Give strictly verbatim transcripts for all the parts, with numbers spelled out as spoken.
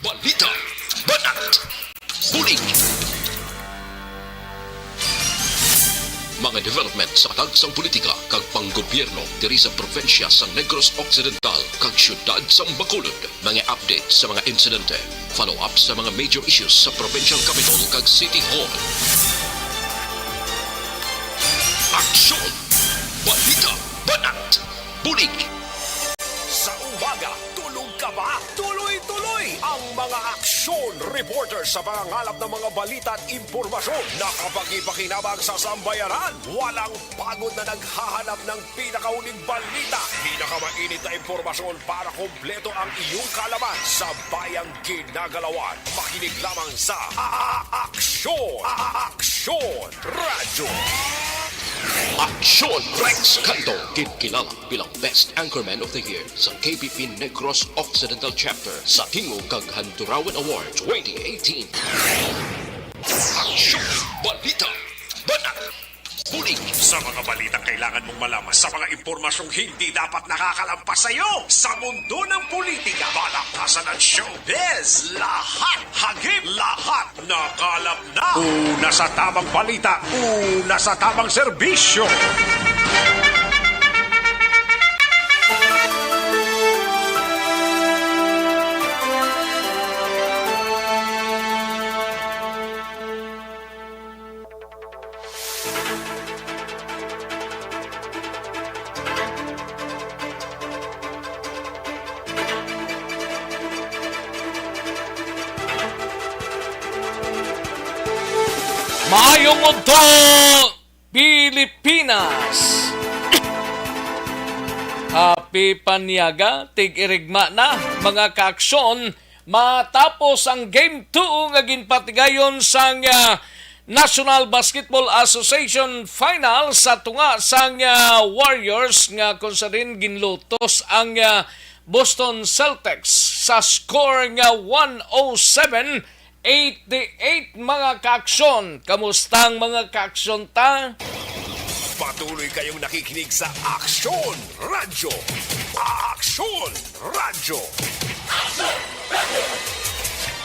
Balita, banat, bulig. Mga development sa kalag sang politika kag panggobyerno diri sa probinsya sang Negros Occidental kag siyudad sang Bacolod. Mga update sa mga insidente, follow-up sa mga major issues sa provincial capital kag city hall. Aksyon! Balita, banat, bulig. Sa umaga, tulog ka ba? Tuloy-tuloy ang mga aksyon reporter sa pangangalap ng mga balita at impormasyon na kapakipakinabang sa sambayanan. Walang pagod na naghahanap ng pinakauling balita, pinakamainit na impormasyon para kompleto ang iyong kaalaman sa bayang ginagalawan. Makinig lamang sa A-, A-, Aksyon! A-, A-, Aksyon Radyo! Aksyon! Rex Canto, ginkilala bilang Best Anchorman of the Year sa K P P Negros Occidental Chapter sa tingog kag Handurawan Award twenty eighteen. Aksyon! Balita! Banat! Bulig! Sa mga balitang kailangan mong malaman, sa mga impormasyong hindi dapat nakakalampas sa iyo, sa mundo ng politika, balaktasan at showbiz, lahat hagip, lahat nakalap na. Una sa tamang balita, una sa tamang serbisyo. Maayong udto, Pilipinas! Happy Panyaga, tig-irigma na, mga kaaksyon, matapos ang Game two nga ginpatigayon sang, ah, National Basketball Association Final sa tunga sang, ah, Warriors nga kung sa din ginlutos ang, ah, Boston Celtics sa score nga one oh seven eighty-eight, mga kaaksyon. Kamusta ang mga kaaksyon ta? Patuloy kayong nakikinig sa Aksyon Radyo. Aksyon Radyo.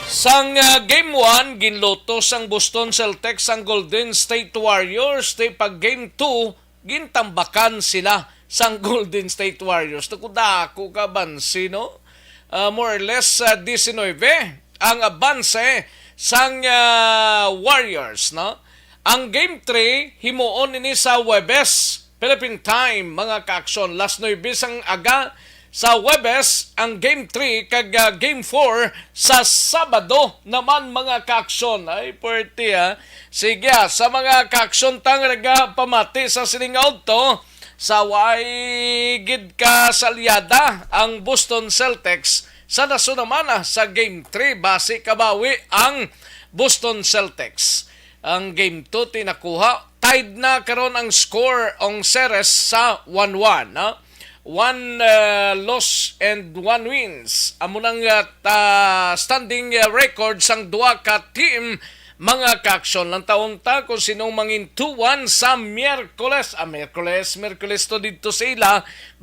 Sang, ah, Game one, ginlutos ang Boston Celtics ang Golden State Warriors. Di pag Game two, gintambakan sila sang Golden State Warriors. Dako-dako ka abanse, no? Ah, more or less, ah, diecinuebe ang abanse sang, ah, Warriors, no? Ang Game three, himuon ini sa Huwebes, Philippine Time, mga kaaksyon. Las nuebe sang aga sa Huwebes ang Game three kag, ah, Game four sa Sabado naman, mga kaaksyon. Ay, puwerte, ah. Sige, ah, sa mga kaaksyon ta nga nagapamati sa sining nga udto, sa way gid kasalyada ang Boston Celtics, sa naso naman, ah, sa Game three, basi kabawi ang Boston Celtics. Ang Game two tinakuha, tied na karon ang score, ang series sa one one, no? One, uh, loss and one wins. Amo nang, uh, ta-, standing, uh, record sang duha ka team, mga kaaksyon. Lantawon ta kung sinong mangin two one sa Miyerkules. Ah, Miyerkules, Miyerkules to didto sa ila.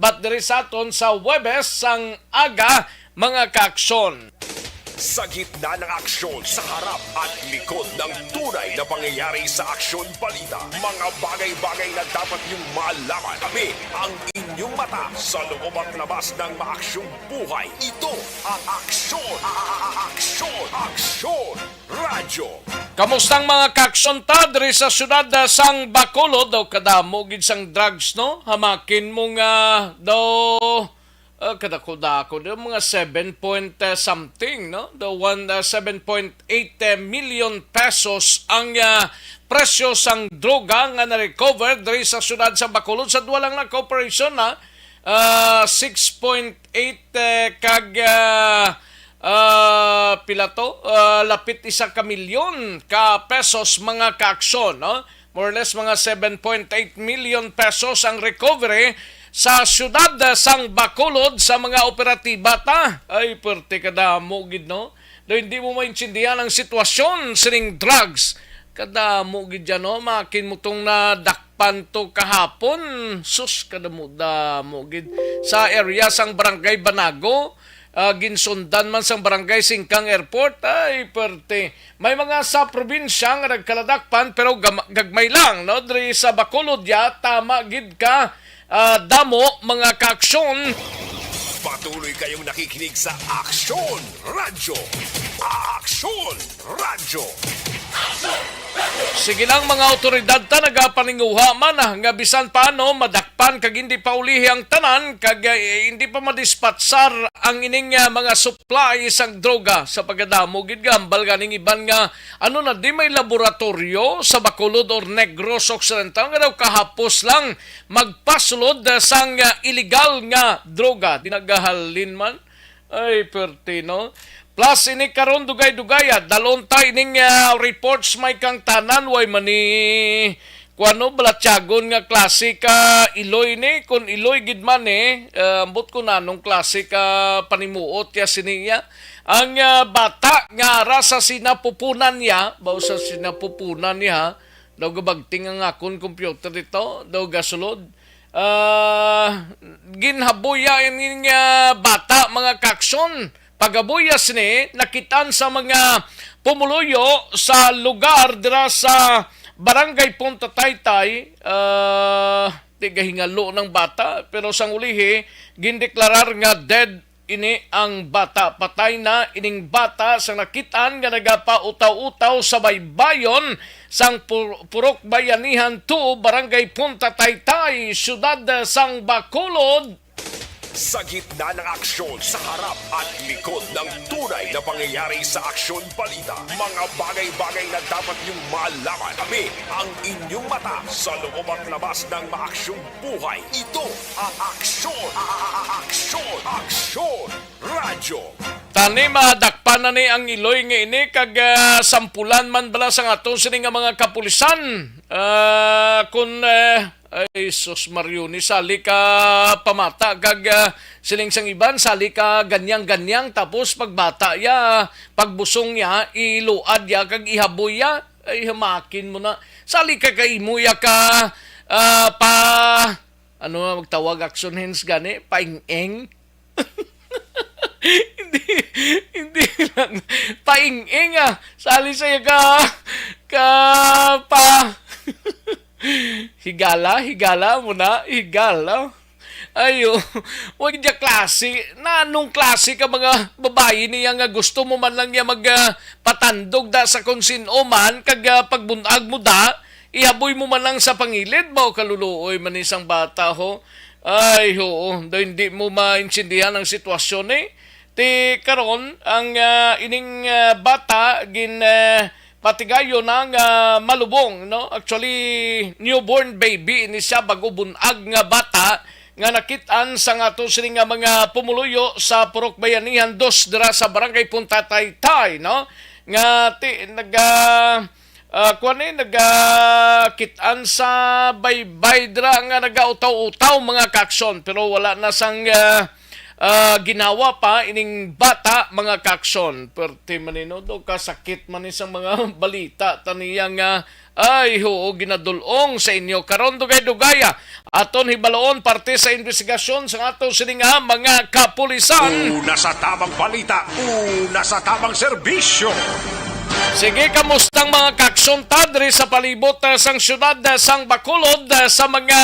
But diri sa aton sa Huwebes sang aga, mga kaaksyon. Sa gitna ng aksyon, sa harap at likod ng tunay na pangyayari sa aksyon balita, mga bagay-bagay na dapat niyong malaman. Kami ang inyong mata sa loob at labas ng maaksyong buhay. Ito ang Aksyon, a-, a-, a-, Aksyon, Aksyon Radyo. Kamusta ang mga kaaksyon ta diri sa siyudad, ah, sang Bacolod? Daw kadamo gid sang drugs, no? Hamakin mo nga daw, ah, kadako-dako, daw mga seven point, ah, something, no? Daw one, ah, seven point eight million pesos ang, ah, presyo sang droga nga na-recover diri sa siyudad sa Bacolod sa duha lang na ka operasyon, ha? Ah, six point eight, eh, kag, ah, ah, pila to? Ah, lapit isa ka milyon ka pesos, mga kaaksyon, no? More or less, mga seven point eight million pesos ang recovery sa siyudad, ah, sang Bacolod sa mga operatiba ta. Ay, pwerte kadamo gid, no? Daw hindi mo maintindihan ang sitwasyon sining drugs. Kadamo gid dyan, no? Makin mo tong nadakpan to kahapon. Sus, kadamo-damo gid. Sa area sang Barangay Banago, ah, ginsundan man sang Barangay Singkang Airport. Ay, perte. May mga sa probinsya nga nagkaladakpan, pero gam-, gagmay lang, no? Diri sa Bacolod ya, tama gid ka, ah, damo, mga kaaksyon. Patuloy kayong nakikinig sa Aksyon Radyo. Aksyon Radyo. Sige lang, mga awtoridad ta nagapaninguha man, ah, nga bisan paano madakpan kag hindi pa ulihi ang tanan kag, eh, hindi pa madispatsar ang ining, ah, mga supply sang droga sa pagkadamo gid gambal ganing iban nga ano na di may laboratoryo sa Bacolod or Negros Occidental nga daw kahapos lang magpasulod, ah, sang, ah, illegal nga droga. Di nagahalin man. Ay, perti, no? Plus, ini karon dugay-dugaya, dalon ta ining, ah, reports may kang tanan, way man ni, kuwano, balatyagon nga klase ka iloy ni, kun iloy gid man ni, ah, ambot ko na anong klase ka panimuot ya sini ya. Ang, ah, bata nga ara sa sinapupunan niya, baw sa sinapupunan niya, daw gabagting ang akon computer dito, daw gasulod. Ah, ginhabuya ini nga bata, mga kaaksyon. Paghabuya sini, nakitaan sa mga pumuluyo sa lugar dira sa Barangay Punta Taytay, ah, di gahingalo ng bata, pero sang ulihi, gindeklarar nga dead ini ang bata. Patay na ining bata sa nakitaan nga nagapautaw-utaw sa baybayon sang Pur-, Purok Bayanihan two, Barangay Punta Taytay, Siyudad sang Bacolod. Sa gitna ng aksyon, sa harap at likod ng tunay na pangyayari sa Aksyon Balita, mga bagay-bagay na dapat niyong malaman. Kami ang inyong mata sa loob at labas ng maaksyong buhay. Ito ang Aksyon, a-, a-, a-, Aksyon, Aksyon Radyo. Tani, madakpan na ni ang iloy nga ini, kag, ah, sampulan man bala sang ato sini nga mga kapulisan. Ah, kun, eh, ay, sus, Mario, ni sali ka pamata, kag, ah, siling sang iban, sali ka ganyang-ganyang, tapos pagbata ya, pagbusong ya, iluad ya, kag ihaboy ya. Ay, hamakin mo na. Sali ka kay imo ya ka, ah, pa, ano nga magtawag, action hands gani? Paing-ing? Hindi, hindi lang. Paing-ing, ah. Sali sa ka, ka, pa. Higala, higala mo na, higala. Ayo, wag niya klase. Na anong klase ka mga babayi niya nga gusto mo man lang niya mag, ah, patandog da sa kung sino man, kag, ah, pagbunag mo da, ihaboy mo man lang sa pangilid ba o kaluluoy man isang bata, ho? Ay, oo, daw hindi mo maintindihan ang sitwasyon, eh. Ti karon, ang, ah, ining, ah, bata gin, ah, patigayon na nga malubong, no? Actually, newborn baby ini siya, bag-o bunag nga bata nga nakit-an sa nga ato sini nga mga pumuluyo sa Purok Bayanihan dos dira sa Barangay Punta Taytay, no? Nga ti-, naga, ah, kuwan ni, nagakit-an sa baybay dira nga nagautaw-utaw, mga kaaksyon, pero wala na sang, ah, ah, ginawa pa ining bata, mga kaaksyon. Perti man ni, no, do kasakit man ni sa mga balita taniya nga, ay, oo, ginadulong sa inyo. Karon, dugay-dugaya, aton hibaloon parte sa investigasyon sa ato sini nga mga kapulisan. Una sa tamang balita, una sa tamang serbisyo. Sige, kamustang mga kaaksyon ta diri sa palibot, ah, sang siyudad, ah, sang Bacolod, ah, sa mga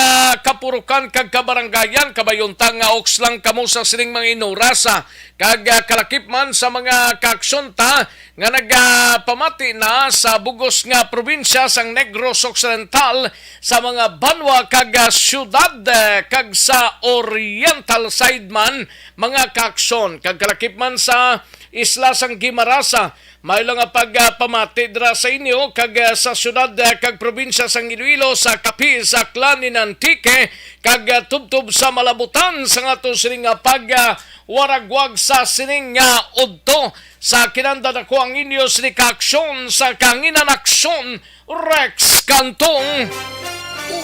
kapurukan kag kabaranggayan? Kabayon ta nga oks lang kamo sa sining mga inorasa, kag, ah, kalakip man sa mga kaaksyon ta nga nagapamati na sa bugos nga probinsya sang Negros Occidental, sa mga banwa kag, ah, siyudad, ah, kag sa oriental side man, mga kaaksyon, kag kalakip man sa isla sang Guimaras, ah, may lang nga pagpamati dira sa inyo kag, ah, sa siyudad, ah, kag probinsya sang Iloilo, sa Capiz, Aklan, in Antique, kag, ah, tubtob sa Malabutan, sa nga ato sini nga pag, ah, waragwag sa sining nga udto. Sa kinanda nako ang inyo sini ka aksyon sa Kanginan Aksyon, Rex Cantong.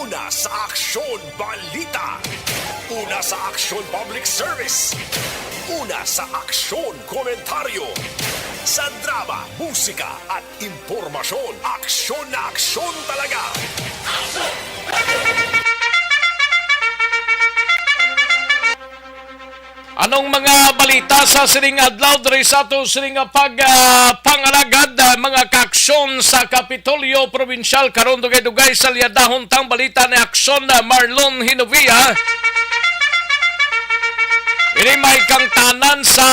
Una sa Aksyon Balita. Una sa Aksyon Public Service. Una sa Aksyon Komentaryo. Sa drama, musika, at impormasyon, aksyon na aksyon talaga. Anong mga balita sa sining adlaw diri sa ato sining nga pag, ah, pangalagad, ah, mga kaaksyon sa Kapitolyo Probinsyal? Karon dugay-dugay sa liadahon tang balita ni Aksyon, ah, Marlon Hinovia. Ini may kangtanan sa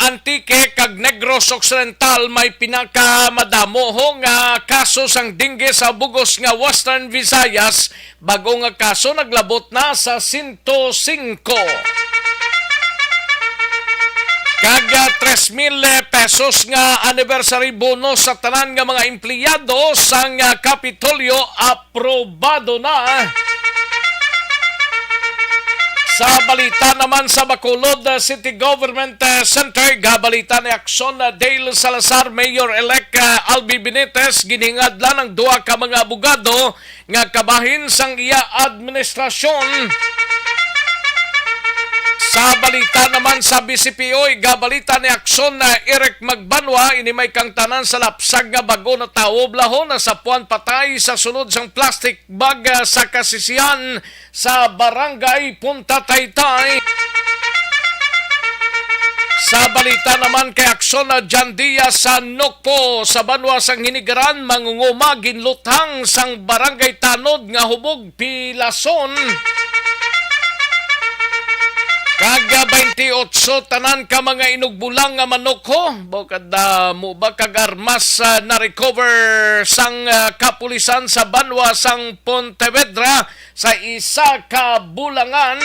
Antique kag Negros Occidental may pinakamadamo ho nga kaso sang dengue sa bugos nga Western Visayas. Bag-o nga kaso naglabot na sa sento singko. Kag, ah, tres mil pesos nga anniversary bonus sa tanan nga mga empleyado sang, ah, Kapitolyo aprobado na. Sa balita naman sa Bacolod, ah, City Government, ah, Center, gabalita ni Aksyon, ah, Dale Salazar, Mayor-elect, ah, Albi Benitez, ginhingadlan ang duha ka mga abogado nga kabahin sang iya administrasyon. Sa balita naman sa B C P O, igabalita ni Aksyon na Eric Magbanwa, ini may kangtanan sa lapsag nga bag-o natawo, lahon na sa puan patay sa sulod sang plastic bag, ah, sa kasisihan sa Barangay Punta Taytay. Sa balita naman kay Aksyon na Jandia sa Nokpo, sa banwa sang Hinigaran, mangunguma ginluthang sang Barangay Tanod nga hubog pilason. Kag, ah, twenty-eight tanan ka mga inugbulang nga manok ho. Bukad, ah, mo ba kag armas, ah, na-recover sang, ah, kapulisan sa banwa sang Pontevedra sa isa ka bulangan.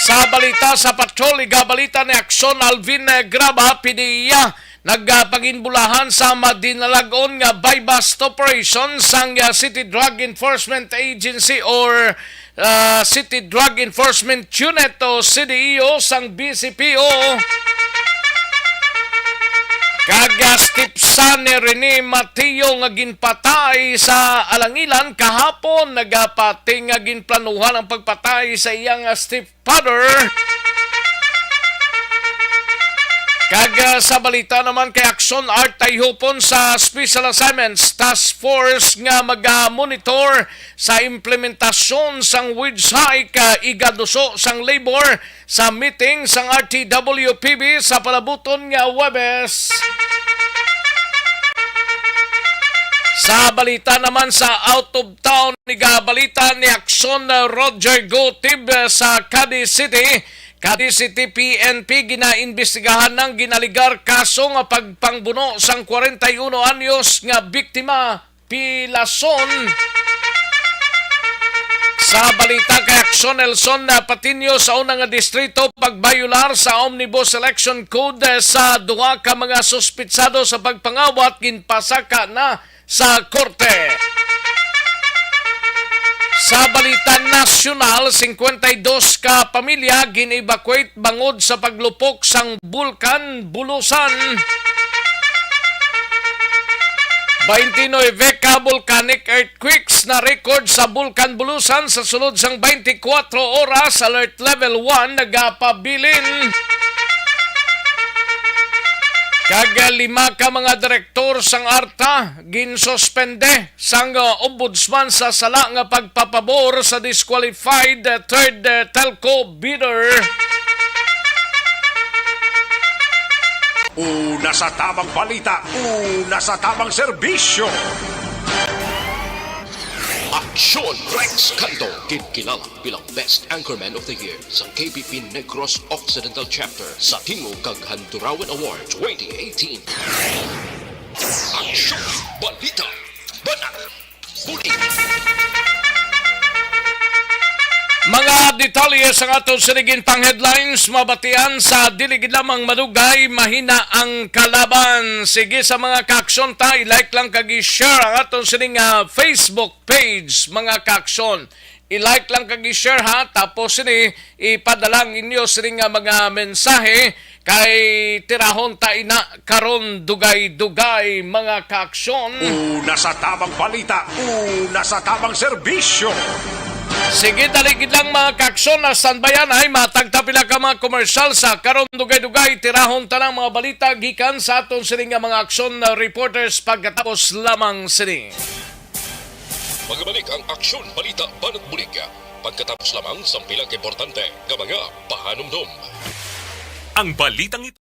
Sa balita sa patrol, igabalita ni Aksyon Alvin, eh, Graba, P D E A, nagpaginbulahan sa madinalag-on nga buy-bust operation sang, ah, City Drug Enforcement Agency or, ah, City Drug Enforcement Unit o C D E U sang B C P O. Kag, ah, stepson ni Rene Mateo nga ginpatay sa Alangilan kahapon, nagapati nga ginplanuhan ang pagpatay sa iyang, ah, stepfather. Kag, ah, sa balita naman kay Aksyon Art, tayhupon sa Special Assignments Task Force nga maga-monitor sa implementasyon sang wage hike, ah, igaduso sang labor sa meeting sang R T W P B sa palabuton nga Huwebes. Sa balita naman sa out of town, igabalita ni Aksyon, ah, Roger Gutib, ah, sa Cadiz City. Cadiz City P N P ginaimbestigahan ang ginaligar kaso nga pagpangbuno sang kwarenta y uno anyos nga biktima pilason. Sa balita kay Aksyon, Nelson, ah, Patiño, sa una nga distrito, pagbayular sa Omnibus Election Code, eh, sa duha ka mga suspitsado sa pagpangawat ginpasaka na sa korte. Sa balita nasyonal, singkwenta y dos ka pamilya gin-evacuate bangod sa paglupok sang Bulkan Bulusan. Twenty-nine ka volcanic earthquakes na record sa Bulkan Bulusan sa sulod sang twenty-four oras. Alert level one nagapabilin. Kag lima ka mga direktor sang ARTA ginsuspende sang, uh, ombudsman sa sala nga pagpapabor sa disqualified, uh, third, uh, telco bidder. Una sa tamang balita, una sa tamang serbisyo. Aksyon Rex Canto, ginkilala bilang Best Anchorman of the Year sa K P P Negros Occidental Chapter sa Tingog kag Handurawan Award twenty eighteen. Aksyon, balita, banat, bulig. Mga detalye sa aton sining pang headlines, mabatian sa dili gid lamang madugay, mahina ang kalaban. Sige sa mga kaaksyon ta, i-like lang kag i-share ang aton sining, ah, Facebook page, mga kaaksyon. I-like lang kag i-share, ha. Tapos sini, ipadala ang inyo sini nga mga mensahe kay tirahon ta ina karon dugay-dugay, mga kaaksyon. Una sa tamang balita, una sa tamang serbisyo. Sige, dali gid lang, mga kaaksyon, na standbyan ay matagta pila ka mga komersyal sa karon dugay-dugay. Tirahon ta ng mga balita gikan sa aton sini nga mga aksyon na reporters pagkatapos lamang sini. Magabalik ang Aksyon Balita Banat Bulig. Pagkatapos lamang sang pila ka importante nga mga pahanumdom. Ang balitang ito.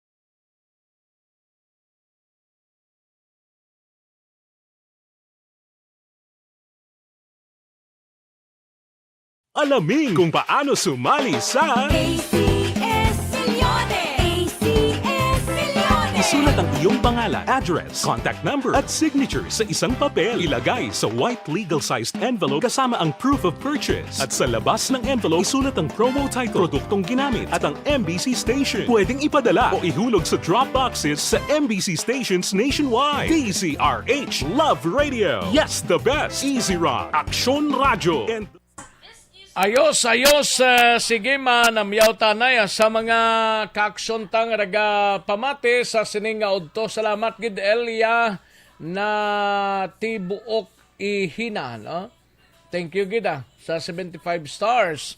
Alamin kung paano sumali sa A C S Milyonary. A C S Milyonary. Isulat ang iyong pangalan, address, contact number, at signature sa isang papel. Ilagay sa white legal-sized envelope kasama ang proof of purchase. At sa labas ng envelope, isulat ang promo title, produktong ginamit, at ang M B C station. Pwedeng ipadala o ihulog sa drop boxes sa M B C stations nationwide. D Z R H Love Radio. Yes, the best. Easy Rock, Aksyon Radyo, and Ayos, ayos. Eh, sige, manamyaw tanay, ah, sa mga kaaksyon ta nga nagapamati sa sining nga udto. Salamat gid, Elia na Tibuok Ihina, no? Thank you gid, ah, sa seventy-five stars.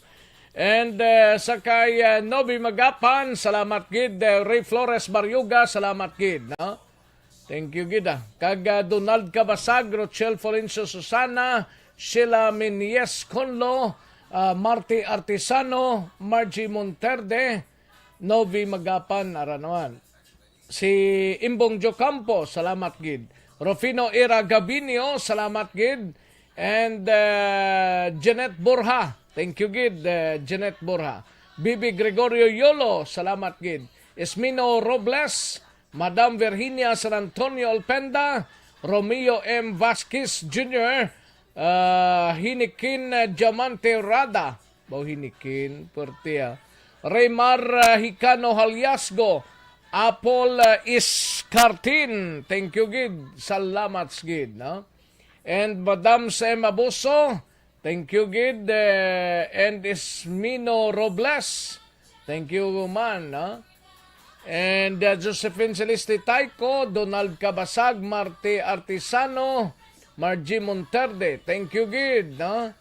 And, eh, sa kay, eh, Novi Magapan, salamat gid. Eh, Ray Flores Baryoga, salamat gid, no? Thank you gid, ah. Kag, ah, Donald Cabasag, Rochelle Florencio Susana, Sheila Menyes Conlo, ah, Marty Artisano, Margie Monterde, Novi Magapan, ara naman. Si Imbong Jocampo, salamat gid. Rufino Ira Gabinio, salamat gid. And, ah, Jeanette Borja, thank you gid, ah, Jeanette Borja. Bibi Gregorio Yolo, salamat gid. Esmino Robles, Madam Virginia San Antonio Alpenda, Romeo M Vasquez Junior, ah, Hinikin, ah, Diamante Rada, baw Hinikin, puwerte, ah. Raymar, ah, Hicano Haliasgo, Apple, ah, Iscartin, thank you gid, salamat gid, no? And Madam Sem Abuso, thank you gid, eh, and Ismino Robles, thank you man, no? And, uh, Josephine Celeste Taico, Donald Cabasag, Marte Artisano, Margie Monterde, thank you gid, no?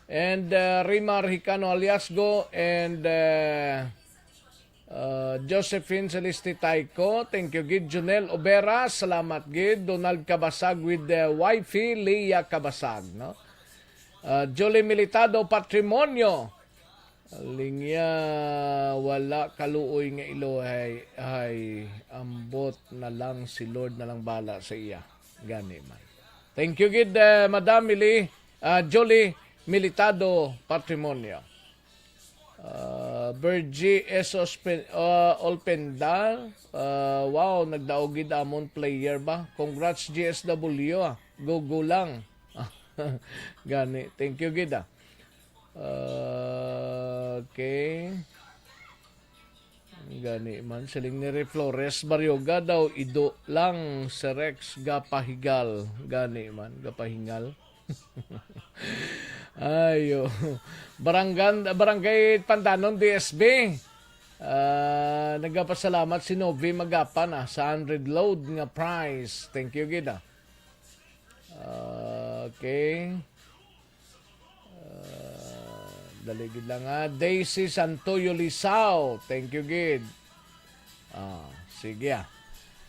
And, uh, Rimar Hicano Aliasgo, and, uh, uh, Josephine Celeste Taico, thank you gid. Junel Obera, salamat gid. Donald Cabasag with the wifey, Leah Cabasag, no? Uh, Jolie Militado, Patrimonio, Lingya, wala kaluoy nga ilo, hay, hay, ambot na lang, si Lord na lang bala sa iya. Gani man. Thank you gid, eh, Madam Mili, ah, Jolie Militado Patrimonio. Ah, Virgie S. Ospe-, ah, Olpenda, ah, wow, nagdaog gid amon player ba? Congrats, G S W, ah. Go, go lang. Gani, thank you gid, ah. Okay. Gani man, siling ni Ray Flores Baryoga daw, ido lang si Rex gapahigal. Gani man, gapahingal. Ayo. Baranggan-, Barangay Pandanon, D S B. Ah, nagapasalamat si Novi Magapan, ah, sa hundred load nga prize. Thank you gid, ah. Okay. Ah, dali gid lang, ah. Daisy Santoyo Lisao, thank you gid. Ah, sige, ah.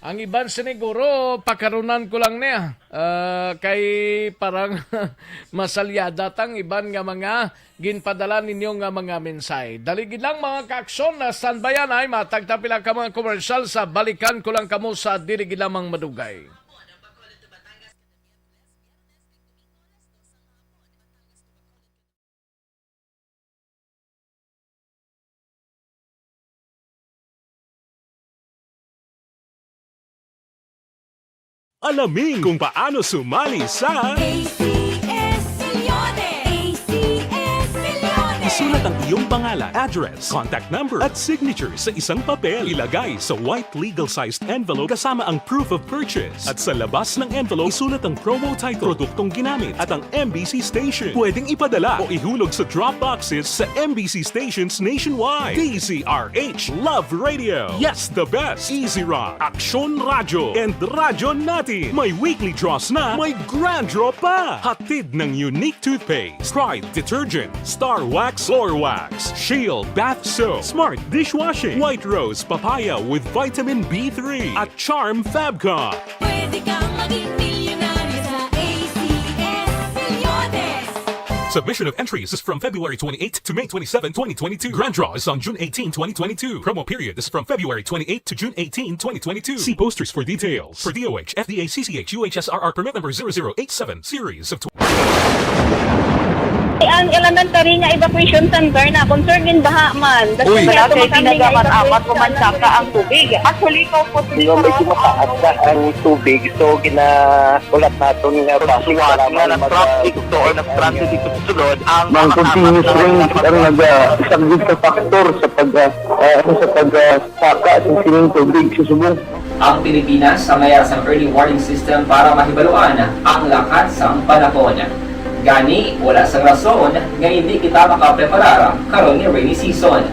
Ang iban siniguro, pakarunan ko lang niya. Ah, kay parang masalyada tang iban nga mga ginpadala ninyo nga mga mensahe. Dali gid lang, mga kaaksyon, na standbyan ay matag ta pila ka mga komersyal sa balikan ko lang kamo sa dili gid lamang madugay. Alamin kung paano sumali sa A C S Milyones! A C S Milyones! Isulat ang iyong pangalan, address, contact number, at signature sa isang papel. Ilagay sa white legal-sized envelope kasama ang proof of purchase. At sa labas ng envelope, isulat ang promo title, produktong ginamit, at ang M B C station. Pwedeng ipadala o ihulog sa drop boxes sa M B C stations nationwide. D Z R H Love Radio. Yes, the best. Easy Rock, Aksyon Radyo, and Radyo Natin. May weekly draws na, may grand draw pa. Hatid ng Unique Toothpaste, Pride Detergent, Star Wax Floor Wax, Shield Bath Soap, Smart Dishwashing, White Rose Papaya with Vitamin B three, at Charm Fabcon. Pwede kang maging milyonaryo sa A C S Milyones. Submission of entries is from February twenty-eighth to May twenty-seven, twenty twenty-two. Grand draw is on June eighteenth, twenty twenty-two. Promo period is from February twenty-eighth to June eighteenth, twenty twenty-two. See posters for details. For D O H, F D A, C C H, U H S R R permit number zero zero eight seven, series of Ang elementary nga evacuation center na concern gid baha man. Uy. Wala kay kami nga evacuation center. Amat-amat man saka ang tubig. Actually, ikaw po, medyo mataas na ang tubig. So, ginahulat naton nga bus nga nag-traffic to or nag-transit dito sa sulod ang mga continuous rain ang nag-, ah, isa gid sa factor sa pag, ah, ah, sa pag, ah, saka sa sining tubig sa subong. Ang Pilipinas sa mayara sang early warning system para mahibaluan ang lakat sang panahon. Gani, wala sang rason nga hindi kita makapreparar karon nga rainy season.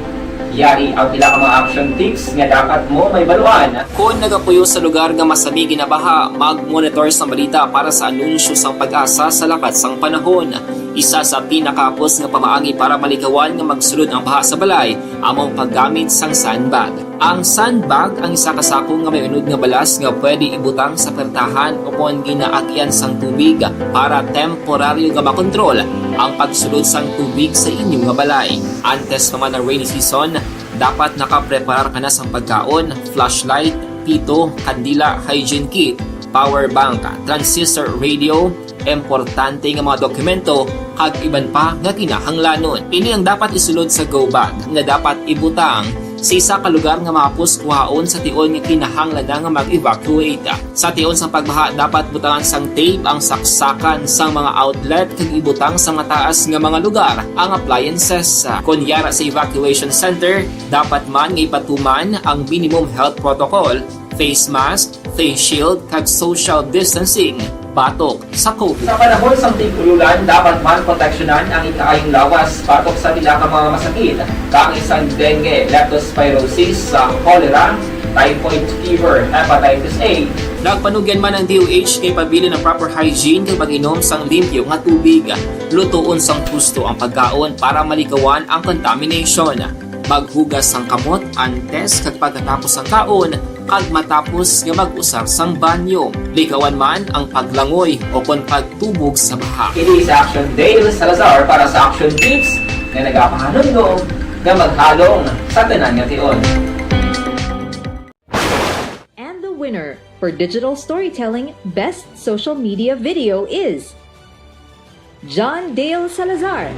Yari ang pila ka mga action tips nga dapat mo mahibaluan. Kon nagapuyo sa lugar nga masami ginabaha, mag-monitor sang balita para sa anunsyo sang PAGASA sa lakat sang panahon. Isa sa pinakahapos nga pamaagi para malikawan nga magsulod ang baha sa balay amo ang paggamit sang sandbag. Ang sandbag ang isa ka sako nga may unod nga balas nga pwede ibutang sa pertahan o kon ginaagyan sang tubig para temporaryo nga makontrol ang pagsulod sang tubig sa inyo nga balay. Antes pa man ang rainy season, dapat nakapreparar ka na sang pagkaon, flashlight, pito, kandila, hygiene kit, power bank, transistor radio, importante nga mga dokumento, kag iban pa nga kinahanglanon. Ini ang dapat isulod sa go bag nga dapat ibutang sa isa ka lugar nga mahapos kuhaon sa tion nga kinahanglan na nga mag-evacuate. Sa tion sang pagbaha, dapat butangan sang tape ang saksakan sang mga outlet kag ibutang sa mataas nga mga lugar ang appliances. Kon yara sa evacuation center, dapat man nga ipatuman ang minimum health protocol, face mask, face shield, kag social distancing batok sa COVID. Sa panahon sang tig-ululan, dapat man proteksyonan ang ikaayong lawas batok sa pila ka mga masakit, kaangay sang dengue, leptospirosis, sa cholera, typhoid fever, hepatitis A. Nagpanugyan man ang D O H nga ipabilin ang proper hygiene kag pag-inom sang limpyo nga tubig. Lutoon sang husto ang pagkaon para malikawan ang contamination. Maghugas sang kamot antes kag pagkatapos sang kaon, kag matapos nga mag-usar sang banyo. Likawan man ang paglangoy o kon pagtubog sa baha. Ini si Action Dale Salazar para sa Action Tips nga nagapahanumdom nga maghalong sa tanan nga tion. And the winner for Digital Storytelling Best Social Media Video is John Dale Salazar,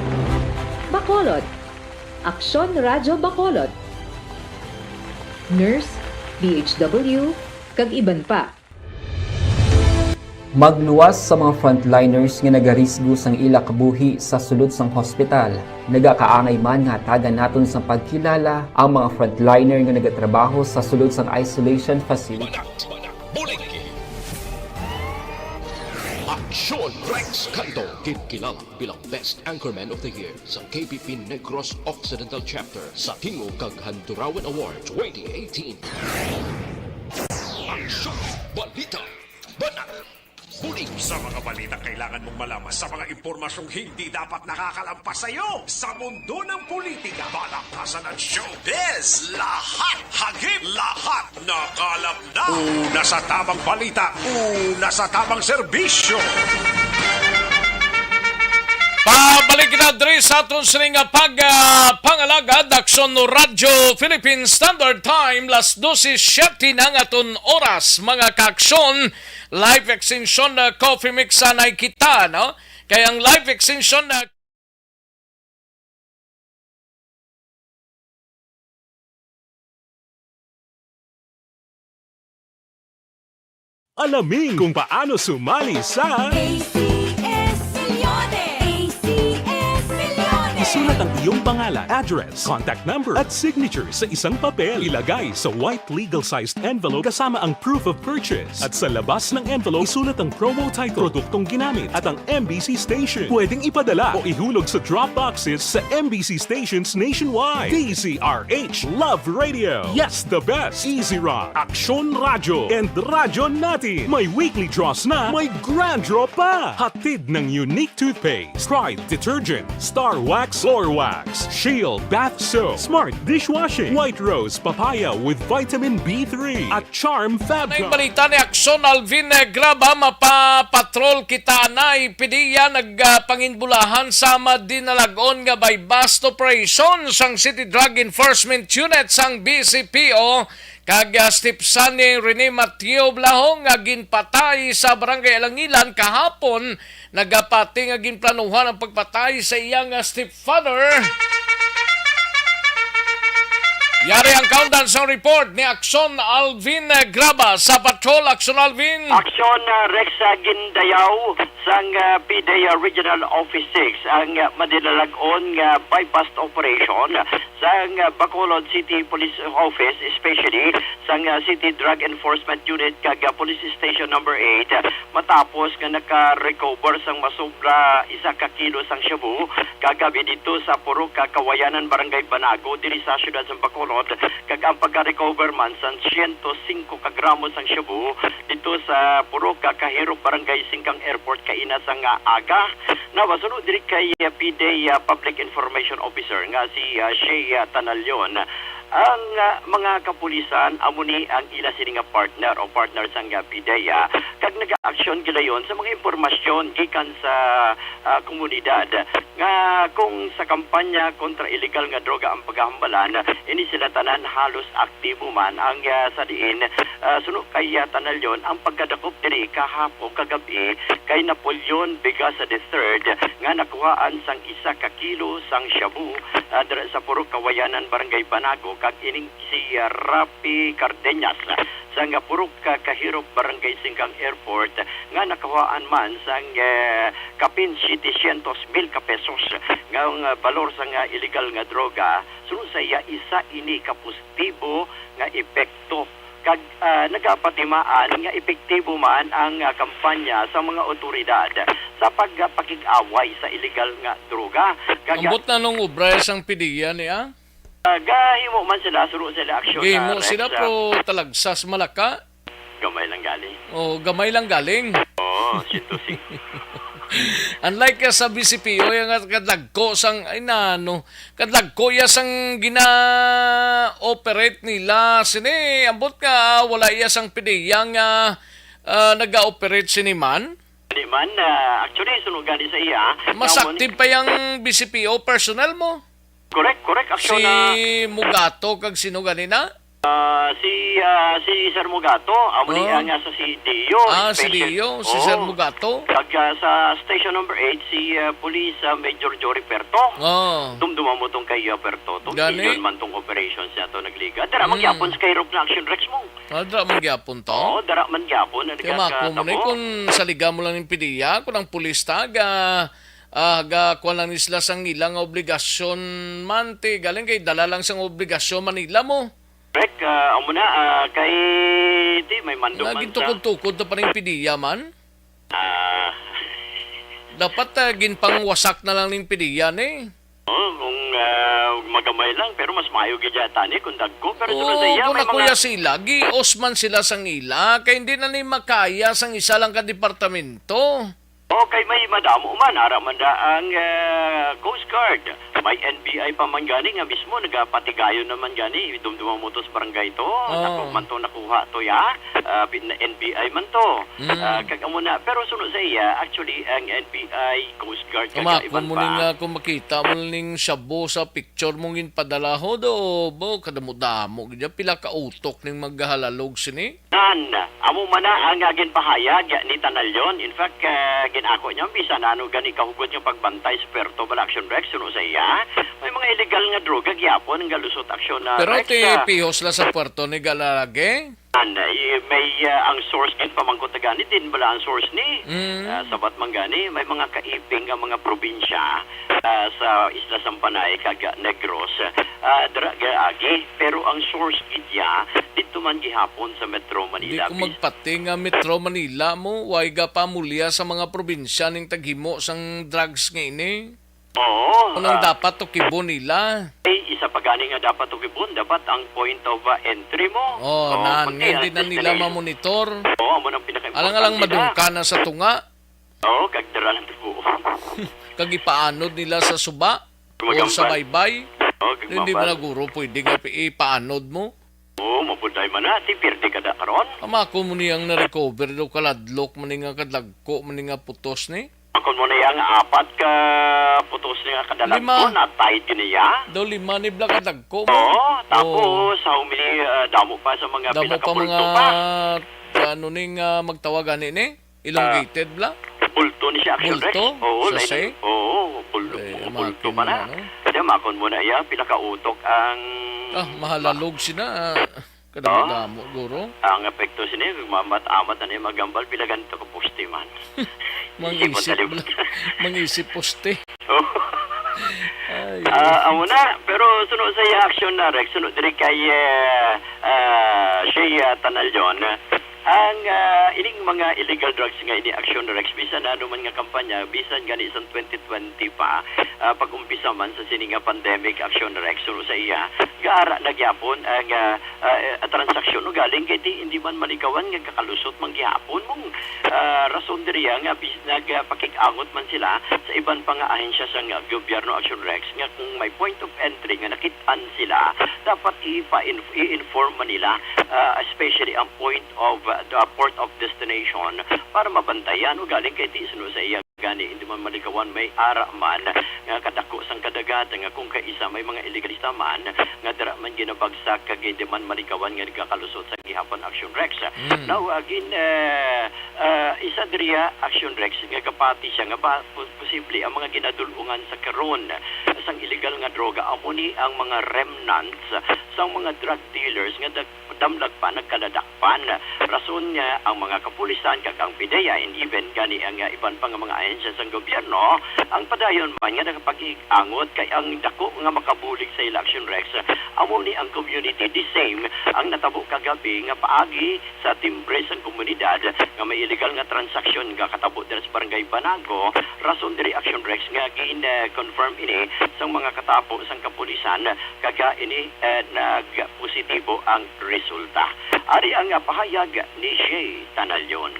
Bacolod, Aksyon Radyo Bacolod, Nurse, D H W, kag iban pa. Magluwas sa mga frontliners nga nagarisgo sang ila kabuhi sa sulod sang hospital. Nagakaangay man nga hatagan naton sang pagkilala ang mga frontliner nga nagatrabaho sa sulod sang isolation facility. Banat, banat, buligi. Aksyon Rex Canto, ginkilala bilang Best Anchorman of the Year sa K P P Negros Occidental Chapter sa Tingog kag Handurawan Award twenty eighteen. Aksyon, balita, banat, bulig. Sa mga balitang kailangan mong malaman, sa mga impormasyong hindi dapat nakakalampas sa iyo, sa mundo ng politika, balakasan at showbiz, lahat, hagip, lahat, nakalap na. Una sa tamang balita, una sa tamang serbisyo. Pabalik kita diri sa aton sini nga pag, ah, pangalagad, Aksyon Radyo Philippine Standard Time, las dose siete na ang aton oras, mga kaaksyon. Life Extension, ah, Coffee Mix sa nakita, no? Kay ang Life Extension, ah, Alamin kung paano sumali sa A C S Millones! A C S Millones! Isulat ang iyong pangalan, address, contact number, at signature sa isang papel. Ilagay sa white legal-sized envelope kasama ang proof of purchase. At sa labas ng envelope, isulat ang promo title, produktong ginamit, at ang M B C station. Pwedeng ipadala o ihulog sa drop boxes sa M B C stations nationwide. D Z R H Love Radio. Yes, the best. Easy Rock, Aksyon Radyo, and Radyo Natin. May weekly draws na, may grand draw pa. Hatid ng Unique Toothpaste, Pride Detergent, Star Wax Floor wax, Shield bath soap, Smart dishwashing, White Rose papaya with vitamin B three, at Charm Fab Nay balita ni Aksyon Alvin Graba, mapapatrol kita na. P D E A nagpanginbulahan sa madinalagon nga buy-bust operation sang City Drug Enforcement Unit sang B C P O kag, ah, stepson ni Rene Mateo Blaho nga ginpatay sa Barangay Alangilan kahapon. Nagapati nga ginplanuhan ang pagpatay sa iya nga stepfather. Yari ang kaundan sang report ni Aksyon Alvin Graba sa Patrol. Aksyon Alvin. Aksyon, ah, Rex, ah, gindayaw sang, ah, P D E A Regional Office six ang, ah, madinalagon nga buy-bust operation sang, ah, Bacolod City Police Office, especially sang, ah, City Drug Enforcement Unit kag, ah, Police Station Number eight, ah, matapos nga naka-recover sang masobra isa ka kilo sang shabu kagabi didto sa Purok, ah, Kawayanan, Barangay Banago, diri sa siyudad sang Bacolod, kag ang pagka-recover man sang siyento singko ka gramo sang shabu didto sa Purok, ah, Kahirop, Barangay Singkang Airport, kaina sang, ah, aga. Nabasuno diri kay, ah, P D E A, ah, Public Information Officer nga si, ah, Shea, ah, Tanalion, ang, ah, mga kapulisan amo ni ang ila sini nga partner o partner sang, ah, P D E A, ah, kag nagaaksyon gilayon sa mga impormasyon gikan sa, ah, komunidad nga kung sa kampanya kontra iligal nga droga ang pagahambalan, ini sila tanan halos aktibo man ang, ah, sa diin, ah, suno kay, ah, Tanalion, ang pagkadakop diri kahapon kagabi kay Napoleon Vegas the third nga nakuhaan sang isa ka kilo sang shabu, ah, dira sa Purok Kawayanan, Barangay Banago, kag ining si, ah, Rafi Cardenas sang, ah, Purok, ah, Kahirop, Barangay Singkang Airport, nga nakuhaan man sang, eh, kapin setecientos mil ka pesos nga ang, ah, balor sang, ah, iligal nga droga. Suno sa iya, isa ini ka positibo nga epekto kag, ah, nagapatimaan nga epektibo man ang, ah, kampanya sa mga awtoridad sa pagpakig-away sa iligal nga droga. Kag, ah, Ambot na nung obra sang P D E A niya? Ah, gahimo man sila, suno sila aksyon, Gahimo ah, Rex, sila, ah, pero talagsas malaka. Gamay lang galing. Oh, gamay lang galing. Oo, siyento singko. Unlike ka sa B C P O, yung kadagko sang, ay, nano, kadagko iya sang gina-operate nila. Sini, ambot nga, wala iya sang P D E A nga, ah, naga-operate sini man. Di man, ah, actually, suno gani sa iya. Mas Nga mo ni- active pa yung B C P O personnel mo. Correct, correct. Aksyon Si na Mugato kag sino ganina? Ah, si, ah, si Sir Mugato, amo ni Oh. ang, ah, sa si Dio, Ah, si special- Dio, si Oh. Sir Mugato. Kag, ah, sa station number eight, si, ah, Police, ah, Major Jory Perto. Oh. Dumduma mo tong kay, ah, Perto. Tong Gani? Iyon man tong operations niya to nagliga. Dara man Mm. gyapon sa kahirop na action, Rex mo. Ah, dara man gyapon to? Oo, dara man gyapon. Ang Kaya mako mo na, nagkakatabo. Kung saliga mo lang yung P D E A, kung ang pulis ta, ga, ah, ga, kuha lang ni sila sang ilang obligasyon man, ti, galing kay dala lang sang obligasyon man nila mo. Correct, ah, amo na, ah, kay, ti, may mando man sa Naging tukod-tukod na pa rin P D E A man? Ah. Dapat, ah, ginpangwasak na lang ning P D E A, ni. Oh, kung, ah, magamay lang, pero mas maayo gid yata ni kung dagko. Pero Oo, sa iya, kung may mga nakuya sila, gios man sila sang ila, kay hindi na ni makaya sang isa lang ka departamento. Oh, kay may madamo man, ara man da ang, ah, Coast Guard. May N B I pa man gani nga mismo nagapatigayon naman gani, dumduma mo to sa barangay to. Oo. Dako man to nakuha to, ya. Ah, bin-, N B I man to. Mm. Ah, kag amo na. Pero suno sa iya, actually, ang N B I, Coast Guard, kag Kama, iban kung mo pa. Ning, ah, kung makita mo ning shabu sa picture mong ginpadala, ho, do, bo, kadamo-damo gid yan. Pila ka utok ning maghahalalog sini? Nan, amo man na ang, ah, ginpahayag ni Tanalion. In fact, ah, gin-ako niya, bisan ano gani kahugot nga pagbantay sa Puerto Bala Action Rex, suno sa iya, may mga illegal nga droga gyapon ang galusot aksyon na Pero Rex, ti ah. Pihos la sa puerto ni Galarage? An, eh, may, ah, ang source gid pamangkot na gani din bala ang source ni, Mm. ah, sabat man gani, may mga kaiping nga mga probinsya, ah, sa Isla Sampanay kag Negros, ah, dira gaagi, pero ang source gid ya didto man gihapon sa Metro Di Manila. ko Bis- magpati nga Metro Manila mo, way ga pamulya sa mga probinsya ning taghimo sang drugs nga ini. Oo, Kung ang ah, dapat tukibon nila. Ay, isa pa gani nga dapat tukibon, dapat ang point of, ah, entry mo. Oh, Oo, na, pati nga ang hindi na nila destination. Mamonitor. Oo, amo nang pinaka-importante Alang-alang na. Madungka na sa tunga. Oo, kag dira lang tubo. Kag ipaanod nila sa suba. Or sa Magambal. Baybay. Oh, kag Hindi mo mambal. Na guro pwede nga pi-, ipaanod mo? Oo, mabuday man na. Ti, pirti ka da karon. Amakon mo niyang na-recover daw, kaladlok man ni nga kadagko man ni nga putos ni. Makon mo na yang apat ka putos ni nga kadalagko, Lima. Na-tied niya. Daw lima ni bla kadagko mo. Oo, tapos, Oo. How many, ah, damo pa sa mga Damo pa pinakabulto mga, pa. Ano ni nga magtawag ani ni? Elongated bla? Ah, bulto ni siya, action Bulto? Rex. Oo, Sa lain- say? Oo, bul-, Eh, bulto makina, pa na. Ano? Kaya makon mo na iya, pinakautok ang Ah, mahalalog sina. Kadamo-damo, guro. Ang epekto sini, mamat-amat na niya magambal, pila ganito ka poste man. Isip mo Mangisip talim. Bla. Mangisip poste. Oo. Ay. Ah, amo na. Pero suno sa iya action na, Rex, suno diri kay, eh, ah, Shea Tanalyon, ang, ah, ining mga illegal drugs nga ini action, Rex, bisan na ano man nga kampanya, bisan gani sa twenty twenty pa, ah, pag-umpisa man sa sini nga pandemic action, Rex, suno sa iya, gaara na gyapon ang, ah, ah, eh, transaksyon, no, galing kay di, hindi man malikawan nga kakalusot man gihapon mong, ah, rason diri, ah, nga bis-, nagpakig-angot man sila sa iban pa nga ahensya sang gobyerno, Action Rex, nga kung may point of entry nga nakit-an sila, dapat ipa-inf-, i-inform man nila, ah, especially ang point of, ah, the port of destination para mabantayan, no, galing kay di suno sa iya. Gani, hindi man malikawan may ara man nga kadako sang kadagat, nga kung kaisa may mga iligalista man nga dira man ginabagsak, kag hindi man malikawan nga nagkakalusot sa gihapon Action Rex. Mm. Now, again, eh, eh, isa diriya Action Rex nga kapati siya nga ba pos-, posible ang mga ginadulungan sa karon sang illegal nga droga amo ni ang mga remnants sang mga drug dealers nga dag-, damlag pa nagkaladakpan. Rason nga ang mga kapulisan kag ang PDEA and even gani ang, ah, iban pa nga mga ahensya sang gobyerno ang padayon man nga nakapag-angot kay ang dako nga makabulig sa ila Action Rex amo ni ang community. The same ang natabo kagabi nga paagi sa timbre sang komunidad nga may illegal nga transaksyon nga katabo dira sa Barangay Banago, rason diri Action Rex nga gin-, eh, confirm ini sang mga katapo sang kapulisan, kag, ah, ini, eh, nagpositibo ang resulta. Ari ang, ah, pahayag ni Shay Tanalyon.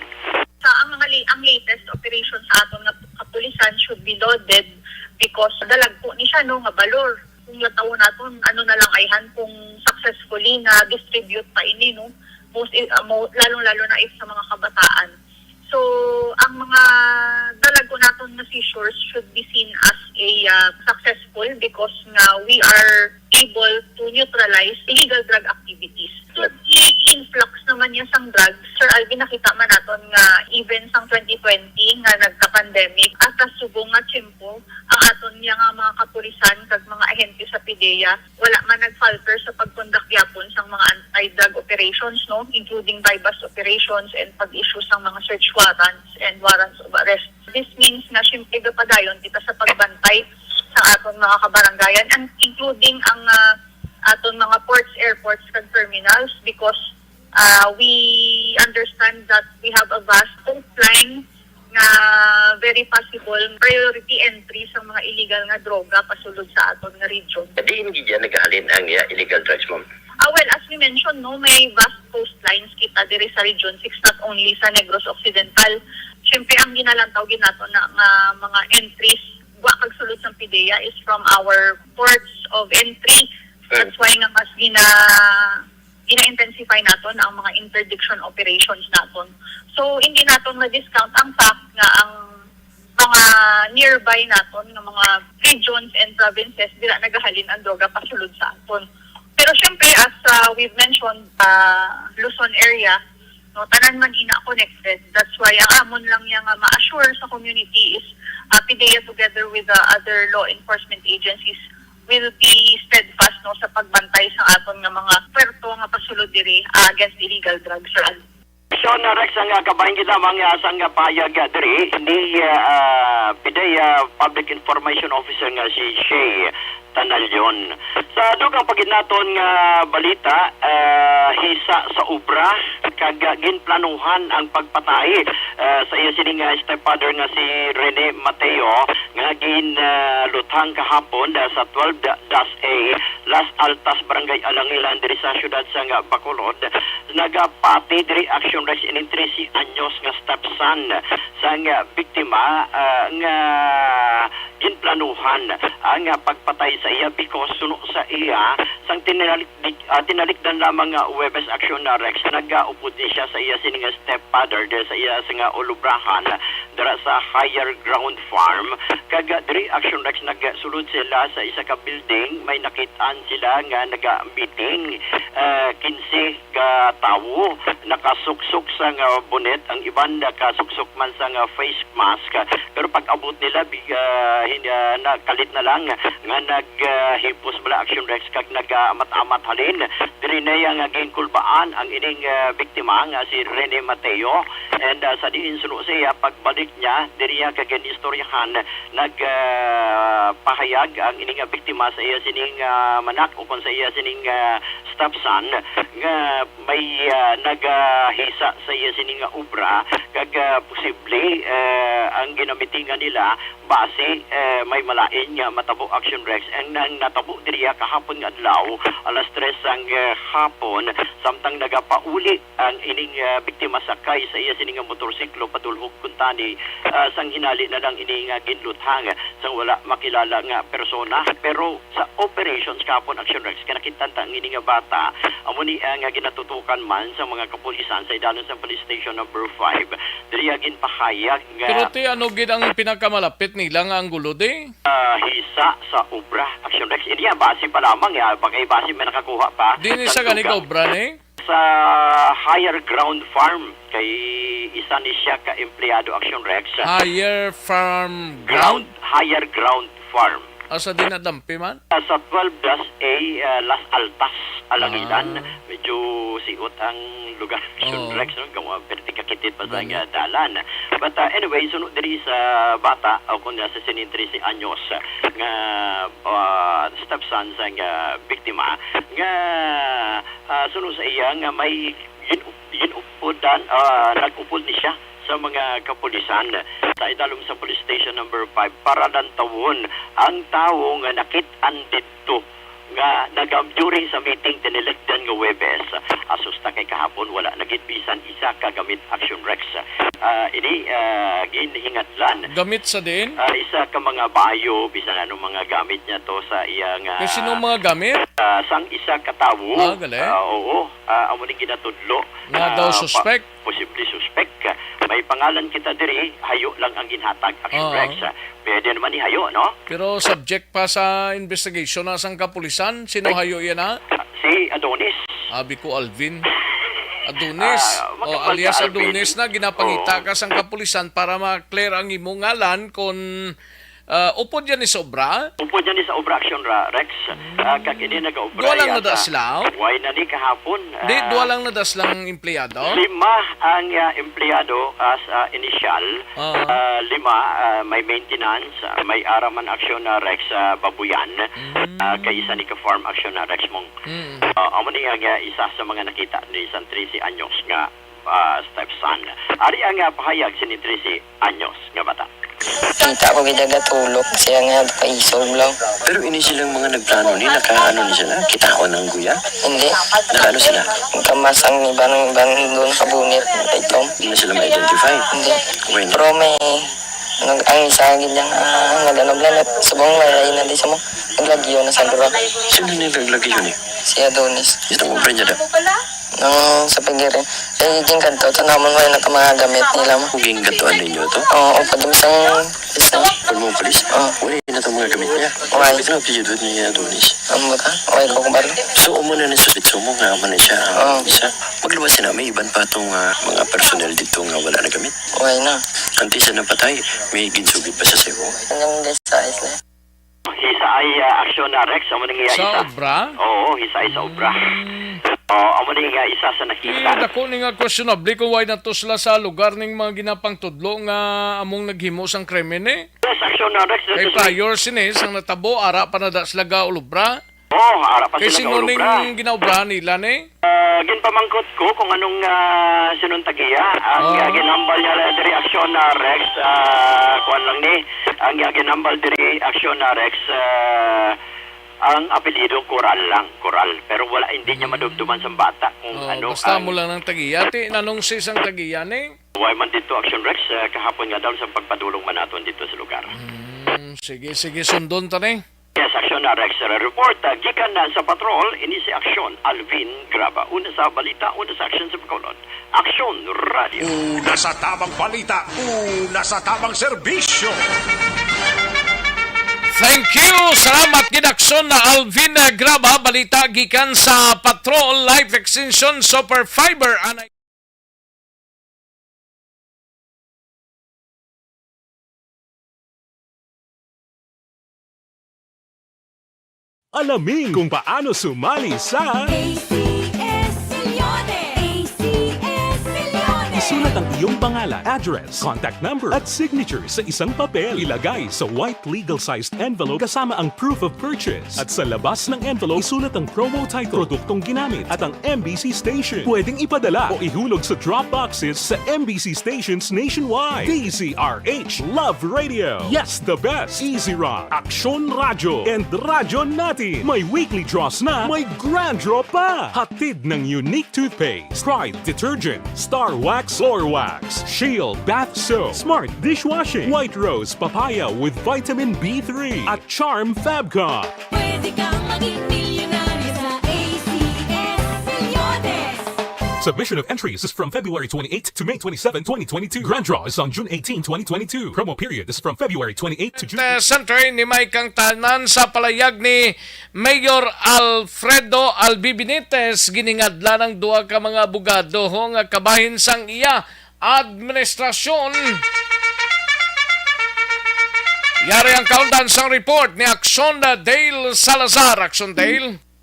Sa ang mga li-, ang latest operation sa aton nga kapulisan should be lauded because dalagko ni siya, no, nga balor. Kung latawon naton, ano na lang ayhan kung successfully na-distribute pa ini, no? Most i-, ah, mo-, lalong-lalo na if sa mga kabataan. So, ang mga dalagko naton nga seizures should be seen as a, ah, successful because nga we are able to neutralize illegal drug activities. So, i-, influx naman niya sang drugs, Sir Alvin, nakita man naton nga even sang twenty twenty nga nagka-pandemic, hasta subong nga tiyempo, ang aton niya nga mga kapulisan kag mga ahente sa PDEA, wala man nag-falter sa pag-conduct gyapon sang mga anti-drug operations, no, including buy-bust operations and pag-issue sang mga search warrants and warrants of arrest. This means nga, siyempre, gapadayon kita sa pagbantay sa aton mga kabarangayan, and including ang, ah, aton mga ports, airports, kag terminals, because, ah, we understand that we have a vast coastline nga very possible priority entry sa mga illegal nga droga pasulod sa aton nga region. Diin gid yan nagahalin ang, ah, illegal drugs, ma'am? Ah, well, as we mentioned, no, may vast coastlines kita diri sa Region six, not only sa Negros Occidental. Siyempre, ang ginalantaw gid nato na nga mga entries, wa kag sulod sang PDEA, is from our ports of entry. That's why nga mas gina-, gina-intensify naton ang mga interdiction operations naton. So, hindi naton ma-discount ang fact nga ang mga nearby naton nga mga regions and provinces, dira nagahalin ang droga pasulod sa aton. Pero syempre, as, ah, we've mentioned, ah, Luzon area, no, tanan man ina connected. That's why ang amon lang niya nga ma-assure sa community is, ah, PDEA together with the other law enforcement agencies will be steadfast, no, sa pagbantay sa aton nga mga puerto nga pasulod diri, ah, against illegal drugs, Sir Alvin. So, na Rex, ang, ah, kabahin gid lamang, ah, sang, ah, payag, ah, diri ni, ah, ah, PDEA Public Information Officer nga si Shay Tanalyon. Sa dugang pa gid naton nga balita, ah, hisa sa obra kag, ah, ginplanuhan ang pagpatay, ah, sa iya sini nga stepfather nga si Rene Mateo nga gin, ah, luthang kahapon, ah, sa twelve dash A Las Altas, Barangay Alangilan, diri sa siyudad sang Bacolod. Nagapati diri, Action Rex, ining trese anyos nga stepson sang biktima, ah, nga ginplanuhan ang pagpatay sa iya because suno sa iya, sang tinalik-, ah, tinalikdan lamang nga Huwebes, Action Rex, nagaupod ni siya sa iya sini nga stepfather diri sa iya sini nga ulubrahan dira sa Higher Ground Farm. Kag, ah, diri, Action Rex, nagsulod sila sa isa ka building, may nakit-an sila nga naga-meeting, ah, kinse ka tawo nakasuksok sang, ah, bonnet, ang iban nakasuksok man sang, ah, face mask. Pero pag-abot nila, big-, ah, hin-, ah, nakalit na lang nga nag, ah, hipos bala, Action Rex, kag nag-amat-amat halin. Diri na iya nga ginkulbaan ang ining, ah, biktima nga si Rene Mateo. And, ah, sa diin suno sa iya, pagbalik niya, diri niya kag ginistoryahan, nag, ah, pahayag ang ining, ah, biktima sa iya sining, ah, manak o kon sa iya sining, ah, stepson nga may, ah, nagahisa sa iya sini nga obra, kag, ah, posible, eh, ang ginamitingan nila basi, eh, may malain nga matabo, Action Rex. Ang nang natabo diriya kahapon nga adlaw, alas tres sang, eh, hapon, samtang nagapauli ang ining, ah, biktima sakay sa iya sini nga motorsiklo padulhog kuntani, ah, sang hinali na lang ini nga ginluthang sang wala makilala nga persona. Pero sa operations kahapon, Action Rex, kay nakita ta ang ini nga bata, amo ni, ah, nga ginatutukan man sa mga kapulisan sa idalom sa Police Station Number Five. Diri, ah, ginpahayag nga Pero ti ano gid ang pinakamalapit nila nga anggulo, di? Ah, hisa sa obra, Action Rex. Ini, ah, base pa lamang, ah, baka base may nakakuha pa. Di ni sa gani ka obra ni? Sa Higher Ground Farm, kay isa ni siya ka empleyado, Action Rex. Higher Farm Ground? Ground, Higher Ground Farm. Asa din na dampi man? Ah, sa twelve dash A, ah, Las Altas, Alangilan. Ah. Medyo siot ang lugar, Action Oo. Rex, no? Gawa, perti ka kitit pa sa Gani. nga dalan. But, ah, anyway, suno diri sa bata, o kung nasa sini trese anyos, nga, ah, stepson sa nga biktima, nga, ah, suno sa iya nga may gin-, gin-upodan, ah, nag-upod ni siya sa mga kapulisan. Sa idalom sa Police Station Number Five para lantawon ang tawo nga nakit-an didto nga nagam-, during sa meeting tinilikdan nga Huwebes. Asusta kay kahapon wala na gid bisan isa ka gamit, Action Rex. Ah, ini, ah, ginhingadlan. Gamit sa diin? Ah, isa ka mga bayo, bisan anong mga gamit niya to sa iya nga Kay sino mga gamit? Ah, sang isa ka tawo. Ah, gali. Ah, oo. Ah, amo ning ginatudlo. Nga daw Ah, pa-, suspect? posible suspect. May pangalan kita diri, hayo lang ang ginhatag, Action Oo. Rex. Pwede naman ni hayo, no? Pero subject pa sa investigation na sang kapulisan, sino Ay. hayo yan, ha? Si Adonis. Abi ko, Alvin. Adonis. Ah, O, alias Alvin. Adonis na, ginapangita Oo. ka sang kapulisan para ma-clear ang imong ngalan kung, ah, upod yan ni sa obra? Upod yan ni sa obra, Action Ra-, Rex. Ah, kag ini nagaobra Duha lang iya na da sa sila? Why na ni kahapon? Di, Ah, duha lang na da silang empleyado? Lima ang, ah, empleyado as, ah, initial. Ah. Ah, lima, ah, may maintenance, ah, may ara man, Action Rex, ah, babuyan. Mm. Ah, kay isa ni ka farm, Action Rex, mong Mm. Ah, amo ni ang, ah, isa sa mga nakita ni isang trese anyos nga, ah, stepson. Ari ang, ah, pahayag sini trese anyos nga bata. Kita ko gid gatulog siya nga paisog lang. Pero ini silang mga nagplano ni, nakaano ni sila? Kitaon ang guya? Hindi. Nakaano sila? Kamas ang iban, iban doon sa bunit. Ito. Hindi na sila ma-identify? Hindi. When? Pero may Nag, ang isa gid yang, ah, nag-ano bala, nag-, subong lain na di sa mo. Naglagyo na sa dura. Sino ni naglagyo ni? Si Adonis. Ito mo friend niya da? Nang sa pigirin. Eh, gingadto to namon, wala na ka mga gamit nila mo. Kung gingadtoan ninyo to? Oo, pag isang, isang. Pag mo pulis? Oo. Wala na itong mga gamit niya. Why? Ito na apelyido ni Adonis. Ang buta? Why ko kumbalo? So, amo na ni suspetso mo nga amo na siya ang Oo. isa. Magluwas sila, may iban pa itong, ah, mga personnel dito nga wala na gamit. Why na? Antes siya napatay, may ginsugid pa siya sa imo. Ang guys sa isla. Hisaay, ah, aksyon na, Rex. Amo ning iya Sa isa. obra? Oo, hisaay sa obra. Mm. Oo, amo ning iya isa sa nakita. Eh, dako ni nga questionable kung why na to sila sa lugar ning mga ginapangtudlo nga among naghimo sang krimen, eh. Yes, aksyon na, Rex. Kay This is prior sini, sang natabo, ara pa na da sila ga ulobra. Oh, ara pa Kay sila sino ning gaulobra. Ginaobrahan nila ni? Ah, ginpamangkot ko kung anong, ah, sinuntagiya ang, Oh. ah, ginhambal niya la-, diri aksyon na Rex, ah, kuwan lang ni, ang, ah, ginhambal diri aksyon na Rex, ah, Ang apelyido, Coral lang, Coral. Pero wala, hindi niya madumduman sa bata kung Oh, ano basta ang mo lang ng tagiya. Ti, nanong sis ang tagiya ni? Why man dito, Action Rex, eh, kahapon nga daw sa pagpadulong man naton dito sa lugar. Hmm, sige, sige, sundon ta ni. Yes, Action Rex, uh, report, uh, gikan na sa patrol, ini si Action Alvin Graba. Una sa balita, una sa action sa Bacolod. Action Radio. Una sa tamang balita, una sa tamang serbisyo. Thank you. Salamat gid, Action na Alvin, uh, Graba. Balita gikan sa patrol, Life Extension Super Fiber. Anay Alamin kung paano sumali sa A C S Millones. A C S Millones. Isulat ang iyong pangalan, address, contact number, at signature sa isang papel. Ilagay sa white legal-sized envelope kasama ang proof of purchase. At sa labas ng envelope, isulat ang promo title, produktong ginamit, at ang M B C station. Pwedeng ipadala o ihulog sa drop boxes sa M B C stations nationwide. D Z R H, Love Radio. Yes, the best. Easy Rock, Action Radio, and Radyo Natin. May weekly draws na, may grand draw pa. Hatid ng Unique Toothpaste, Pride Detergent, Star Wax Floor Wax, Shield Bath Soap, Smart Dishwashing, White Rose Papaya with Vitamin B three, at Charm Fabcon. Pwede kang maging milyonaryo sa A C S Millones. Submission of entries is from February twenty-eighth to May twenty-seven, twenty twenty-two. Grand draw is on June eighteen, twenty twenty-two. Promo period is from February twenty-eighth to June. Center ni may kang tanan sa palayag ni Mayor Alfredo Albi Benitez, giningadlan ang duha ka mga abogado ho nga kabahin sang iya administrasyon. Yari ang kaundan sang report ni Action Dale Salazar. Action Dale.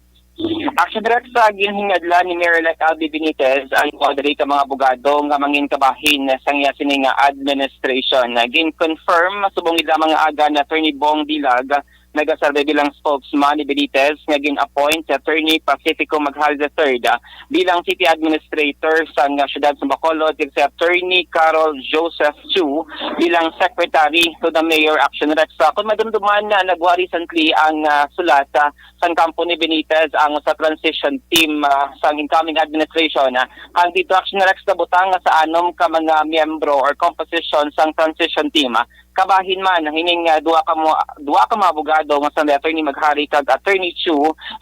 Action Rex, sa ginhingadlan ni Mayor-elect Albi Benitez ang duha diri ka mga abogado nga mangin kabahin sang iya sini nga administration. Gin-confirm subong gid lamang nga aga ni Attorney Bong Dilag, nagaserbi bilang spokesman ni Benitez, nga gin-appoint si Attorney Pacifico Maghal the third, ah, bilang city administrator sang, ah, siyudad sa Bacolod, kag si Attorney Carol Joseph Chu bilang secretary to the mayor. Action Rex, ah, kung madumduman na nagwa recently ang, ah, sulat, ah, sang kampo ni Benitez ang sa transition team, ah, sang incoming administration, ah, ang dito, Action Rex, nabutang nga sa anom ka mga miyembro or composition sang transition team, ah, kabahin man hining, ah, duha ka mo, duha ka mga abogado nga si Attorney Maghal kag Attorney Chu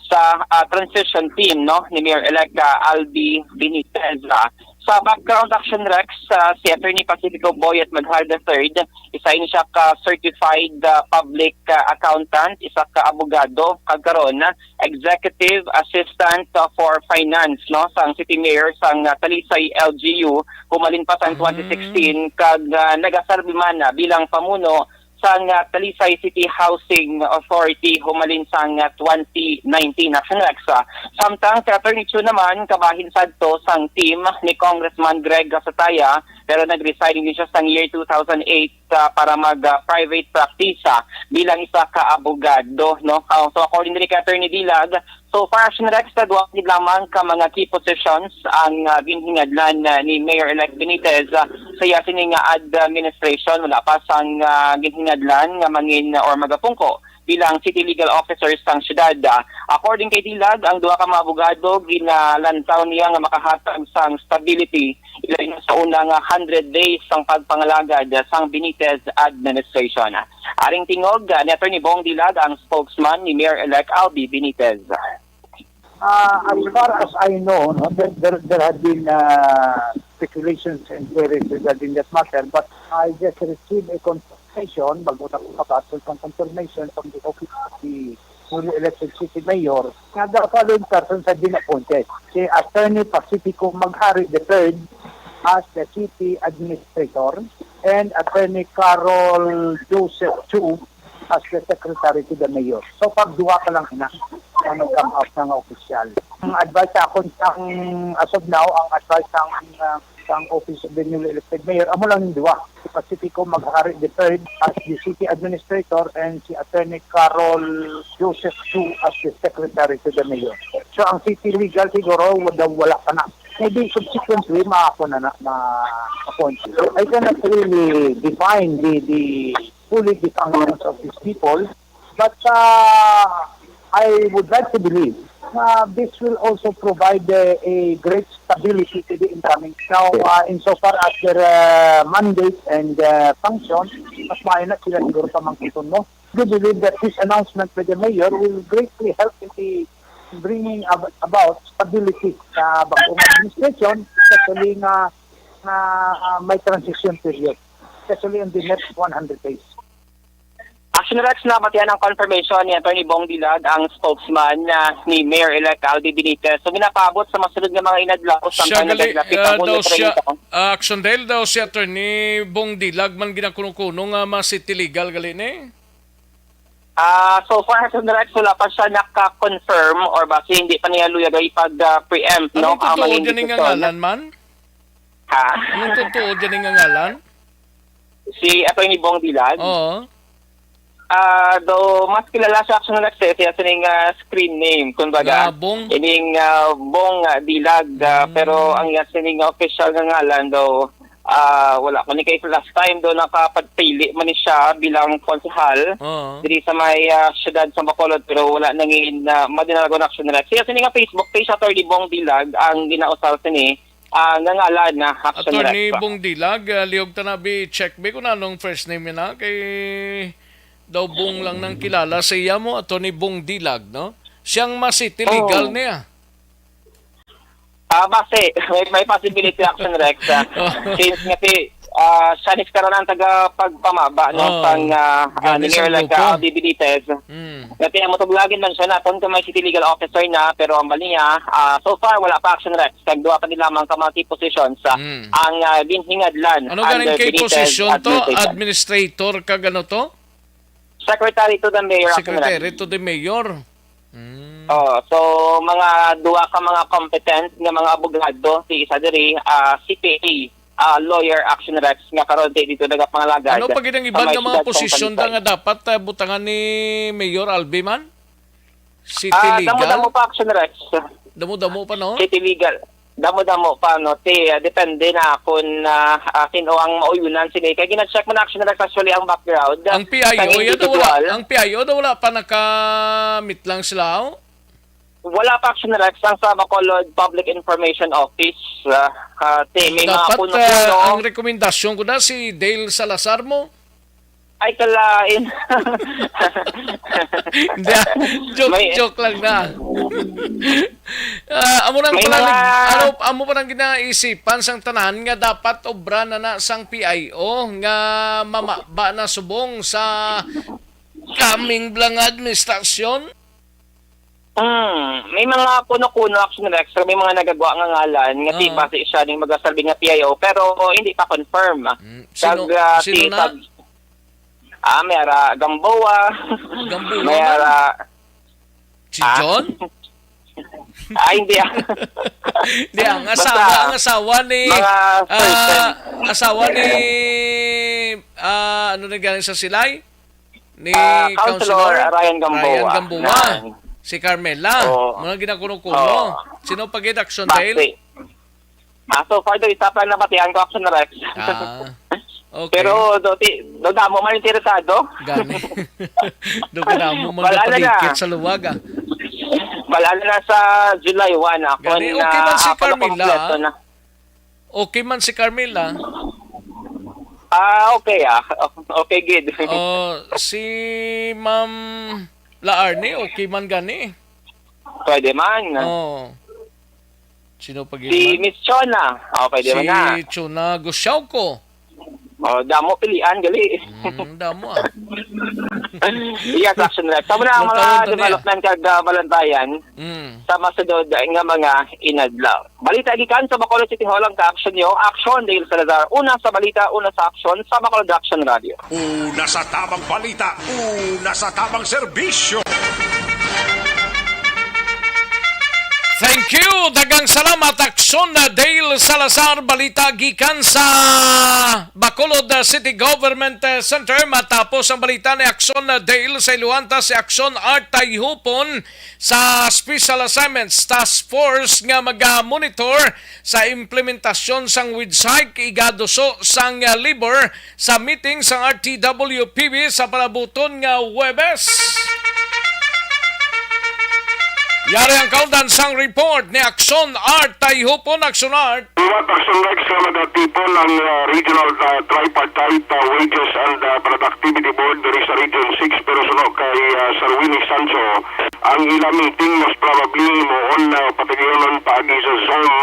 sa, ah, transition team, no, ni Mayor-elect, ah, Albi Benitez. Ah, sa background, Action Rex, ah, si Attorney Pacifico Boyet Maghal the third, isa ini siya ka certified, ah, public, ah, accountant, isa ka abogado, kag karon, ah, executive assistant, ah, for finance, no, sang city mayor sang, ah, Talisay L G U, humalin pa sang Mm. twenty sixteen, kag, ah, nagaserbi man, ah, bilang pamuno sang, ah, Talisay City Housing Authority humalin sang, ah, twenty nineteen. Action Rex, ah. Samtang si Attorney Chu naman, kabahin sadto sang team ni Congressman Greg Gasataya, pero nag-resign din siya sang year two thousand eight, ah, para mag, ah, private practice, ah, bilang isa ka abogado, no? Ah, so, according diri kay Attorney Dilag, so far, Action Rex, sa duha gid lamang ka mga key positions ang, ah, ginhingadlan, ah, ni Mayor-elect Benitez, ah, sa iya sini nga administration. Wala pa sang, ah, ginhingadlan nga mangin or magapungko bilang city legal officer sang syudad. Ah, according kay Dilag, ang duha ka mga abogado ginalantaw niya nga makahatag sang stability ilain sa una nga hundred days sang pagpangalagad sang Benitez administration. Aring tingog, ah, ni Attorney Bong Dilag, ang spokesman ni Mayor-elect Albi Benitez. Uh, as far as I know, no, there, there, there had been, uh, speculations and queries regarding that matter, but I just received a confirmation, bago na ko makatul sang confirmation from the office of the newly elected city mayor, nga the following persons have been appointed. Si Attorney Pacifico Maghari the third as the city administrator and Attorney Carol Joseph Chu as the secretary to the mayor. So, pag duha pa lang ina, ang nag-come out na nga opisyal. Ang advice sa akon sang, as of now, ang advice sang, uh, sang Office of the Newly Elected Mayor, amo lang yung duha. Si Pacifico Maghari the third as the city administrator and si Attorney Carol Joseph Chu as the secretary to the mayor. So, ang city legal siguro, wala, wala pa na. Maybe subsequently, ma-, ako na, na, ma-appoint. I cannot really define the, the fully the functions of these people. But, uh, I would like to believe uh, this will also provide uh, a great stability to the incoming. Now, uh, insofar as their uh, mandate and uh, function, mas maayo na sila siguro pamangkiton mo. We believe that this announcement by the mayor will greatly help in the bringing ab- about stability sa bagong administration, especially nga, nga uh, may transition period, especially in the next one hundred days. Action Rex, nabatian ang confirmation ni Attorney Bong Dilag, ang spokesman uh, ni Mayor-elect Albi Benitez. So, ginapaabot sa masunod nga mga inadlaw samtang nagdagdapit ang Hunyo treinta. Uh, Action Dale daw si Attorney Bong Dilag man ginakuno-kuno nga ma-city legal gali ni? Ah, so far, Action Rex, wala pa siya naka-confirm or basi hindi pa niya luyag ay pag-preempt, no? Ano totoo dyan nga ngalan, man? Ha? Ano totoo dyan nga ngalan? Si Attorney Bong Dilag? Oo. Ah, do mas kilala sa Action Rex, siya sining uh, screen name, kumbaga. Ah, Bong? Ining uh, Bong uh, Dilag, uh, mm. Pero ang iya sining official nga ngalan do, uh, wala ko ni kay last time do nakapagpili man ni siya bilang konsehal uh-huh. Diri sa may uh, siyudad sa Bacolod, pero wala nangin uh, madinalagon Action Rex. Siya sining Facebook page, Attorney Bong Dilag, ang ginausal sini uh, nga ngalan na Action Attorney Rex. Bong Dilag, uh, liog ta na bi check bi kung anong first name niya na kay daw Bong lang nang kilala sa iya mo, Attorney Bong Dilag, no? Siyang ma-city legal oh. Niya. Ah, base, may, may possibility Action Rex. Uh, since nga si uh, siya ni karanan taga pagpamaba no oh, sang uh, uh, ni Mayor like uh, Albi Benitez. Mm. Nga pinamutuglagan man siya naton kung may city legal officer na, pero ang bali niya, uh, so far wala pa Action Rex. Kag duha pa din lamang ka mga key positions uh, mm. Ang uh, ginhingadlan. Ano ganing key position to? Administrator kag ano to? Secretary to the Mayor. Secretary to the Mayor. Mm. Oh, so mga duha ka mga competent nga mga abogado, si isa diri uh, C P A uh, lawyer Action Rex nga karon dito nagapangalagad. Ano pa gid ang iban nga mga posisyon nga dapat uh, butangan ni Mayor Albi man? City uh, legal? Damo-damo pa Action Rex. Damo-damo pa, no? City legal. Damo-damo pa, no? Ti, uh, depende na kung uh, uh, sino ang mauyunan sini. Kaya gina-check mo na Action Rex actually ang background. Ang P I O, yan wala. Ang P I O daw wala pa nakamit lang sila, oh? Wala pa Action Rex ang sa Bacolod Public Information Office. Uh, uh, ti, may Dapat, mga puno-puno. Uh, ang rekomendasyon ko na si Dale Salazar mo. Ay, kalain. Hindi, ah. Joke, May, joke lang na. Ah, amo nang May pala mga ano, amo pa nang ginaisipan sang tanan nga dapat obra na na sang P I O nga mamaba na subong sa coming bala nga administrasyon. Hmm, may mga kuno-kuno Action Rex, may mga nagagwa nga ngalan nga Ah. Base siya ning magasalbi nga P I O pero hindi pa confirm. Mm, sino- Kag, ah, sino si na? Kag- Ah, may ara Gamboa. Gamboa May man? Ara Si Ah. John? Ay, hindi ah. Hindi, ang Basta, asawa, ang asawa ni mga ah, person. Asawa ni ah, ano na galing sa silay? Ni Ah, Councilor Councilor Ryan Gamboa. Ryan Gamboa. Yan. Si Carmela. Oo. Mga ginakuno-kuno. Oo. Sino pa gid Action Dale? Base. Ah, so far daw, isa pa nabatian ko, Action Rex. Ah, okay. Pero do, ti, do damo man interesado. Gani. Do ka damo man Wala na na. Sa luwag, ah. Wala na sa July one, ah. Gani, okay man si Carmela, ah. Okay man si Carmela. Ah, okay, ah. Okay, gid. Oh, si Ma'am Laarne, okay man gani? Pwede man. Oh. Sino pa si man? Miss Chona. Oh, pwede si man na. Si Chona Gusyawko. Oh, damo pilian gali. Mm, damo ah. Yes, Action Rex. Tama na ang mga development kag uh, balantayan mm. Sa masunod nga mga inadlaw. Balita gikan sa Bacolod City Hall ang ka-action nyo. Action, Dale Salazar. Una sa balita, una sa aksyon, sa Bacolod Action Radio. Una sa tamang balita, una sa tamang serbisyo. Thank you! Daghang salamat, Aksyon na Dale Salazar. Balita gikan sa Bacolod City Government Center. Matapos ang balita ni Aksyon na Dale, sa iluwanta si Aksyon Art Tayhupon sa Special Assignments Task Force nga maga-monitor sa implementasyon sang wage hike igaduso sang labor sa meeting sang R T W P B sa palabuton nga Huwebes. Yari ang kaundan sang report ni Aksyon Art Tayhupon. Aksyon Art. Liwat Aksyon Rex nga magatipon ang, ah, Regional, ah, Tripartite, ah, Wages and, ah, Productivity Board diri sa Region six, pero suno kay, ah, Sir Willie Sancho, ang ila meeting most probably himuon, ah, patigayunon paagi sa Zoom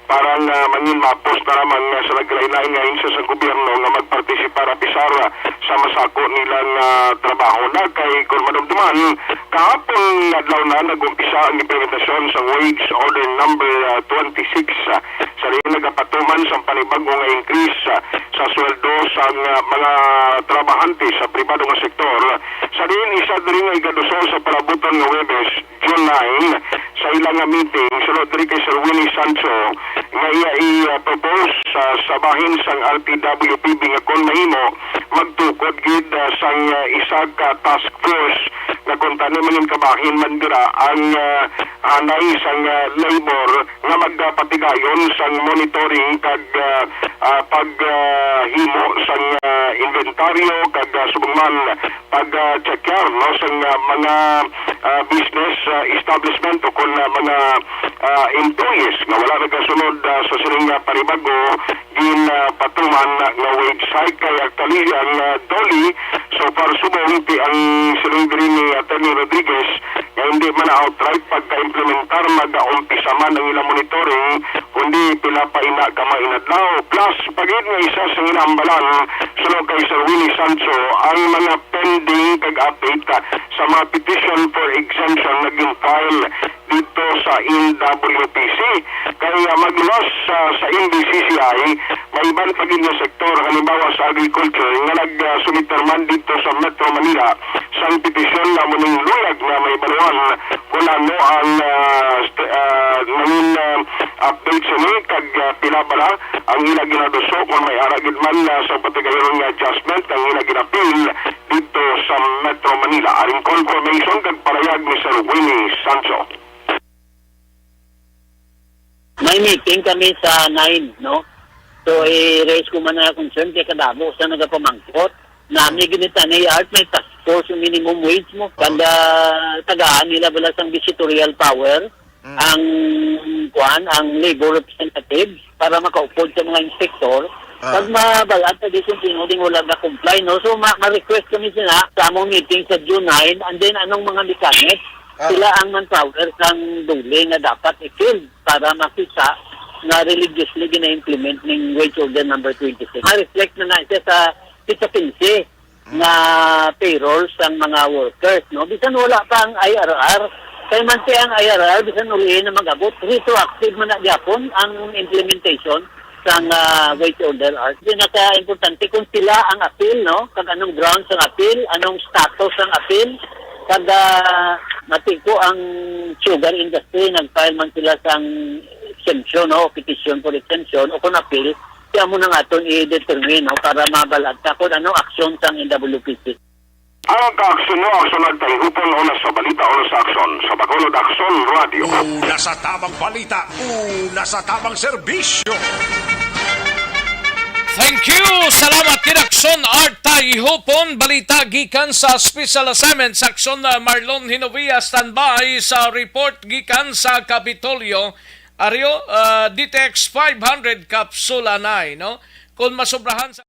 para nga mangin mapos na lamang, ah, sa naglain-lain nga ahensya sa gobyerno nga magpartisipar apisar, ah, sa masako nila nga trabaho na kay, kung madumduman, kahapon nga adlaw na nag-umpisa ang implementasyon sa Wage Order Number, ah, twenty-six, ah, sa diin nagapatuman sang panibago nga increase, ah, sa sweldo sang, ah, mga trabahante sa pribado nga sektor. Sa diin isa diri nga ikaduso sa palabuton nga Huwebes, June nine, sa ila nga meeting, sulod diri kay Sir Willie Sancho, nga iya i-propose sa, sa bahin sang R T W P B nga kon mahimo, magtukod gid, ah, sang, ah, isa ka task force nga kon tani mangin kabahin man dira ang, ah, hanay sang, ah, labor nga magpatigayon sang monitoring kag, ah, ah, pag, ah, himo sang, ah, inventaryo kag, ah, subong man pag, ah, checkar, no, sang, ah, mga, ah, business, ah, establishment o kon, ah, mga, ah, employees nga wala nagasunod, ah, sa sining, ah, panibago gin, ah, patuman nga wage hike. Kay actually ang, ah, DOLE, so far subong ti ang siling diri ni Attorney Rodriguez nga hindi man na outright pagka-implementar, mag-aumpisa man ang ilang monitoring, kundi pila pa ina ka mga inadlaw. Plus, pagid nga isa sa ginambalan, suno kay Sir Willie Sancho, ang mga pending kag update, ah, sa mga petition for exemption nga gin-file dito sa N W P C. Kay, ah, magluwas, ah, sa N B C C I, may iban pa gid nga sektor, halimbawa sa agriculture, nga nag, ah, sumiter man dito sa Metro Manila sang petisyon, amo ning luyag nga mahibaluan kung ano ang, ah, st-, ah, nangin, ah, update sini kag, ah, pila bala ang ila ginaduso, kung may ara gid man, ah, sa patigayunon nga adjustment ang ila ginapil dito sa Metro Manila. Aring confirmation kag parayag ni Sir Willie Sancho. May meeting kami sa nine, no? So, i-raise ko man nga concern kay kadamo sa nagapamangkot. Nami gid ni Tanay Art, may task force yung minimum wage mo. Kada tagaan nila bala sang dictatorial power, Mm. ang, kuan, ang labor representative para makaupod sa mga inspektor. Ah. Pag mabalaan pa di kung sino ding wala na-comply, no? So, ma-, ma-request kami sila sa among meeting sa June nine, and then anong mga mechanics, Ah. sila ang manpower sang DOLE nga dapat i-field para makita nga religiously gina-implement ning Wage Order number twenty-six. Ma-reflect na na siya sa pizza quince Mm. nga payroll sang mga workers, no? Bisan wala pa ang I R R, kay man siya ang I R R, bisan uli na mag-abot, retroactive man na gyapon ang implementation sang, ah, Wage Order Art. Pinaka-importante kung sila ang appeal, no? Kag anong grounds ang appeal, anong status ang appeal, kag, ah, mati ko ang sugar industry, nag-file man sila sang exemption, no? Petition for exemption o kung appeal, kaya mo nang aton i-determine, no? Para mabalaan ta kung anong aksyon sang N W P C. Ang kaaksyon mo, Aksyon Art Tayhupon, una sa balita, una sa aksyon. Sa Bacolod, Aksyon Radio. Una sa tamang balita, una sa tamang serbisyo. Thank you! Salamat kay Aksyon Art Tayhupon. Balita gikan sa Special Assignment Section, uh, Marlon Hinovia, standby sa report gikan sa Kapitolyo. Ario, uh, D T X five hundred Kapsula nine, no? Kung masobrahan sa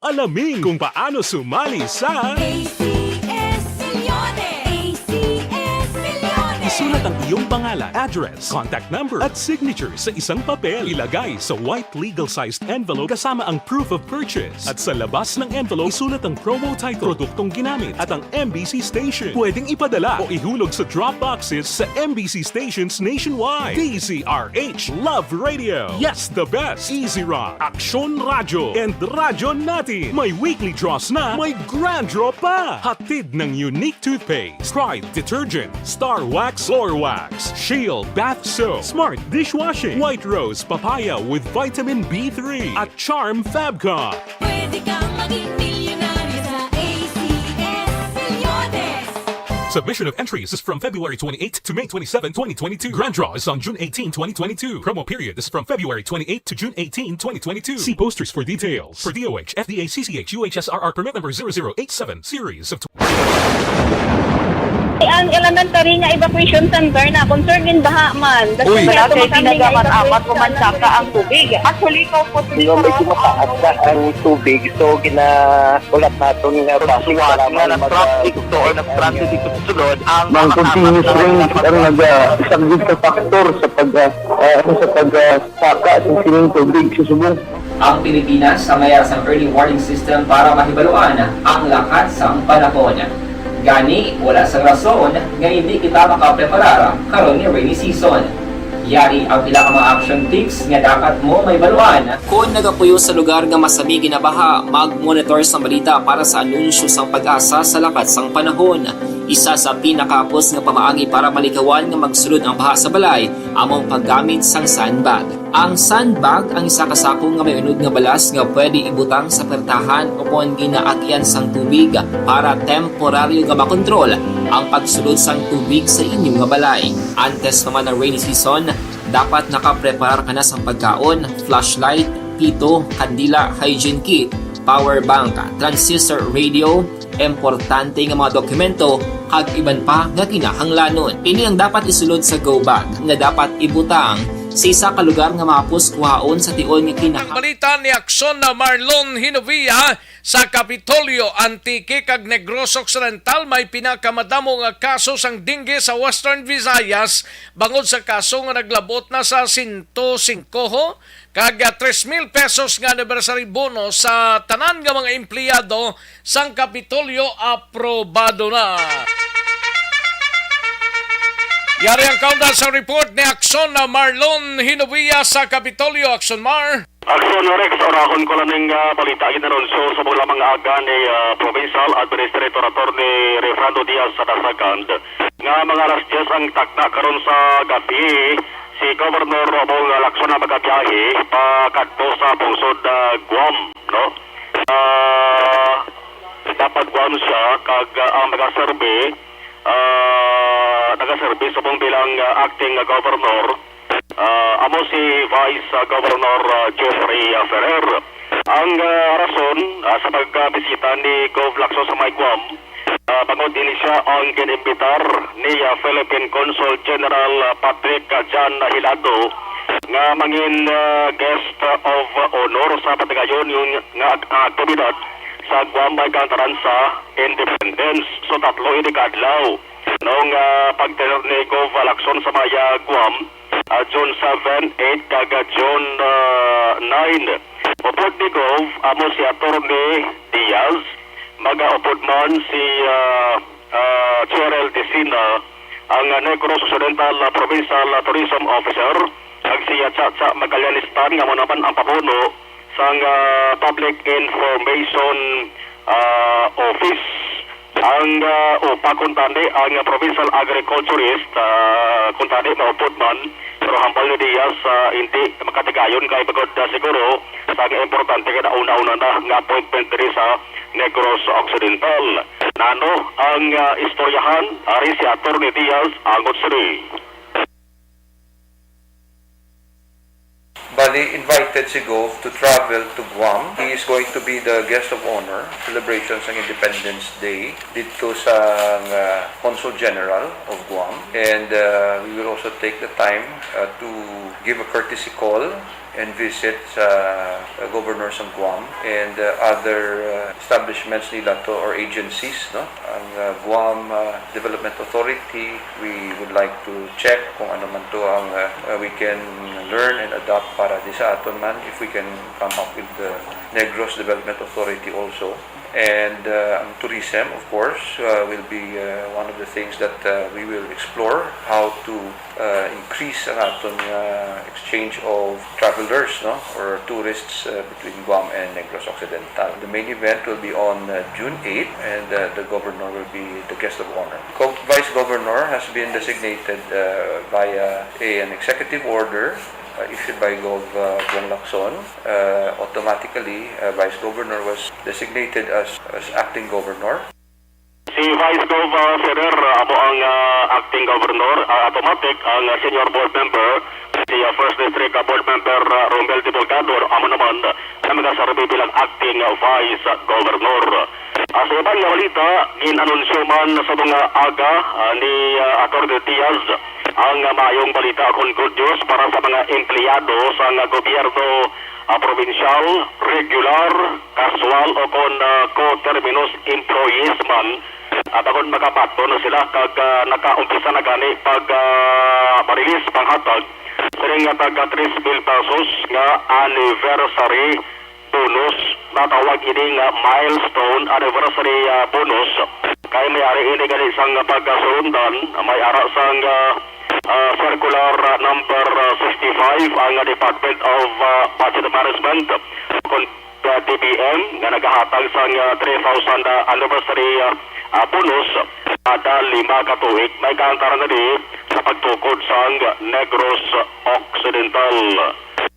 Alamin kung paano sumali sa A C S Millones! A C S Millones! Isulat ang iyong pangalan, address, contact number, at signature sa isang papel. Ilagay sa white legal-sized envelope kasama ang proof of purchase. At sa labas ng envelope, isulat ang promo title, produktong ginamit, at ang M B C station. Pwedeng ipadala o ihulog sa drop boxes sa M B C stations nationwide. D Z R H Love Radio. Yes, the best. Easy Rock, Aksyon Radyo, and Radyo Natin. May weekly draws na, may grand draw pa. Hatid ng Unique Toothpaste, Pride Detergent, Star Wax Floor Wax, Shield Bath Soap, Smart Dishwashing, White Rose Papaya with Vitamin B three, at Charm Fabcon. Pwede kang maging milyonaryo sa A C S Millones. Submission of entries is from February twenty-eighth to May twenty-seventh, twenty twenty-two. Grand draw is on June eighteenth, twenty twenty-two. Promo period is from February twenty-eighth to June eighteenth, twenty twenty-two. See posters for details. For D O H, F D A, C C H, U H S R R permit number zero zero eight seven, series of Ang elementary nga evacuation center na concerned in baha man. Uy. Wala kay pinagamat-amat o mansaka ang tubig. Actually, ikaw po, di ba, may tumataas na ang tubig, so ginahulat naton nga traffic nga nag-traffic to or nag-transit dito sa sulod ang mga continuous rain ang nag-, ah, isang good factor sa pag, ah, ah, sa pag, ah, saka sa sining tubig sa subong. Ang Pilipinas sa mayar sang early warning system para mahibaluan ang lakat sang panahon. Gani, wala sang rason nga hindi kita makapreparar karon nga rainy season. Yari ang pila ka mga action tips nga dapat mo mahibaluan. Kon nagapuyo sa lugar nga masami ginabaha, mag-monitor sang balita para sa anunsyo sang PAGASA sa lakat sang panahon. Isa sa pinakahapos nga pamaagi para malikawan nga magsulod ang baha sa balay amo ang paggamit sang sandbag. Ang sandbag ang isa ka sako nga may unod nga balas nga pwede ibutang sa pertahan upon ginaagian sang tubig para temporaryo nga makontrol ang pagsulod sang tubig sa inyo nga balay. Antes pa man ang rainy season, dapat nakapreparar ka na sang pagkaon, flashlight, pito, kandila, hygiene kit, power bank, transistor radio, importante nga mga dokumento, kag iban pa nga kinahanglanon. Ini ang dapat isulod sa go bag nga dapat ibutang sa isa ka lugar nga mahapos kuhaon sa tion nga kinahanglan. Ang balita ni Akson na Marlon Hinovia sa Kapitolyo, Antique kag Negros Occidental may pinakamadamo nga kaso sang dengue sa Western Visayas, bangod sa kaso nga naglabot na sa sento singko kag, ah, tres mil pesos nga anniversary bonus sa tanan nga mga empleyado sang Kapitolyo aprobado na. Yari ang kaundan sa report ni Akson na Marlon Hinovia sa Kapitolyo. Akson Mar. Akson Rex, urahon ko lang ning, ah, balita ginarunsyo sa mga aga ni, ah, Provincial Administrator Attorney Refrando Diaz sa the second, nga mga alas diyes ang takna karon sa gabi si Governor Bong Lacson na magabiyahe pa kadto sa pungsod, ah, Guam, no? Ah, dapat Guam siya kag, ah, ang magaserbi, ah, nagaserbi subong bilang, ah, acting governor, ah, amo si Vice, ah, Governor, ah, Geoffrey, ah, Ferrer. Ang, ah, rason, ah, sa pagbisita ni Gov Lacson sa may Guam, ah, bangod ini siya ang gin-imbitar ni, ah, Philippine Consul General, ah, Patrick, ah, John Hilado nga mangin, ah, guest of honor sa patigayon nga ak-, aktibidad sa Guam may kaangtaran sa Independence. So, tatlo ini ka adlaw nung, ah, pagtenor ni Gov Lacson sa may, ah, Guam, ah, June seven, eight, kag, ah, June, ah, nine. Upod ni Gov, amo si Attorney Diaz, magaupod man si, ah, ah, Cheryl Decina, ang, ah, Negros Occidental, ah, Provincial, ah, Tourism Officer, kag si, ah, Chacha Magallanes-Tan, nga amo naman ang pamuno sang, ah, Public Information, ah, Office. Ang, ah, upa kuntani ang provincial agriculturist, ah, kuntani maupod man, pero hambal ni Diaz, ah, hindi makatigayon kay bangod, ah, siguro sa nga importante kay nauna-una na nga appointment diri sa Negros Occidental. Nano ang, ah, istoryahan? Ari si Attorney Diaz, Angot Sri. Bali, invited si Gov to travel to Guam. He is going to be the guest of honor, celebration sang Independence Day dito sa, uh, Consul General of Guam. And, uh, we will also take the time, uh, to give a courtesy call and visit sa, uh, Governor sang Guam and, uh, other, uh, establishments nila to or agencies, no? Ang, uh, Guam, uh, Development Authority, we would like to check kung ano man to ang, uh, uh, we can learn and adopt para di sa aton man, if we can come up with the Negros Development Authority also. And, uh, ang tourism, of course, uh, will be, uh, one of the things that, uh, we will explore, how to, uh, increase ang aton, uh, exchange of travelers, no, or tourists, uh, between Guam and Negros Occidental. The main event will be on, uh, June eighth, and, uh, the governor will be the guest of honor. Co-, Vice Governor has been designated, uh, via a, an executive order, uh, issued by Gov, uh, Bong Lacson. Uh, automatically, uh, Vice Governor was designated as, as acting governor. Si Vice Gov, ah, Ferrer, ah, amo ang, ah, acting governor, ah, automatic ang, ah, senior board member, si, ah, First District, ah, Board Member, ah, Romel Divulgador, amo naman ang magaserbi bilang acting, ah, vice, ah, governor. Ah, sa iban nga balita, gin-anunsyo man sa mga aga, ah, ni, ah, Attorney Diaz ang, ah, maayong balita, kon good news, para sa mga empleyado sa, ah, gobyerno, ah, probinsyal, regular, casual o kon, ah, coterminous employees man, ah, bangod makabaton na sila kag, ah, nakaumpisa na gani pag, ah, marilis panghatag sining nga taga tres mil pesos nga anniversary bonus. Natawag ini nga milestone anniversary, ah, bonus, kay may ari ini gani sang pagkasulundan, may ara sang, ah, ah, circular, ah, number, ah, sixty-five ang Department of, ah, Budget Management, kon, ah, D B M, nga nagahatag sang, ah, three thousand, ah, anniversary, ah, ah, bonus kada lima ka tuig. May kaantaran na di sa pagtukod sang Negros Occidental.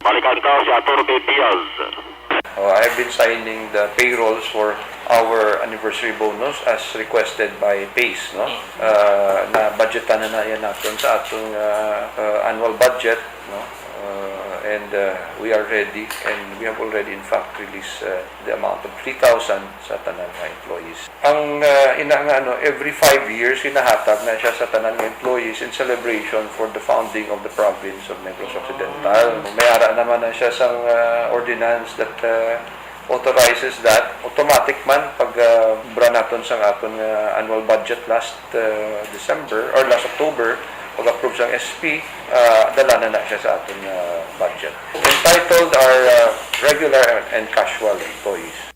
Balikan ta si Attorney Diaz. Oh, I've been signing the payrolls for our anniversary bonus as requested by PACE, no? Uh, na budgetan na na yan naton sa atong, uh, uh, annual budget, no? Uh, and, uh, we are ready, and we have already, in fact, released, uh, the amount of three thousand sa tanan nga employees. Ang, ah, ina nga, ano, every five years, ginahatag na siya sa tanan nga employees in celebration for the founding of the province of Negros Occidental. May ara naman na siya sang, ah, ordinance that, ah, authorizes that. Automatic man, pag, ah, bra naton sang aton nga annual budget last, ah, December or last October, pag-approve sang S P, ah, dala na na siya sa aton nga budget. Entitled are, ah, regular and casual employees.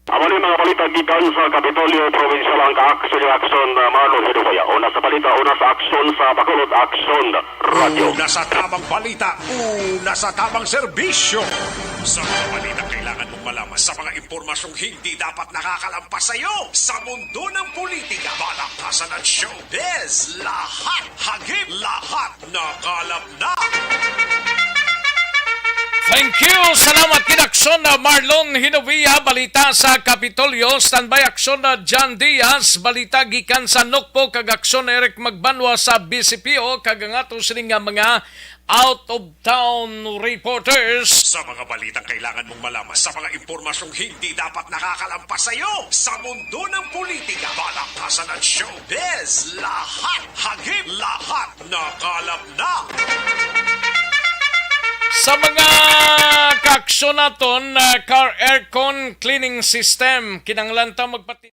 Amo ni mga balita gikan sa Kapitolyo Provincial, ang kaaksyon ni Aksyon, uh, Marlon Hidukoya. Una sa balita, una sa aksyon sa Bacolod, Aksyon Radyo. Una sa tamang balita, una sa tamang serbisyo. Sa mga balita kailangan mong malaman, sa mga impormasyong hindi dapat nakakalampas sa iyo, sa mundo ng politika, balakasan at showbiz, lahat hagip, lahat nakalap na. Thank you. Salamat gid, Aksyon na Marlon Hinovia. Balita sa Kapitolyo. Standby, Aksyon na John Diaz. Balita gikan sa Nokpo kag Aksyon Eric Magbanwa sa B C P O kag ang ato sini nga mga out of town reporters. Sa mga balitang kailangan mong malaman, sa mga impormasyong hindi dapat nakakalampas sa iyo, sa mundo ng politika, balakasan at showbiz, lahat hagip, lahat nakalap na. Sa mga kaaksyon naton, ah, car aircon cleaning system, kinahanglan ta magpati-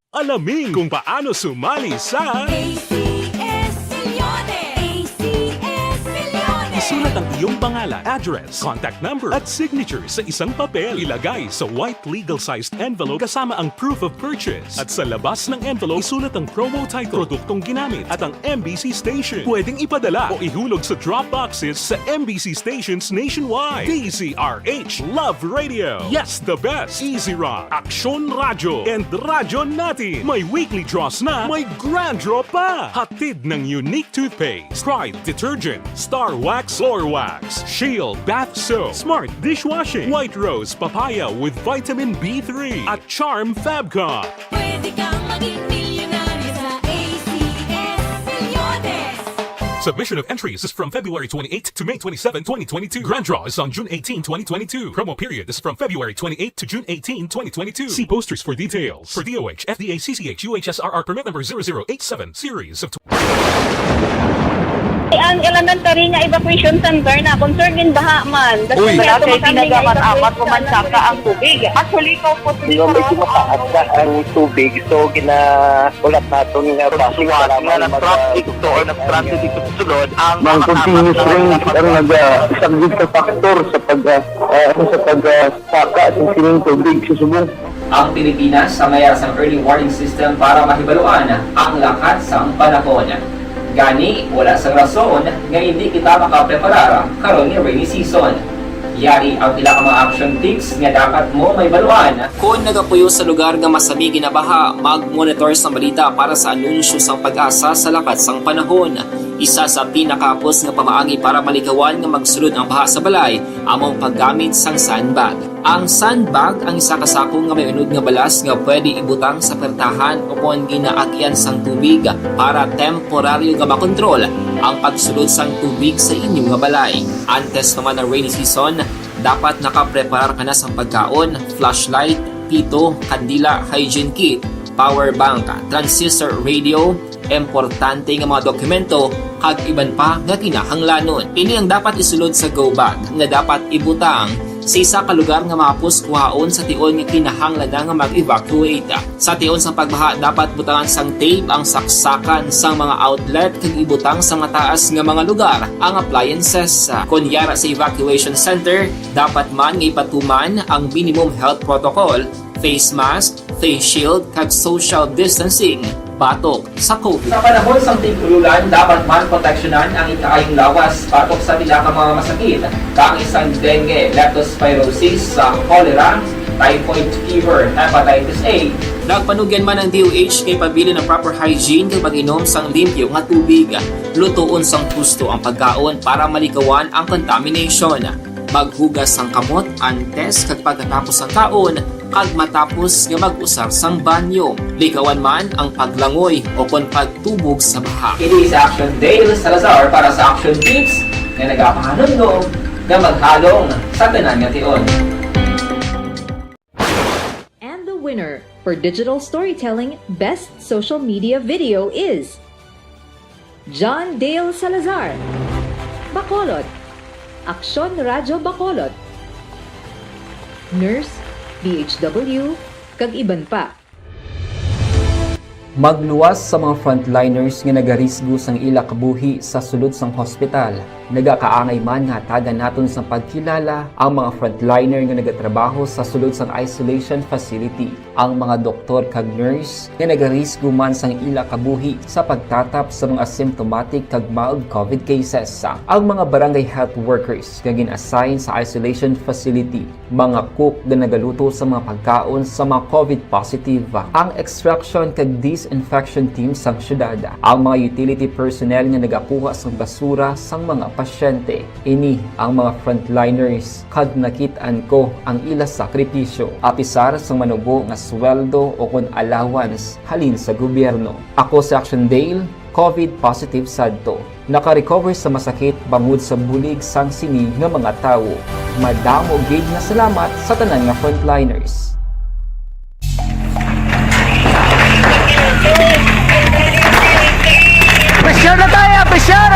Alamin kung paano sumali sa A C S Millones! A C S Millones! Isulat ang iyong pangalan, address, contact number, at signature sa isang papel. Ilagay sa white legal-sized envelope kasama ang proof of purchase. At sa labas ng envelope, isulat ang promo title, produktong ginamit, at ang M B C station. Pwedeng ipadala o ihulog sa drop boxes sa M B C stations nationwide. D Z R H Love Radio. Yes, the best. Easy Rock, Aksyon Radyo, and Radyo Natin. May weekly draws na, may grand draw pa. Hatid ng Unique Toothpaste, Pride Detergent, Star Wax Floor Wax, Shield Bath Soap, Smart Dishwashing, White Rose Papaya with Vitamin B three, at Charm Fabcon. Pwede kang maging milyonaryo sa A C S Millones. Submission of entries is from February twenty-eighth to May twenty-seven, twenty twenty-two. Grand draw is on June eighteen, twenty twenty-two. Promo period is from February twenty-eighth to June eighteen, twenty twenty-two. See posters for details. For D O H, F D A, C C H, U H S R R permit number zero zero eight seven, series of Ang elementary nga evacuation center na concern gin baha man. Uy. Wala kay tinaga man apat o man saka ang tubig. Actually, ko po Pero medyo mataas na ang tubig, so ginaulat naton nga basi Suwat nga nag-traffic to or nag-transit dito sa sulod ang mga continuous rain ang nag-, ah, isang big factor sa pag, ah, ah, sa pag, ah, saka sa sining tubig sa subong. Ang Pilipinas ang may sang early warning system para mahibaluan ang lakat sang panahon. Gani, wala sang rason nga hindi kita makapreparar karon nga rainy season. Yari ang pila ka mga action tips nga dapat mo mahibaluan. Kon nagapuyo sa lugar nga masami ginabaha, mag-monitor sang balita para sa anunsyo sang PAGASA sa lakat sang panahon. Isa sa pinakahapos nga pamaagi para malikawan nga magsulod ang baha sa balay amo ang paggamit sang sandbag. Ang sandbag ang isa ka sako nga may unod nga balas nga pwede ibutang sa pertahan o kon ginaagian sang tubig para temporaryo nga makontrol ang pagsulod sang tubig sa inyo nga balay. Antes pa man ang rainy season, dapat nakapreparar ka na sang pagkaon, flashlight, pito, kandila, hygiene kit, power bank, transistor radio, importante nga mga dokumento, kag iban pa nga kinahanglanon. Ini ang dapat isulod sa go bag nga dapat ibutang sa isa ka lugar nga mahapos kuhaon sa tion nga kinahanglan na nga mag-evacuate. Sa tion sang pagbaha, dapat butangan sang tape ang saksakan sang mga outlet kag ibutang sa mataas nga mga lugar ang appliances. Kon yara sa evacuation center, dapat man nga ipatuman ang minimum health protocol, face mask, face shield, kag social distancing batok sa COVID. Sa panahon sang tig-ululan, dapat man proteksyonan ang ikaayong lawas batok sa pila ka mga masakit, kaangay sang dengue, leptospirosis, sa cholera, typhoid fever, hepatitis A. Nagpanugyan man ang D O H kay pabilin ang proper hygiene kag pag-inom sang limpyo nga tubig. Lutoon sang husto ang pagkaon para malikawan ang contamination. Maghugas sang kamot antes kag pagkatapos sang kaon kag matapos nga mag-usar sang banyo. Likawan man ang paglangoy o kon pagtubog sa baha. Ini sa Action Dale Salazar para sa Action Tips nga nagapahanumdom nga maghalong sa tanan nga tion. And the winner for Digital Storytelling Best Social Media Video is John Dale Salazar, Bacolod, Aksyon Radyo Bacolod, Nurse, D H W, kag iban pa. Magluwas sa mga frontliners nga nagarisgo sang ila kabuhi sa sulod sang hospital. Nagakaangay man nga hatagan naton sang pagkilala ang mga frontliner nga nagatrabaho sa sulod sang isolation facility. Ang mga doktor kag nurse nga nagarisgo man sang ila kabuhi sa pagtatap sa mga asymptomatic kag mild COVID cases. Ang mga barangay health workers nga gin-assign sa isolation facility, mga cook nga nagaluto sa mga pagkaon sa mga COVID positive, ang extraction kag disinfection team sang syudad, ang mga utility personnel nga nagakuha sang basura sang mga pasyente. Ini ang mga frontliners kag nakit-an ko ang ila sakripisyo, apisar sang manubo nga sweldo o kon allowance halin sa gobyerno. Ako si Action Dale, COVID positive sadto. Naka-recover sa masakit bangod sa bulig sang sini nga mga tawo. Madamo gid nga salamat sa tanan nga frontliners. Pressure na tayo! Pressure!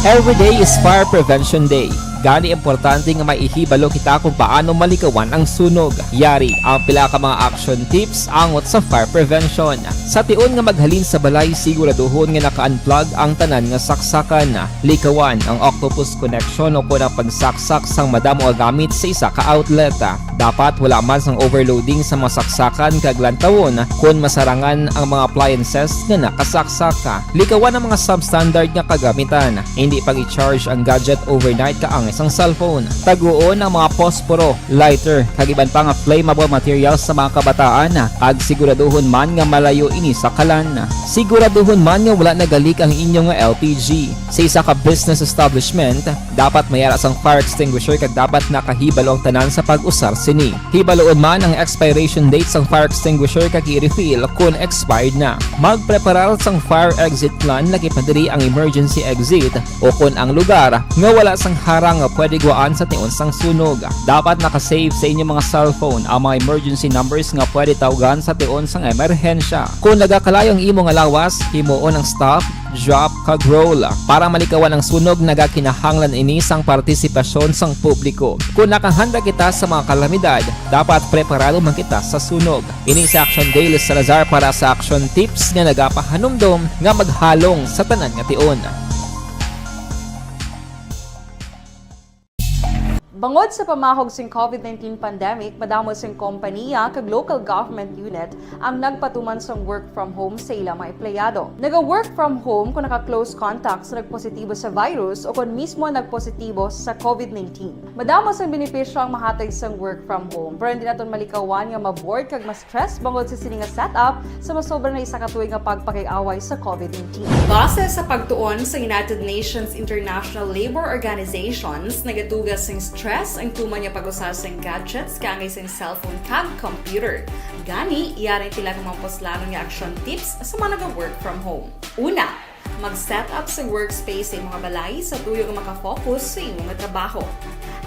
Every day is Fire Prevention Day. Gani importante nga may ihibalo kita kung paano malikawan ang sunog. Yari ang pila ka mga action tips angot sa fire prevention. Sa tion nga maghalin sa balay, siguraduhon nga naka-unplug ang tanan nga saksakan. Likawan ang octopus connection o kon ang pagsaksak sang madamo nga gamit sa isa ka outlet. Dapat wala man sang overloading sa mga saksakan kag lantawon kon masarangan ang mga appliances nga nakasaksak. Likawan ang mga substandard nga kagamitan. Indi pag-i-charge ang gadget overnight kaangay sang cellphone. Taguon ang mga posporo, lighter, kag iban pa nga flammable materials sa mga kabataan, kag siguraduhon man nga malayo ini sa kalan. Siguraduhon man nga wala nagalik ang inyo nga L P G. Sa isa ka business establishment, dapat may ara sang fire extinguisher kag dapat nakahibalo ang tanan sa pag-usar sini. Hibaloon man ang expiration date sang fire extinguisher kag i-refill kon expired na. Magpreparar sang fire exit plan, lakip na diri ang emergency exit o kon ang lugar nga wala sang harang nga pwede guwaan sa tion sang sunog. Dapat naka-save sa inyo mga cellphone ang mga emergency numbers nga pwede tawgan sa tion sang emerhensya. Kon nagakalayo ang imo nga lawas, himuon ang stop, drop, kag roll. Para malikawan ang sunog, nagakinahanglan ini sang partisipasyon sang publiko. Kon nakahanda kita sa mga kalamidad, dapat preparado man kita sa sunog. Ini si Action Dale Salazar para sa Action Tips nga nagapahanumdom nga maghalong sa tanan nga tion. Tungod sa pamahog sing COVID nineteen pandemic, madamo sing kompaniya kag local government unit ang nagpatuman sang work from home sa ila mga empleyado. Naga-work from home kung naka-close contact sa nagpositibo sa virus o kon mismo nagpositibo sa COVID nineteen. Madamo sang benepisyo ang mahatag sang work from home, pero hindi naton malikawan nga ma-bored kag ma-stress bangod sa sini nga setup sa masobra na isa ka tuig nga pagpakig-away sa COVID nineteen. Base sa pagtuon sa United Nations International Labour Organizations, nagatuga sing stress ang tuman nga pag-usa sing gadgets kaangay sing cellphone kag computer. Gani, yari pila ka mga puslanon nga action tips sa mga naga-work from home. Una, mag-set up sa workspace sa imo nga balay sa tuyo nga maka-focus sa imo nga trabaho.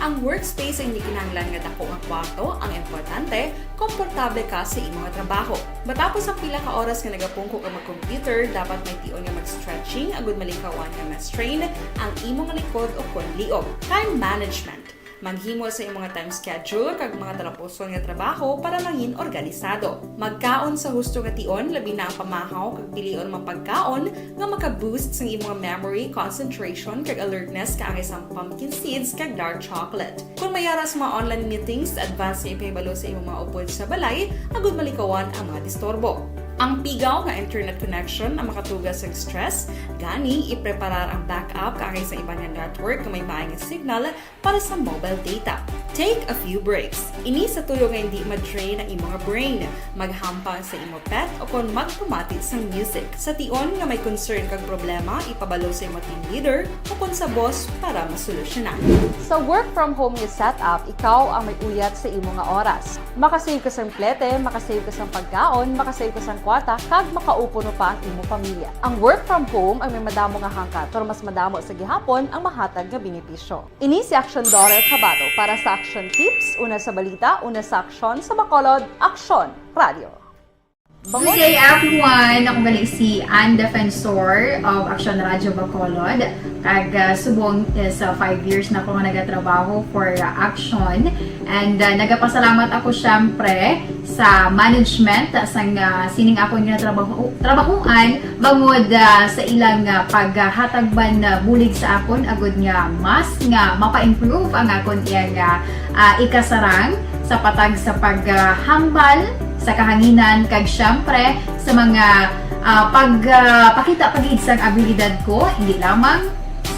Ang workspace ay hindi kinahanglan nga dako nga kwarto ang importante, komportable ka sa imo nga trabaho. Matapos ang pila ka oras nga nagapungko ka mag-computer, dapat may tion nga mag-stretching agud malikawan nga ma-strain ang imo nga likod o kon liog. Time management. Maghimo sa imo nga time schedule kag mga talapuson nga trabaho para mangin organisado. Magkaon sa husto nga tion, labi na ang pamahaw kag pilion mga pagkaon nga maka-boost sang imo nga memory, concentration, kag alertness kaangay sang pumpkin seeds kag dark chocolate. Kung may ara sa mga online meetings, advance nga ipahibalo sa imo mga upod sa balay agud malikawan ang mga disturbo. Ang pigaw nga internet connection ang makatuga sa stress, gani ipreparar ang backup kaangay sa iban nga network nga may maay nga signal para sa mobile data. Take a few breaks. Ini sa tuyo nga hindi ma-drain ang imo nga brain. Maghampang sa imo pet o kon magpamati sang music. Sa tion nga may concern kag problema, ipabalo sa imo team leader o kon sa boss para masolusyonan. Sa work from home nga setup, ikaw ang may uyat sa imo nga oras. Makasave ka sang plete, makasave ka sang pagkaon, makasave ka sang kwarta, kag makaupod pa ang imo pamilya. Ang work from home ang may madamo nga hangkat, pero mas madamo sa gihapon ang mahatag nga benepisyo. Ini si Action Daughter Kabato para sa Action Tips, una sa balita, una sa aksyon, sa Bacolod, Aksyon Radio. Good day, everyone! Ako gali si Ann Defensor of Action Radio Bacolod. Kag, ah, subong is, ah, five years na ako nga nagatrabaho for, ah, Action. And, ah, nagapasalamat ako, syempre, sa management sang, ah, sining akon nga trabaho, trabahuan bangod, ah, sa ilang, ah, paghatag man, ah, bulig sa akon agud nga mas nga mapa-improve ang akon iyang, ah, ah, ikasarang sa patag sa paghambal sa kahanginan kag syempre sa mga, ah, pag, ah, pakita pa gid sang abilidad ko, hindi lamang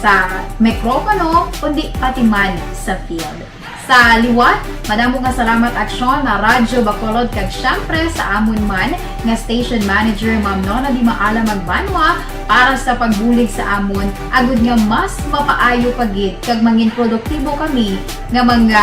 sa mikropono, kundi pati man sa field. Sa liwat, madamo nga salamat Aksyon na Radyo Bacolod kag syempre sa amon man nga station manager, Ma'am Nona Di Maala Magbanwa, para sa pagbulig sa amon, agud nga mas mapaayo pa gid kag mangin produktibo kami nga mga,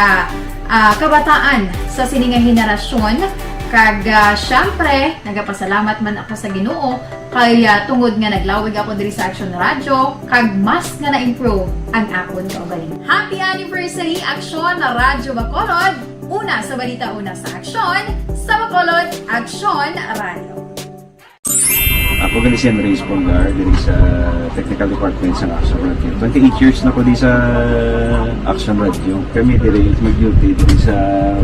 ah, kabataan sa sini nga henerasyon. Kag, ah, syempre, nagapasalamat man ako sa Ginoo kay, ah, tungod nga naglawig ako diri sa Aksyon Radyo, kag mas nga na-improve ang akon kaugalingon. Happy anniversary, Aksyon na Radyo Bacolod! Una sa balita, una sa aksyon, sa Bacolod, Aksyon Radyo. Ako gali si Henry Espolgar, diri sa Technical Department sa Action Radio. Twenty-eight years na ko di sa Action Radio. Kami diri mag-duty diri sa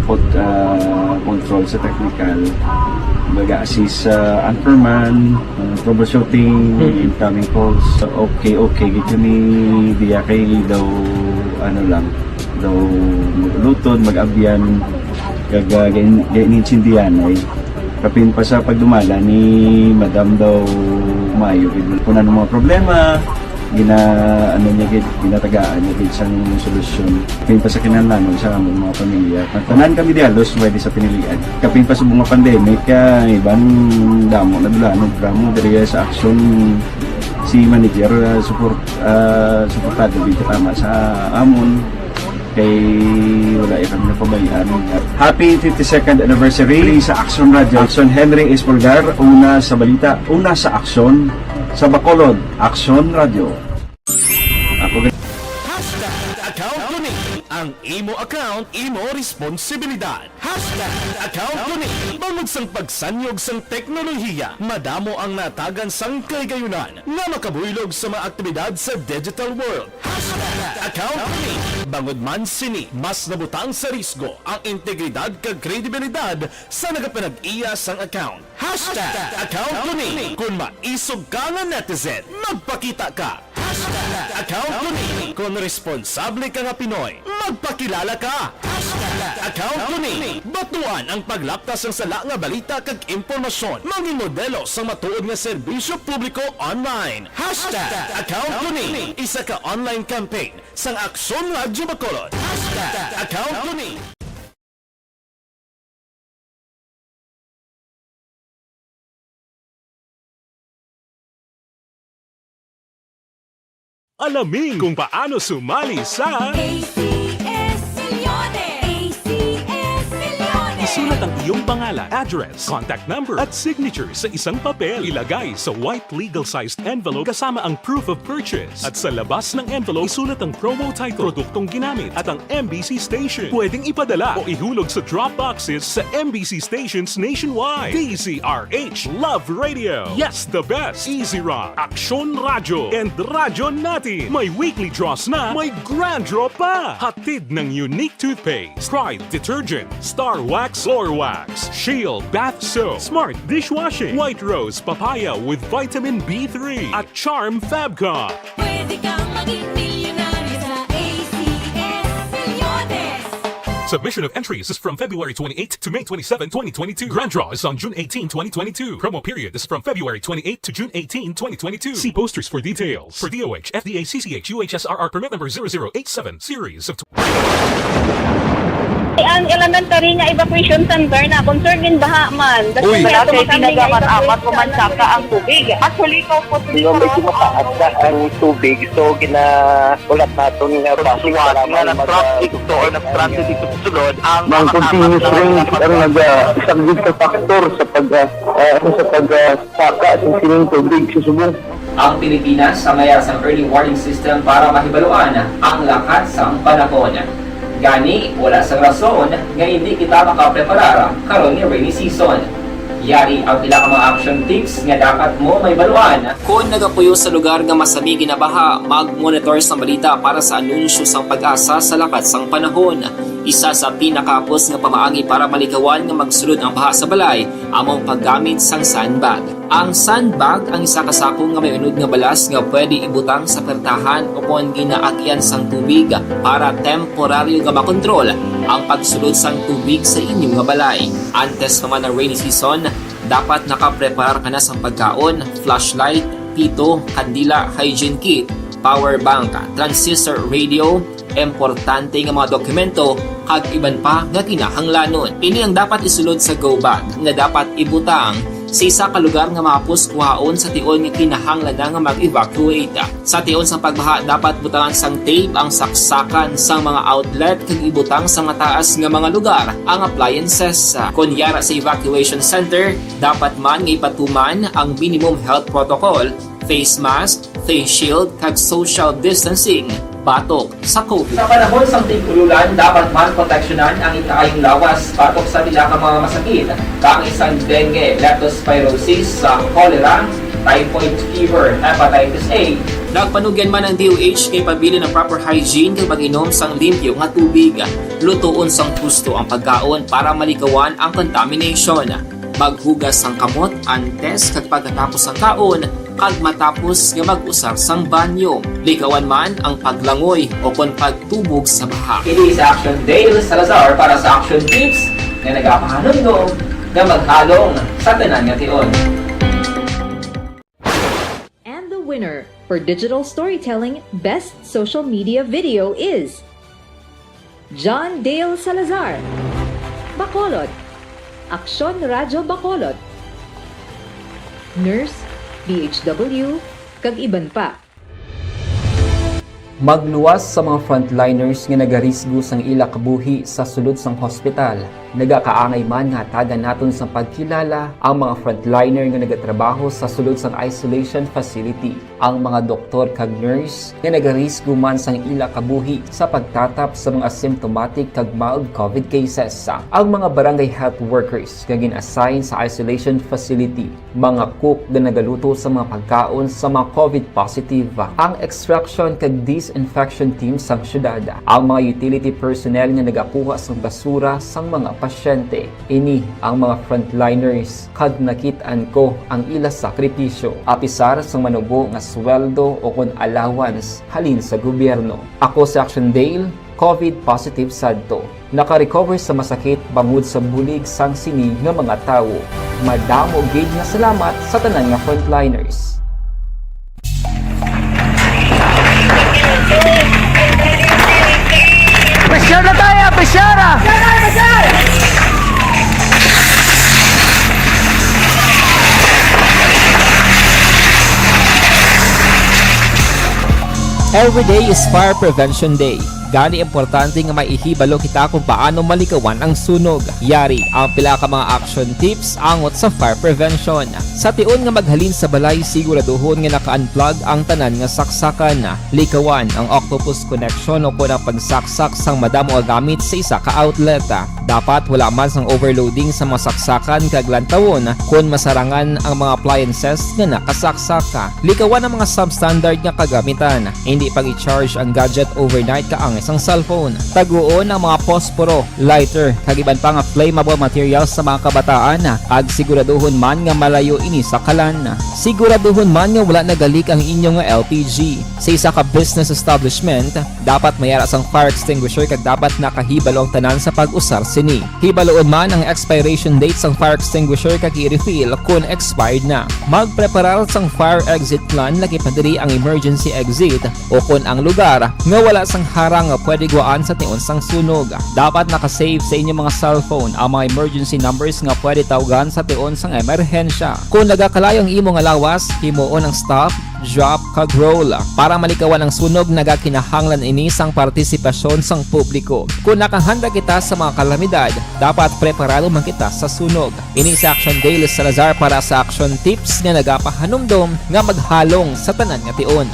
pod-, ah, control sa technical. Mag-assist sa anchorman, ah, troubleshooting, Mm. incoming calls. Okay, okay. Gid kami diya kay daw, ano lang, daw mag-ulutod, mag-abyan, kag, ah, gain-, gain-intindihan ay kapin pa sa pagdumala ni Madam daw maayo gid. Kung ano mga problema, gina-, ano niya gid, ginatagaan niya gid sang solusyon. Kapin pa sa kinahanglanon sa among mga pamilya. Tanan kami dialos, pwede sa pinilian. Kapin pa sa mga pandemic, ah, iban damo na dulanog kamo diri sa aksyon si manager, ah, support, ah, suportado gid katama sa amon. Kay wala iya kami napabayaan. Happy fifty-second anniversary sa Action Radio. Action Henry Espolgar, una sa balita, una sa aksyon, sa Bacolod, Action Radio. Ako gid. Hashtag account ko ni. Ang imo account, imo responsibilidad. Hashtag account ko ni. Bangod sang pagsanyog sang teknolohiya, madamo ang natagan sang kahigayunan nga makabuylog sa mga aktibidad sa digital world. Hashtag account ko ni. Bangod man sini, mas nabutang sa risgo ang integridad kag kredibilidad sa nagapanag-iya sang account. Hashtag account ko ni. Kung maisog ka nga netizen, magpakita ka. Account ko ni. Kon responsable ka nga Pinoy, magpakilala ka. Account ko ni. Batuan ang paglapta sang sala nga balita kag impormasyon. Mangin modelo sang matuod nga serbisyo publiko online. Hashtag Account ko ni. Isa ka online campaign sang Aksyon Radyo Bacolod. Hashtag Account ko ni. Alamin kung paano sumali sa A C S Millones! A C S Millones! Isulat ang iyong pangalan, address, contact number, at signature sa isang papel. Ilagay sa white legal-sized envelope kasama ang proof of purchase. At sa labas ng envelope, isulat ang promo title, produktong ginamit, at ang M B C station. Pwedeng ipadala o ihulog sa drop boxes sa M B C stations nationwide. D Z R H Love Radio. Yes, the best. Easy Rock, Aksyon Radyo, and Radyo Natin. May weekly draws na, may grand draw pa. Hatid ng Unique Toothpaste, Pride Detergent, Star Wax Floor Wax, Shield Bath Soap, Smart Dishwashing, White Rose Papaya with Vitamin B three, at Charm Fabcon. Pwede kang maging milyonaryo sa A C S Millones. Submission of entries is from February twenty-eighth to May twenty-seven, twenty twenty-two. Grand draw is on June eighteen, twenty twenty-two. Promo period is from February twenty-eighth to June eighteen, twenty twenty-two. See posters for details. For D O H, F D A, C C H, U H S R R permit number zero zero eight seven, series of Ang elementary nga evacuation center na concern gin baha man. Uy. Wala kay tinaga man amat o man saka ang tubig. Actually, ko po Pero medyo mataas na ang tubig, so ginaulat naton nga bus nga nag-traffic to or nag-transit dito sa sulod ang Mang continuous rain ang nag-, ah, isang big factor sa pag, ah, ah, sa pag, ah, saka sa sining tubig sa subong. Ang Pilipinas, sa mayas sang early warning system para mahibaluan ang lakat sang panahon. Gani, wala sang rason nga hindi kita makapreparar karon nga rainy season. Yari ang pila ka mga action tips nga dapat mo mahibaluan. Kon nagapuyo sa lugar nga masami ginabaha, mag-monitor sang balita para sa anunsyo sang PAGASA sa lakat sang panahon. Isa sa pinakahapos nga pamaagi para malikawan nga magsulod ang baha sa balay amo ang paggamit sang sandbag. Ang sandbag ang isa ka sako nga may unod nga balas nga pwede ibutang sa pertahan o kon ginaagian sang tubig para temporaryo nga makontrol ang pagsulod sang tubig sa inyo nga balay. Antes pa man ang rainy season, dapat nakapreparar ka na sang pagkaon, flashlight, pito, kandila, hygiene kit, power bank, transistor radio, importante nga mga dokumento, kag iban pa nga kinahanglanon. Ini ang dapat isulod sa go bag nga dapat ibutang sa isa ka lugar nga mahapos kuhaon sa tion nga kinahanglan na nga mag-evacuate. Sa tion sang pagbaha, dapat butangan sang tape ang saksakan sang mga outlet kag ibutang sa mataas nga mga lugar ang appliances. Kon yara sa evacuation center, dapat man nga ipatuman ang minimum health protocol, face mask, face shield, kag social distancing batok sa COVID. Sa panahon sang tig-ululan, dapat man proteksyonan ang ikaayong lawas batok sa pila ka mga masakit, kaangay sang dengue, leptospirosis, sa cholera, typhoid fever, hepatitis A. Nagpanugyan man ang D O H kay pabilin ang proper hygiene kag pag-inom sang limpyo nga tubig. Lutoon sang husto ang pagkaon para malikawan ang contamination. Maghugas sang kamot antes kag pagkatapos sang kaon, kag matapos nga mag-usar sang banyo. Likawan man ang paglangoy o kon pagtubog sa baha. Ini si Action Dale Salazar para sa Action Tips nga nagapahanumdom nga maghalong sa tanan nga tion. And the winner for Digital Storytelling Best Social Media Video is John Dale Salazar, Bacolod, Aksyon Radyo Bacolod, Nurse, D H W, kag iban pa. Magluwas sa mga frontliners nga nagarisgo sang ila kabuhi sa sulod sang hospital. Nagakaangay man nga hatagan naton sang pagkilala ang mga frontliner nga nagatrabaho sa sulod sang isolation facility. Ang mga doktor kag nurse nga nagarisgo man sang ila kabuhi sa pagtatap sa mga symptomatic kag mild COVID cases. Ang mga barangay health workers nga gin-assign sa isolation facility, mga cook nga nagaluto sa mga pagkaon sa mga COVID positive, ang extraction kag disinfection team sang syudad, ang mga utility personnel nga nagakuha sang basura sang mga pasyente. Ini ang mga frontliners, kag nakit-an ko ang ila sakripisyo, apisar sang manubo nga sweldo o kon allowance halin sa gobyerno. Ako si Action Dale, COVID positive sadto. Naka-recover sa masakit bangod sa bulig sang sini nga mga tawo. Madamo gid nga salamat sa tanan nga frontliners. Pressure na tayo! Pressure! Every day is Fire Prevention Day. Gani, importante nga may ihibalo kita kung paano malikawan ang sunog. Yari ang pila ka mga action tips angot sa fire prevention. Sa tion nga maghalin sa balay, siguraduhon nga naka-unplug ang tanan nga saksakan. Likawan ang octopus connection o kon ang pagsaksak sang madamo nga gamit sa isa ka outlet. Dapat wala man sang overloading sa mga saksakan kag lantawon kon masarangan ang mga appliances nga nakasaksak. Likawan ang mga substandard nga kagamitan. Hindi pag-i-charge ang gadget overnight kaangay sang cellphone. Taguon ang mga posporo, lighter, kag iban pa nga flammable materials sa mga kabataan, kag siguraduhon man nga malayo ini sa kalan. Siguraduhon man nga wala nagalik ang inyo nga L P G. Sa isa ka business establishment, dapat may ara sang fire extinguisher kag dapat nakahibalo ang tanan sa pag-usar sini. Hibaloon man ang expiration date sang fire extinguisher kag i-refill kon expired na. Magpreparar sang fire exit plan, lakip na diri ang emergency exit o kon ang lugar nga wala sang harang nga pwede gwaan sa tion sang sunog. Dapat naka-save sa inyo mga cellphone ang mga emergency numbers nga pwede tawgan sa tion sang emerhensya. Kon nagakalayo ang imo nga lawas, himuon ang stop, drop, kag roll. Para malikawan ang sunog, nagakinahanglan ini sang partisipasyon sang publiko. Kon nakahanda kita sa mga kalamidad, dapat preparado man kita sa sunog. Ini si Action Dale Salazar para sa Action Tips nga nagapahanumdom nga maghalong sa tanan nga tion.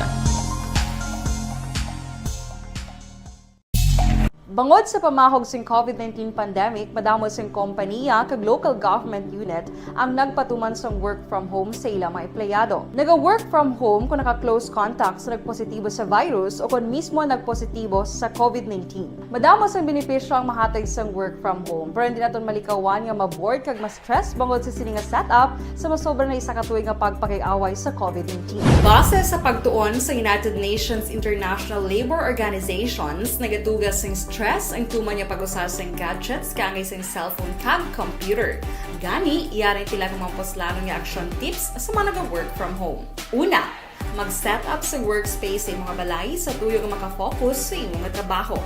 Bangod sa pamahog sing COVID nineteen pandemic, madamo sing kompaniya kag local government unit ang nagpatuman sang work from home sa ila mga empleyado. Naga-work from home kung naka-close contact sa nagpositibo sa virus o kon mismo nagpositibo sa COVID nineteen. Madamo sang benepisyo ang mahatag sang work from home, pero hindi naton malikawan nga ma-bored kag ma-stress bangod sa sini nga setup sa masobra na isa ka tuig nga pagpakig-away sa COVID nineteen. Base sa pagtuon sa United Nations International Labor Organizations, nagatuga sing stress ang tuman nga pag-usa sing gadgets kaangay sing cellphone kag computer. Gani, yari pila ka mga puslanon nga action tips sa mga naga-work from home. Una, mag-set up sa workspace sa imong balay sa tuyo nga maka-focus sa imong trabaho.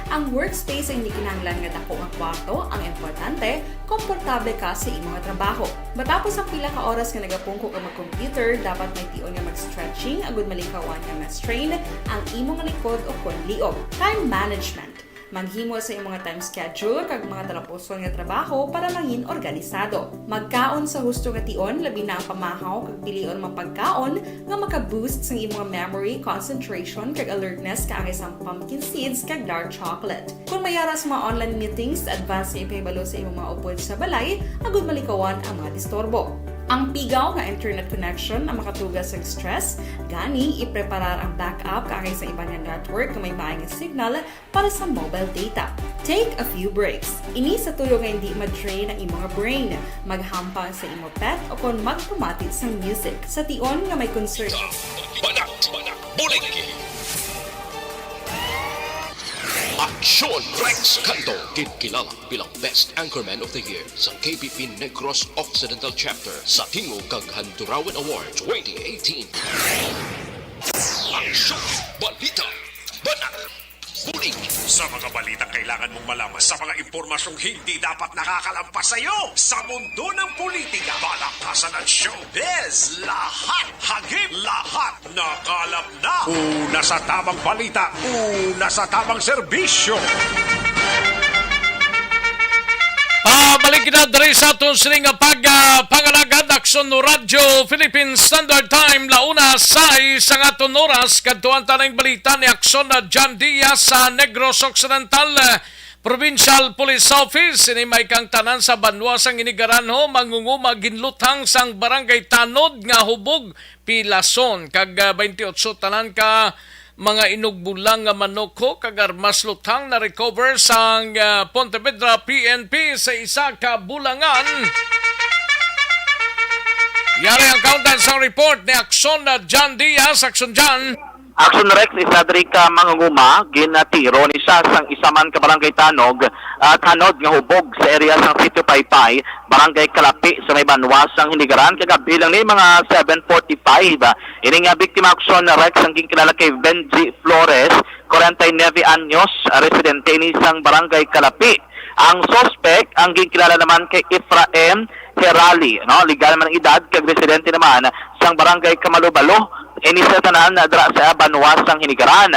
Ang workspace ay hindi kinahanglan nga dako nga kwarto, ang importante, komportable ka sa imong trabaho. Matapos ang pila ka oras nga nagapungko ka mag-computer, dapat may tion nga mag-stretching agud malikawan nga ma-strain ang imong likod o kon liog. Time management. Maghimo sa imong time schedule kag mga talapuson nga trabaho para mangin organisado. Magkaon sa husto nga tion, labi na ang pamahaw, kag pilion ang mga pagkaon nga maka-boost sang imong memory, concentration, kag alertness kaangay sang pumpkin seeds kag dark chocolate. Kung may ara sa mga online meetings, advance nga ipahibalo sa imong mga upod sa balay agud malikawan ang mga disturbo. Ang pigaw nga internet connection ang makatuga sa stress, gani ipreparar ang backup kaangay sa iban nga network nga may maay nga signal para sa mobile data. Take a few breaks. Ini sa tuyo nga hindi ma-drain ang imong brain. Maghampang sa imo pet o kon magpamati sang music. Sa tion nga may concert. Banat, banat, bulig. Aksyon Rex Canto, ginkilala bilang Best Anchorman of the Year sa K P P Negros Occidental Chapter sa Tingog kag Handurawan Award twenty eighteen. Aksyon, balita, banat, bulig. Sa mga balitang kailangan mong malaman, sa mga impormasyong hindi dapat nakakalampas sa iyo, sa mundo ng politika, palakasan at showbiz, lahat, hagip, lahat, nakalap na. Una sa tamang balita, una sa tamang serbisyo. Ah, balik kita diri sa aton sini nga pag, ah, pangalagad, Aksyon Radyo Philippine Standard Time, la una sais ang aton oras. Kadtuan ta ning balita ni Aksyon na John Diaz sa Negros Occidental, eh, Provincial Police Office. Ini may kang tanan sa banwa sang Inigaranjo, mangunguma ginluthang sang Barangay Tanod nga hubog, Pilason, kag, ah, twenty-eight tanan ka mga inugbulang nga manok ho kag armas luthang na-recover sang, ah, Pontevedra P N P sa isa ka bulangan. Yari ang kaundan sang report ni Akson na John Diaz. Akson John. Action Rex, isa diri ka mangunguma, ginatiro ni siya sang isa man ka barangay tanog, ah, tanod nga hubog sa area sang Sitio Paypay, Barangay Kalapi, sa may banwa sang Hinigaran, kagabi lang ni mga seven forty-five. Ini nga biktima, Action Rex, ang ginkilala kay Benji Flores, kwarenta y nuebe anyos, residente ini sang Barangay Kalapi. Ang suspek ang ginkilala naman kay Efraim Herali, no? Legal man ang edad kag residente naman sang Barangay Kamalubalo, ini sa tanan dira sa banwa sang Hinigaran.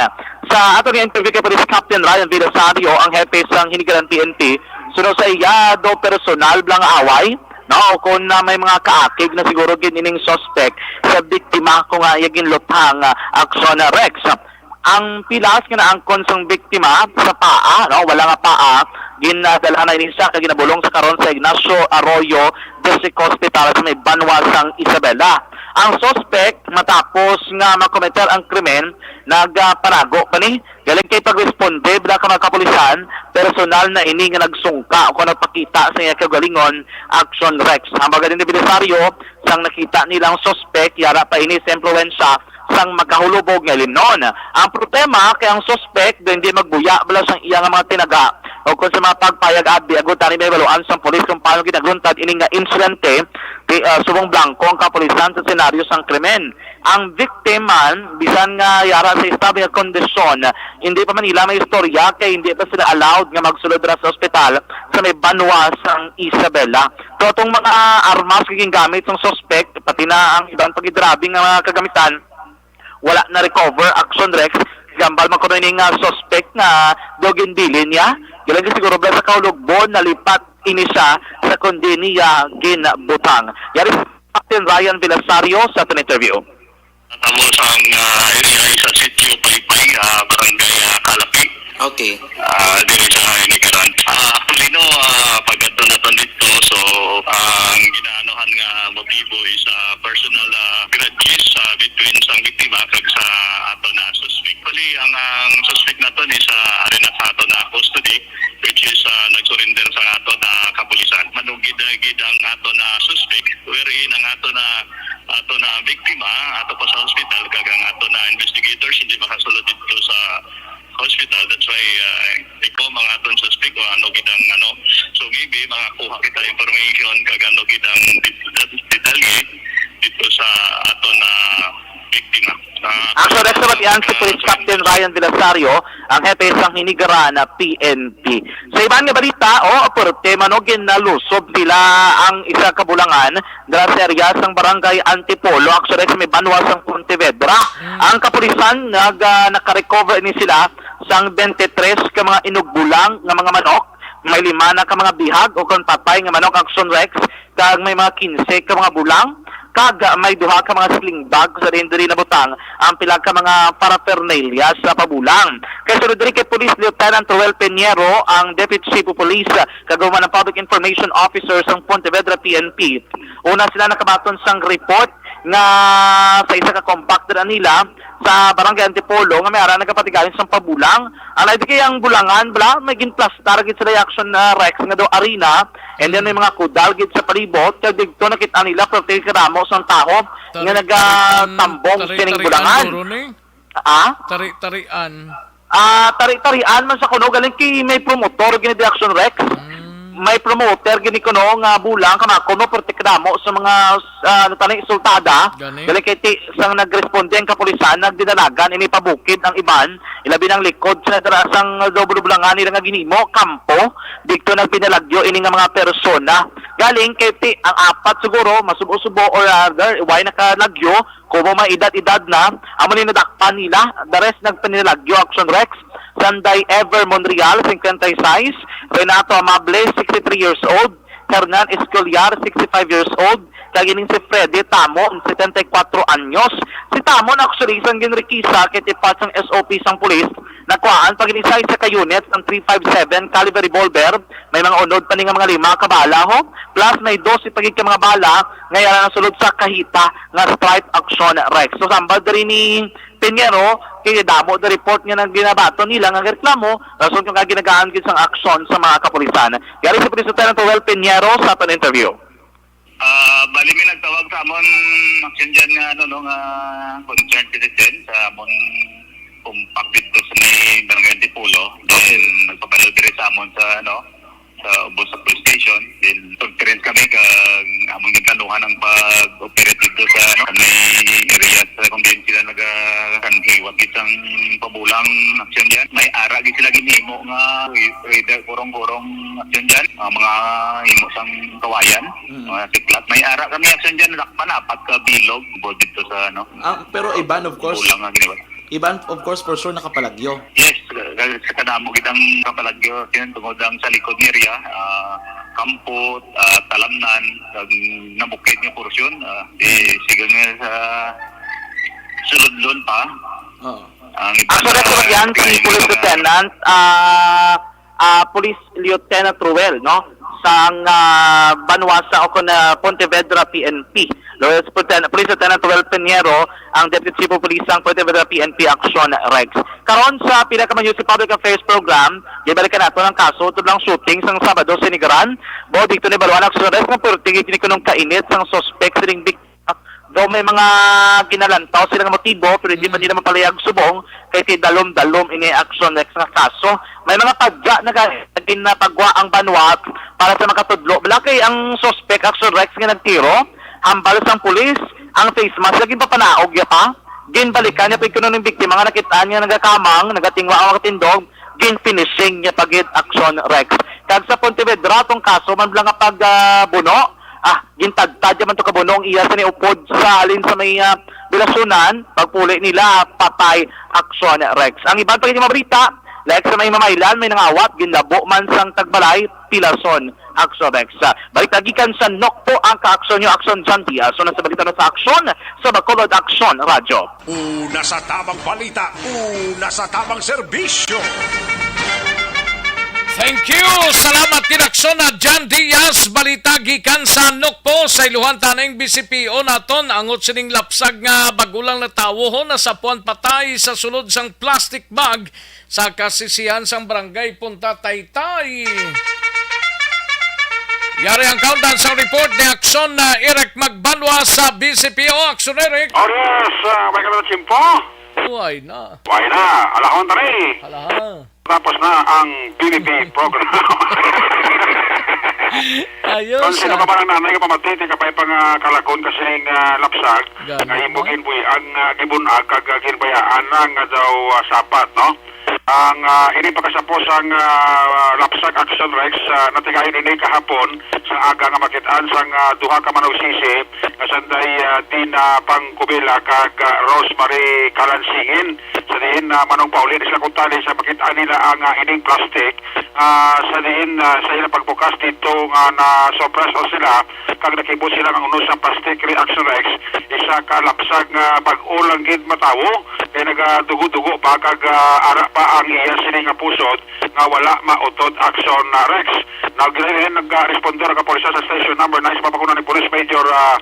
Sa ato nga interview kay Police Captain Ryan Villasario, ang hepe sang Hinigaran P N P, suno sa iya do personal bala nga away, no? Kung na may mga kaakig na siguro gid ining suspek sa biktima kung nga iya ginluthang, ah, aksyon, Rex. Ang pilas nga naangkon sang biktima sa paa, no, wala nga paa, ginadala na ini siya kag ginabulong sa karon sa Ignacio Arroyo District Hospital sa may banwa sang Isabela. Ang suspek, matapos nga makometer ang krimen, nagapanago pa ni. Galing kay pagresponde bala ka mga kapulisan, personal na ini nga nagsungka o nagpakita sa iya kaugalingon, action Rex. Ang bagay ni Belisario, sang nakita nilang suspek, yara pa ini sa impluwensya sang makahulubog nga limnon. Ang problema kay ang suspek daw hindi magbuya bala sang iya nga mga tinaga o kung sa mga pagpayag abi, agud tani may baluan sang pulis kung paano ginagluntad ini nga insidente, di, ah, subong blanko ang kapulisan sa senaryo sang krimen. Ang victim man, bisan nga yara sa establish nga kondisyon, hindi pa man nila may istorya kay hindi pa sila allowed nga magsulod ra sa ospital sa may banwa sang Isabela. So, atong mga armas nga gingamit sang suspect, pati na ang ibang paghidrabing nga mga kagamitan, wala na-recover, action Rex. Gambal man kuno ini nga suspect nga daw ginbilin niya. Galing siguro ba sa kahulugbo, nalipat ini siya sa kundi niya ginbutang. Yari si Captain Ryan Villasario sa aton interview. Natabo sang, ah, area sa Sitio Paypay, ah, Barangay, ah, Kalapi. Okay. Ah, diri sa Hinigaran. Ah, actually, no, ah, pag-adto naton didto, so, ang ginaanuhan nga motibo is, ah, personal, ah, grudges, ah, between sang biktima kag sa ato na suspect. Actually, ang, ang suspect naton is, ah, ari na sa ato na custody, which is, ah, nag-surrender sa ato na kapulisan. Manugid na gid ang ato na suspect, wherein ang ato na, ato na biktima, ato pa sa hospital, kag ang ato na investigators hindi makasulod didto sa hospital. That's why, ah, ikaw, mga aton suspect, kung ano gid ang, ano. So, maybe, makakuha kita information kag ano gid ang det-, det-, detalye didto sa ato na biktima. Ah, Actually, sa batian si Police Captain Ryan Villasario, ang hepe sang Hinigaran na P N P. Sa iban nga balita, oh, pwerte man, oh, ginalusob nila ang isa ka bulangan dira sa area sang Barangay Antipolo, actually sa may banwa sang Pontevedra. Mm. Ang kapulisan nag, ah, nakarecover ni sila sang twenty-three ka mga inugbulang nga mga manok. May lima na ka mga bihag o kon patay nga manok, action Rex, kag may mga quince ka mga bulang, kag may duha ka mga sling bag sa diin diri nabutang ang pila ka mga paraphernalia sa pabulang. Kay sunod diri kay Police Lieutenant Roel Peñero, ang Deputy Chief of Police, kag human ang Public Information Officer sang Pontevedra P N P. Una sila nakabaton sang report nga sa isa ka compact dira nila sa Barangay Antipolo nga may ara nagapatigayon sang pabulang. Ang lain kay ang bulangan, bala, may ginplastar gid sila, action, ah, Rex, nga daw arena, and then may mga kudal gid sa palibot, kag didto nakita nila pwerte kadamo sang tawo nga nagatambong sining bulangan. Ah? Tari-tarian. Ah, tari-tarian man sa kuno, galing kay may promotor gid ni, action Rex. Mm. May promoter gid ni kuno nga bulang, kama kuno, pwerte kadamo sa mga, ah, ano tani, sultada. Gani. Galing kay ti, sang nagresponde ang kapulisan, nagdinalagan ini pabukid ang iban, ilabi nang likod sa dira sang daw bulangan nila nga ginhimo, kampo, didto nagpinalagyo ini nga mga persona. Galing kay ti, ang apat siguro, masubo-subo or, ah, why nakalagyo, kumo may edad-edad na, amo ni nadakpan nila, the rest nagpinalagyo, action Rex. Sanday Ever Monreal, cincuenta y seis, Renato Amable, sixty-three years old, Hernan Escolar, sixty-five years old, kag ining si Freddy Tamon, setenta y cuatro anyos. Si Tamon actually sang ginrikisa kay tipat sang S O P sang pulis, nakuhaan pa gid isa, isa ka unit sang three five seven caliber revolver, may mga unod pa ni nga mga lima ka bala, ho, plus may dose pa gid ka mga bala nga yara nasulod sa kahita nga stripe, action Rex. So, sambal diri ni Pinheiro, kay damo na report nga nang ginabaton nila nga reklamo, rason kung nga ginagaan gid sang aksyon sa mga kapulisan. Yari si Police Lieutenant Roel Pinheiro sa aton interview. Ah, bali may nagtawag sa amon, action dyan nga, ano, no, nga concerned citizen sa amon compact dito sa may Barangay Antipolo. Then, nagpapadala diri sa amon sa, ano, sa ubos sa police station. Then, conference kami kag amon ginkanuhan ang pag-operate dito sa, ano, may area sa kung diin sila nagakanhiwat isang pabulang action dyan. May ara gid sila ginhimo nga, whether kurong-kurong action dyan, ah, mga himo sang kawayan, Mm. mga siklat. May ara kami action dyan, nakpan apat ka bilog, bukod dito sa, ano, Ah, pero iban, of course, bulang nga giniwat. Iban, of course, for sure, nakapalagyo. Yes, sa, sa kadamo gid ang kapalagyo. Yan, tungod ang sa likod nga area, ah, Kampot, ah, Talamnan, ang nabukid nga porsyon, ah, di, sigon nga sa Suludlon pa. Oo. Ang iba Actually, na ito yan, si Police Lieutenant, ah, ah, Police Lieutenant Ruel, no? Sang, ah, banwa sa, o kon, ah, Pontevedra P N P. Police Lieutenant, Police Lieutenant Ruel Pinheiro, ang Deputy Chief of Police sang Pontevedra P N P Action Rex. Karon sa Pila Ka Minutos sa Public Affairs Program, gibalikan nato ang kaso tublang shooting sang Sabado sa Inigaran. Buod dito ni Baluan Action Rex nga perti gid kini kunong kainit sang suspek sining biktima. Daw may mga ginalantaw sila nga motibo, pero hindi pa Mm. nila mapalihag subong kay ti dalom-dalom ini Action Rex nga kaso. May mga padya na ga-, ginapagwa ang banwa para sa makatudlo. Bala kay ang suspek, Action Rex, nga nagtiro, hambal sang pulis, ang face mask lagi papanaog niya pa. Ginbalikan niya pa kuno ning biktima nga nakit-an nga nagakamang, nagatingwa ang mga tindog, gin-finishing niya pa gid, Action Rex. Kag sa Pontevedra, tong kaso man bala nga pag, ah, buno, ah, gintagtad niya man to kabuno ang iya sa niupod sa halin sa may, ah, Bilasunan, pagpuli nila, patay, Action Rex. Ang iban pa gid nga mga balita, like sa may Mamaylan, may nangawat, ginlabo man sang tagbalay, pilason, Action Rex. Ah, balita gikan sa Nokpo, ang ka-aksyon niyo, Action John Diaz. So, nasa balita na sa Aksyon, sa Bacolod Aksyon Radyo. Una sa tamang balita, una sa tamang serbisyo. Thank you. Salamat, Kinaksyon na John Diaz. Balita gikan sa Nokpo, sa iluhan taning B C P O naton. Angot sining lapsag nga bagulang na tawo, ho, nasapuan patay sa sulod sang plastic bag sa kasisihan sang barangay Punta Taytay. Yari ang kaundan sang report ni Aksyon na Eric Magbanwa sa B C P O. Aksyon, Eric. Oras, ah, may kalatsimpo. Uy na. Uy na. Alahon tani. Alaha. Tapos na ang B B B program. Ayos, Kung sino ah. ka ba ang nanay nga pamati, di ka pa ipang, ah, kalagon kasi nga lapsag, Gani nga imo ba? ginbuy-, ang, ah, gibun-ag kag, ah, ginbayaan na nga daw, ah, sapat, no? Ang, ah, ini pagkasapos ang, ah, lapsag Action Rex, ah, natigayon ini kahapon sa aga nga makit-an sang, ah, duha ka manugsisi nga sanday, ah, Dina Pangkubila kag, ah, Rosemary Kalansingin. Sa diin, ah, manong pauli ni sila kuntani sa makit-an nila ang, ah, ining plastic, ah, sa diin, ah, sa ilang pagbukas dito nga na-surprise sila kag nakibot sila nga unos sa plastic kini Action Rex, isa ka lapsag nga bag-o lang gid matawo, kay nagadugo-dugo pa kag, ah, ara pa ang iya sini nga pusod nga wala mautod Action, ah, Rex. Nag-, nagresponde ang kapulisan sa Station Number Nine sa pamangkunan ni Police Major, ah,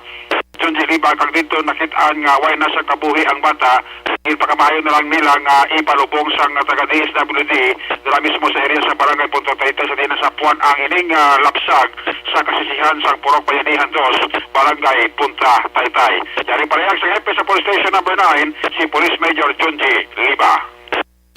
John G. Liba, kag dito nakit-an nga way na sa kabuhi ang bata. Ginpakamayo na lang nila nga ipalubong sang taga D S W D dira mismo sa area sa Barangay Punta Taytay sa diin nasapuan ang ining, ah, lapsag sa kasisihan sang Purok Bayanihan Dos, Barangay Punta Taytay. Yari palihag sa hepe sa Police Station Number Nine, si Police Major John G. Liba.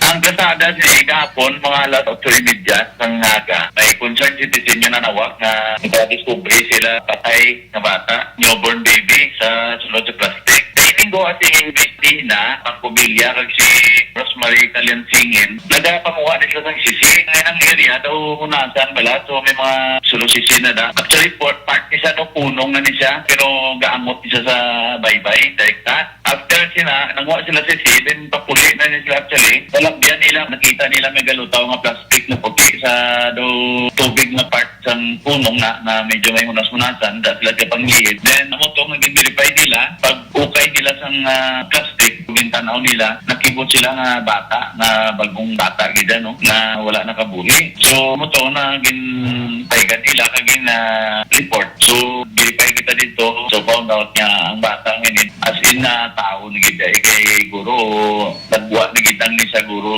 Ang kasada sa gahapon, mga alas otso y media sang aga, may concerned citizen nga nanawag nga nakadiskubre sila patay nga bata, newborn baby, sa sulod sa plastic. Sa ining gawa si Miss Dina Pangkubilya kag si Rosemary Kaliansingin, nagapanguha na sila sang sisi. Nga nang area daw hunasan bala, so may mga sulod sisi na da. Actually, por-, part ni siya, no, punong na ni siya, pero gaangot ni siya sa baybay, direkta. After sila, nanguha sila sisi, then papuli na ni sila actually. Sa labyan nila, nakita nila may galutaw nga plastic na puti sa do tubig nga part sang punong na, na medyo may hunas-hunasan, da sila siya pangliid. Then, amo to nga gin-verify nila, pag ukay nila sang, ah, plastic, gintanaw nila, nakibot sila nga bata, nga bagong bata gid, ano, nga wala nakabuhi. So, amo to na gin-, paygan nila, kag gin-, ah, report. So, verify kita dito. So, found out nga ang bata nga ini, as in, na tao na gid, eh, kay guro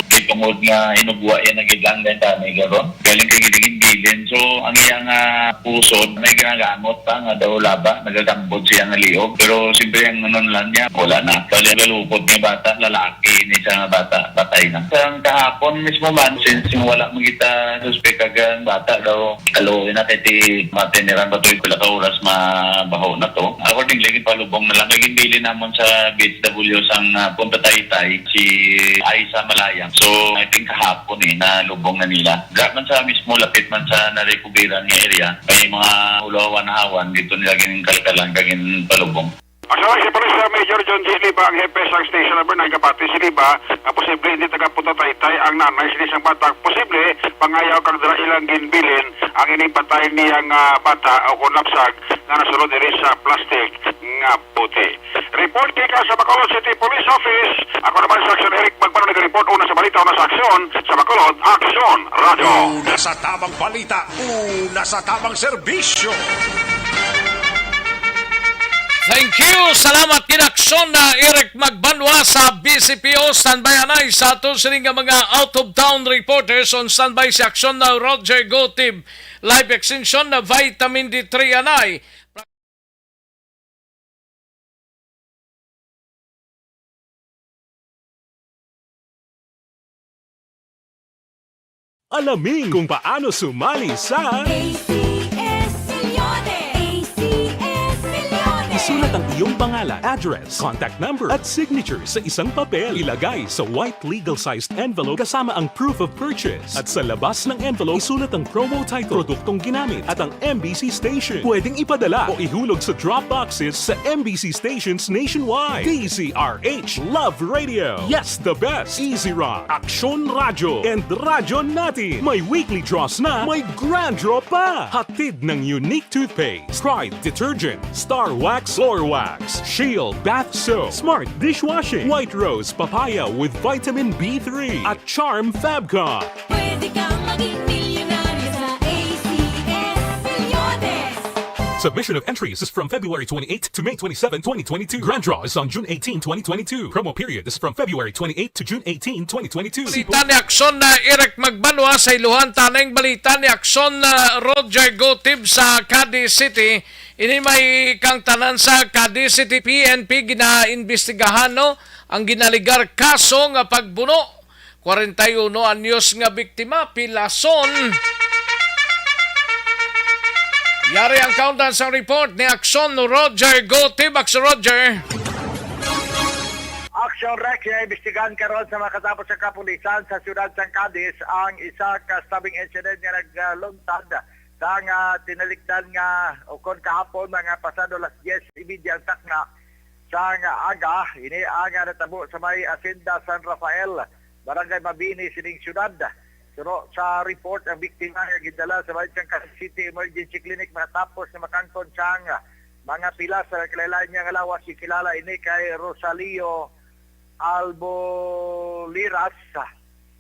Di tungod nga inugwa yan ang gidanggan tani karon. Galing kay giligin bilin. So, ang iya nga pusod, may ginagamot pa nga daw laba, nagagambot siya nga liog. Pero siyempre ang ano lang niya, wala na. Bali, ang galukot nga bata, lalaki, ni siya nga bata, patay na. Sa kahapon mismo man, since yung wala magita suspek kag ang bata daw, kaluoy na kay ti matiniran ba to, pila ka oras mabaho na to. Accordingly, palubong na lang. May ginbili namon sa B H W sang, ah, Punta Taytay, si Aiza Malayang. So, I think kahapon eh, nalubong na nila. Dra man sa mismo, lapit man sa narekubiran nga area, may mga ulawan-hawan dito nila ginkalkalan kag ginpalubong. Ang sa si Police Major John G. Liba, ang hepe sang station number nine, kapati si Liba, nga posible hindi taga Punta Taytay ang nanay sini sang bata. Posible, pangayaw kag dira ilang ginbilin ang ining patay niya nga bata o kon lapsag nga nasulod diri sa plastic nga bote. Report gikan sa Bacolod City Police Office. Ako naman si Action Eric Magpano nag-report una sa balita, una sa aksyon sa Bacolod, Aksyon Radio. Una sa tamang balita, una sa tamang serbisyo. Thank you. Salamat kinaksyon na Eric Magbanwa sa B C P O. Standby anay sa ato sini nga mga out of town reporters on standby si aksyon na Roger Gotib. Live extension na vitamin D three anay. Alamin kung paano sumali sa A C S Milyones! A C S Milyones! Isulat ang iyong pangalan, address, contact number, at signature sa isang papel. Ilagay sa white legal-sized envelope kasama ang proof of purchase. At sa labas ng envelope, isulat ang promo title, produktong ginamit, at ang M B C station. Pwedeng ipadala o ihulog sa drop boxes sa M B C stations nationwide. D Z R H Love Radio. Yes, the best. Easy Rock, Aksyon Radyo, and Radyo Natin. May weekly draws na, may grand draw pa. Hatid ng Unique Toothpaste, Pride Detergent, Star Wax, Floor Wax, Shield Bath Soap, Smart Dishwashing, White Rose Papaya with Vitamin B three, at Charm Fabcon. Pwede kang maging milyonaryo sa A C S Milyones. Submission of entries is from February twenty-eighth to May twenty-seven, twenty twenty-two. Grand draw is on June eighteen, twenty twenty-two. Promo period is from February twenty-eighth to June eighteen, twenty twenty-two. Balita ni Aksyon na Eric Magbanwa sa iluhan taning balita ni Aksyon na Roger Gotib sa Cadiz City. Ini may kang tanan sa Cadiz City P N P ginaimbestigahan, no, ang ginaligar kaso nga pagbuno. Kwarenta y uno anyos nga biktima, pilason. Yari ang kaundan sang report ni Aksyon Roger Gotib. Aksyon Roger. Action Rex, ginaimbestigahan karon sa makatapos sa kapulisan sa siyudad sang Cadiz ang isa ka stabbing incident nga nagluntad sang, ah, tinalikdan nga, o kon kahapon, mga pasado las diez y media ang takna sang aga. Ini ang natabo sa may Hacienda San Rafael, Barangay Mabini, sining siyudad. Suno sa report, ang biktima nga gindala sa bahin sang Cadiz City Emergency Clinic matapos na makangkon sang mga pilas sa nagkalain-lain nga lawas. Gikilala ini kay Rosalio Alboliras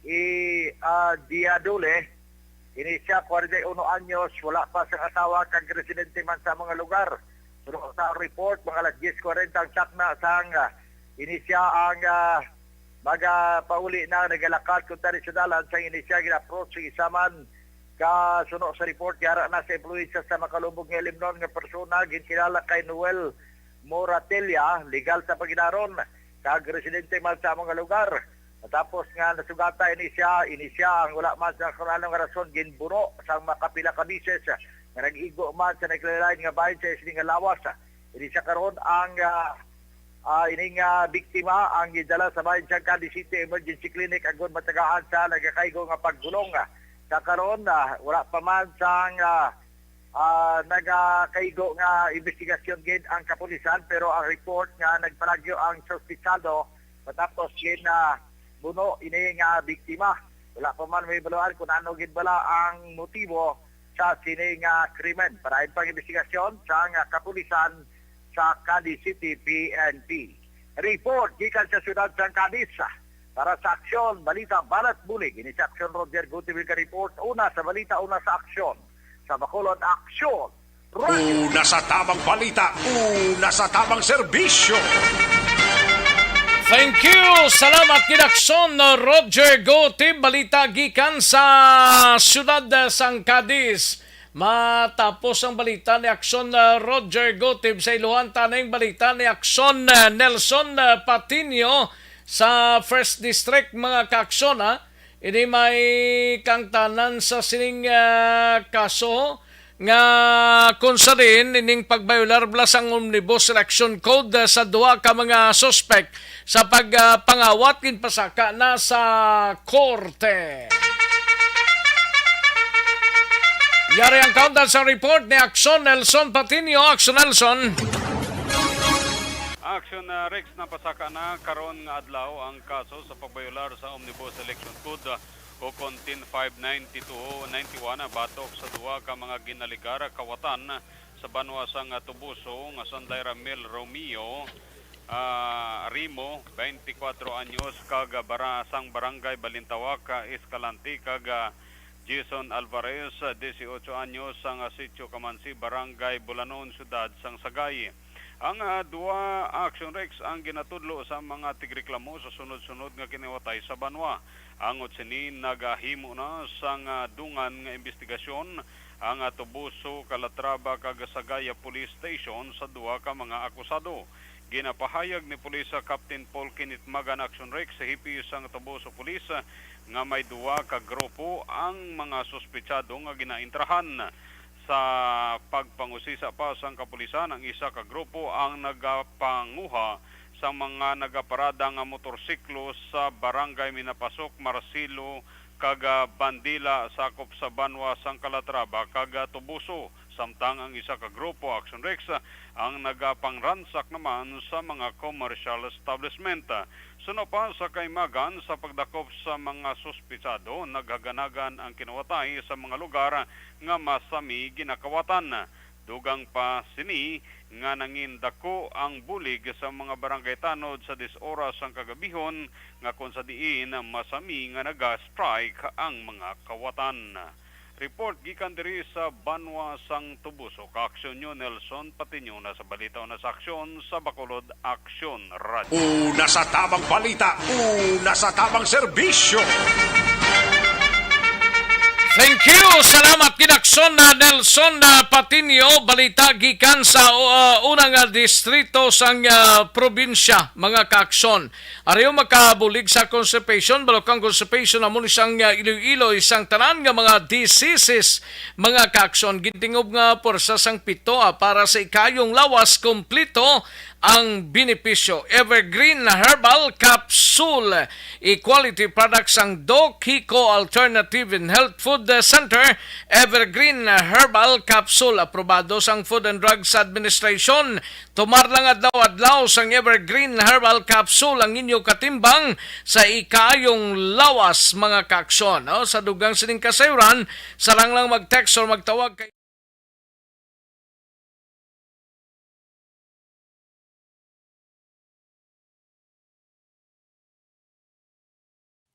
y, ah, Diadole. Ini siya, kwarenta y uno anyos, wala pa sang asawa kag residente man sa mga lugar. Suno sa report, mga alas diez kwarenta ang takna sang, ah, ini siya ang, ah, mga pauli na nagalakat kontra sa dalan sang ini siya gina-approach sa isa man ka, suno sa report, yara na sa impluwensya sa makalubog nga ilimnon nga persona, ginkilala kay Noel Moratella, legal sa paginaron, kag residente man sa among nga lugar. Matapos nga nasugata ini siya, ini siya ang wala man sa kunano nga rason ginbuno sang makapila ka bisis nga nag-igo man sa naglain-lain nga bahin sa isini nga lawas. Ini siya karon ang, ah, ah, ining, ah, biktima ang gidala sa bahin sa Cadiz City Emergency Clinic agod matagaan sa nagakaigo nga pagbulong. Sa karon, ah, wala pa man sang, ah, ah, nagakaigo nga investigasyon gid ang kapulisan, pero ang report nga nagpalagyo ang suspitsado matapos gin, ah, buno ini nga biktima. Wala pa man mahibaluan kung ano gid bala ang motibo sa sini nga krimen. Para pang investigasyon sa nga kapulisan sa Cadiz City P N P. Report gikan sa siyudad sang Cadiz. Para sa Aksyon, Balita, Balat, Bulig. Ini si Aksyon Roger Gutierrez ka report. Una sa balita, una sa aksyon. Sa Bacolod, Aksyon. Una sa tamang balita, una sa tamang serbisyo. Thank you. Salamat, Kinakson Roger Gotib. Balita gikan sa siyudad sang Cadiz. Matapos ang balita ni Akson, uh, Roger Gotib, sa iluhan ta ning balita ni Akson, uh, Nelson, uh, Patino sa First District, mga kaakson, ha? Ini may kangtanan sa sining, ah, kaso nga kung sa diin ining pagbayolar bala sang Omnibus Election Code, ah, sa duha ka mga suspek sa pag, ah, pangawat ginpasaka na sa korte. Yari ang kaundan sa report ni Akson Nelson Patino. Akson Nelson. Action, ah, Rex, napasaka na karon nga adlaw ang kaso sa pagbayolar sa Omnibus Election Code, ah, o kon ten five ninety-two ninety-one, ah, batok sa duha ka mga ginaligar kawatan sa banwa sang, ah, Toboso nga sanday Ramil Romeo, ah, Rimo, twenty-four anyos, kag, ah, bara-, sang Barangay Balintawak, ah, Escalante, kag, ah, Jason Alvarez, ah, dieciocho anyos, sang, ah, Sitio Kamansi, Barangay Bulanon, Siyudad sang Sagay. Ang, ah, duha, Action Rex, ang ginatudlo sa mga tigreklamo sa sunod-sunod nga kiniwatay sa banwa. Angot sini, nagahimo na sang, ah, dungan nga imbestigasyon ang, ah, Toboso, Calatrava, kag Sagaya Police Station sa duha ka mga akusado. Ginapahayag ni Pulis, ah, Captain Paul Kenneth Magan, Action Rex, sa hepe sang Toboso Police, ah, nga may duha ka grupo ang mga suspetsado nga ginaintrahan. Sa pagpangusisa pa sang kapulisan, ang isa ka grupo ang nagapanguha sa mga nagaparada nga motorsiklo sa Barangay Minapasok, Marcelo, kag, ah, Bandila, sakop sa banwa sang Calatrava kag, ah, Toboso, samtang ang isa ka grupo, Action Rex, ang nagapangransak naman sa mga commercial establishment. Suno pa sa kaimagan sa pagdakop sa mga suspetsado, naghaganagan ang kinawatay sa mga lugar nga masami ginakawatan. Dugang pa sini nga nangin dako ang bulig sa mga barangay tanod sa diyes oras sang kagabihon, nga kon sa diin masami nga naga-strike ang mga kawatan. Report gikan diri sa banwa sang Toboso, kaaksyon nyo Nelson Patiño na sa balita o na sa aksyon sa Bacolod Aksyon Radyo. Una sa tamang balita, una sa tamang serbisyo. Thank you. Salamat, Kinakson na Nelson na Patiño. Balita gikan sa, uh, unang, uh, distrito sang, uh, probinsya, mga kaakson. Ariyo makabulig sa constipation, balukang constipation amo ni sang, uh, Iloilo, isang tanan nga mga diseases, mga kaakson. Gintingob nga pwersa sang pito, ah, para sa ikayong lawas, kompleto ang benepisyo. Evergreen Herbal Capsule, a quality product sang Doc Hico Alternative and Health Food Center. Evergreen Herbal Capsule, aprobado sang Food and Drugs Administration. Tumar lang adlaw-adlaw sang Evergreen Herbal Capsule ang inyo katimbang sa ikayong lawas, mga kaakson, no? Sa dugang sining kasayuran, sarang lang mag-text or magtawag kay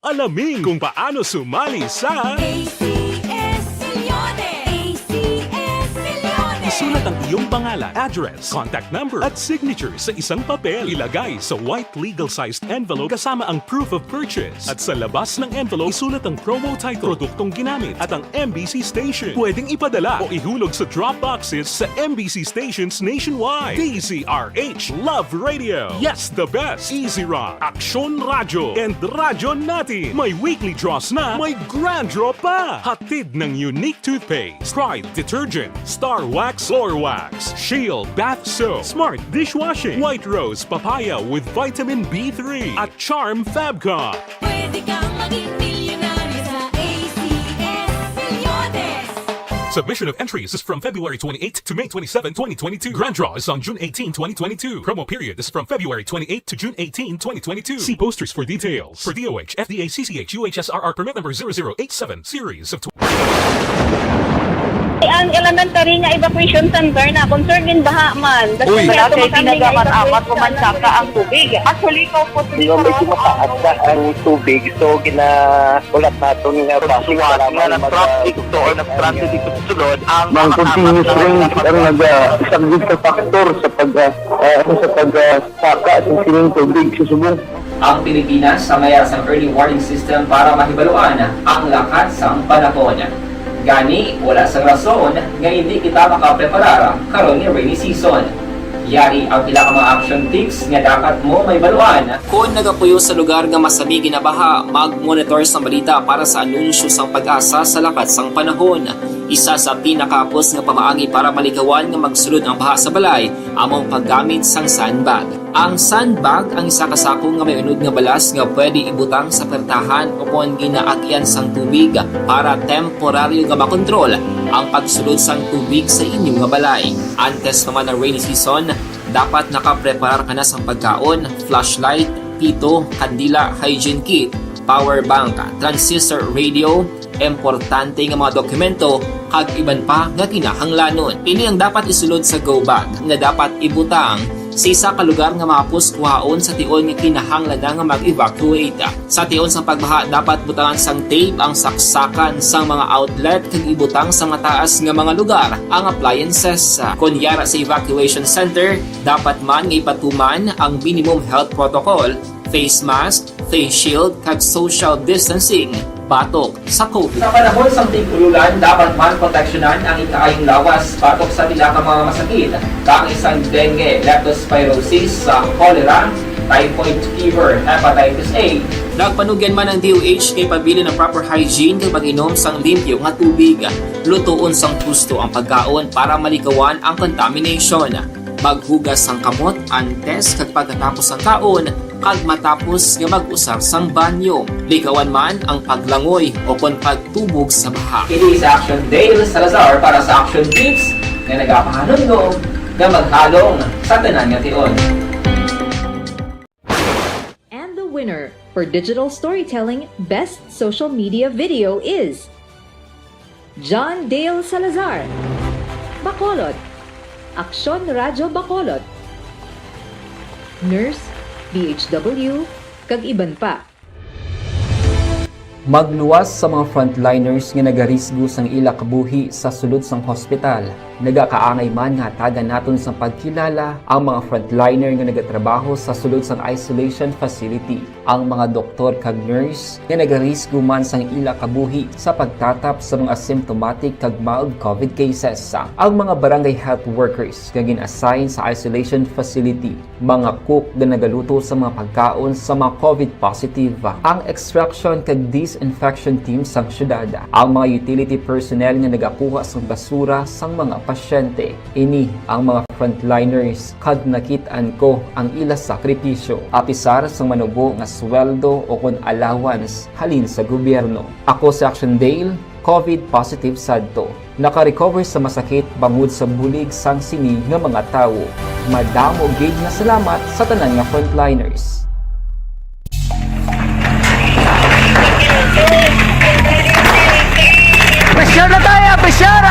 Alamin kung paano sumali sa A C S Milyones! A C S Milyones! Isulat ang iyong pangalan, address, contact number, at signature sa isang papel. Ilagay sa white legal-sized envelope kasama ang proof of purchase. At sa labas ng envelope, isulat ang promo title, produktong ginamit, at ang M B C station. Pwedeng ipadala o ihulog sa drop boxes sa M B C stations nationwide. D Z R H, Love Radio. Yes, the best. Easy Rock, Aksyon Radyo, and Radyo Natin. May weekly draws na, may grand draw pa. Hatid ng Unique Toothpaste, Pride Detergent, Star Wax Floor Wax, Shield Bath Soap, Smart Dishwashing, White Rose Papaya with Vitamin B three, at Charm Fabcon. Pwede kang maging milyonaryo sa A C S Milyones. Submission of entries is from February twenty-eighth to May twenty-seven, twenty twenty-two. Grand draw is on June eighteen, twenty twenty-two. Promo period is from February twenty-eighth to June eighteen, twenty twenty-two. See posters for details. For D O H, F D A, C C H, U H S R R permit number zero zero eight seven, series of Ang elementary nga evacuation center na, concern in baha man. Uy. Wala kay pinagamamat ko man saka ang tubig. Actually, ikaw po, Hindi, medyo mataas na ang tubig. So, ginahulat naton nga base sa lamang na nag-traffic to or nag-transit ito sulod ang Ang mga continuous apat na rain ang nag-, ah, isang good factor sa pag, ah, ah, ano, sa pag, ah, saka sa sining tubig sa subong. Ang Pilipinas sa mayara sang early warning system para mahibaluan ang lakat sang panahon. Gani, wala sang rason nga hindi kita makapreparar karon nga rainy season. Yari ang pila ka mga action tips nga dapat mo mahibaluan. Kon nagapuyo sa lugar nga masami ginabaha, mag-monitor sang balita para sa anunsyo sang PAGASA sa lakat sang panahon. Isa sa pinakahapos nga pamaagi para malikawan nga magsulod ang baha sa balay amo ang paggamit sang sandbag. Ang sandbag ang isa ka sako nga may unod nga balas nga pwede ibutang sa pertahan o kon ginaagyan sang tubig para temporaryo nga makontrol ang pagsulod sang tubig sa inyo nga balay. Antes pa man ang rainy season, dapat nakapreparar ka na sang pagkaon, flashlight, pito, kandila, hygiene kit, power bank, transistor radio, importante nga mga dokumento, kag iban pa nga kinahanglanon. Ini ang dapat isulod sa go bag nga dapat ibutang sa isa ka lugar nga mahapos kuhaon sa tion nga kinahanglan na nga mag-evacuate. Sa tion sang pagbaha, dapat butangan sang tape ang saksakan sang mga outlet kag ibutang sa mataas nga mga lugar ang appliances. Kon yara sa evacuation center, dapat man nga ipatuman ang minimum health protocol, face mask, face shield, kag social distancing batok sa COVID. Sa panahon sang tig-ululan, dapat man proteksyonan ang ikaayong lawas batok sa pila ka mga masakit, kaangay sang dengue, leptospirosis, sa cholera, typhoid fever, hepatitis A. Nagpanugyan man ang D O H nga ipabilin ang proper hygiene kag pag-inom sang limpyo nga tubig. Lutoon sang husto ang pagkaon para malikawan ang contamination. Maghugas sang kamot antes kag pagkatapos sang kaon kag matapos nga mag-usar sang banyo. Likawan man ang paglangoy o kon pagtubog sa baha. Ini si Action Dale Salazar para sa Action Tips nga nagapahanumdom nga maghalong sa tanan nga tion. And the winner for digital storytelling best social media video is John Dale Salazar, Bacolod, Aksyon Radyo Bacolod, Nurse, B H W, kag iban pa. Magluwas sa mga frontliners nga nagarisgo sang ila kabuhi sa sulod sang hospital. Nagakaangay man nga hatagan naton sang pagkilala ang mga frontliner nga nagatrabaho sa sulod sang isolation facility, ang mga doktor kag nurse nga nagarisgo man sang ila kabuhi sa pagtatap sa mga symptomatic kag mild COVID cases, ang mga barangay health workers nga gin-assign sa isolation facility, mga cook nga nagaluto sa mga pagkaon sa mga COVID positive, ang extraction kag disinfection team sang syudad, ang mga utility personnel nga nagakuha sang basura sang mga pasyente. Ini ang mga frontliners kag nakit-an ko ang ila sakripisyo. Apisar sang manubo nga sweldo o kon allowance halin sa gobyerno. Ako si Action Dale, COVID positive sadto. Naka-recover sa masakit bangod sa bulig sang sini nga mga tawo. Madamo gid nga salamat sa tanan nga frontliners. Pressure na tayo! Pressure!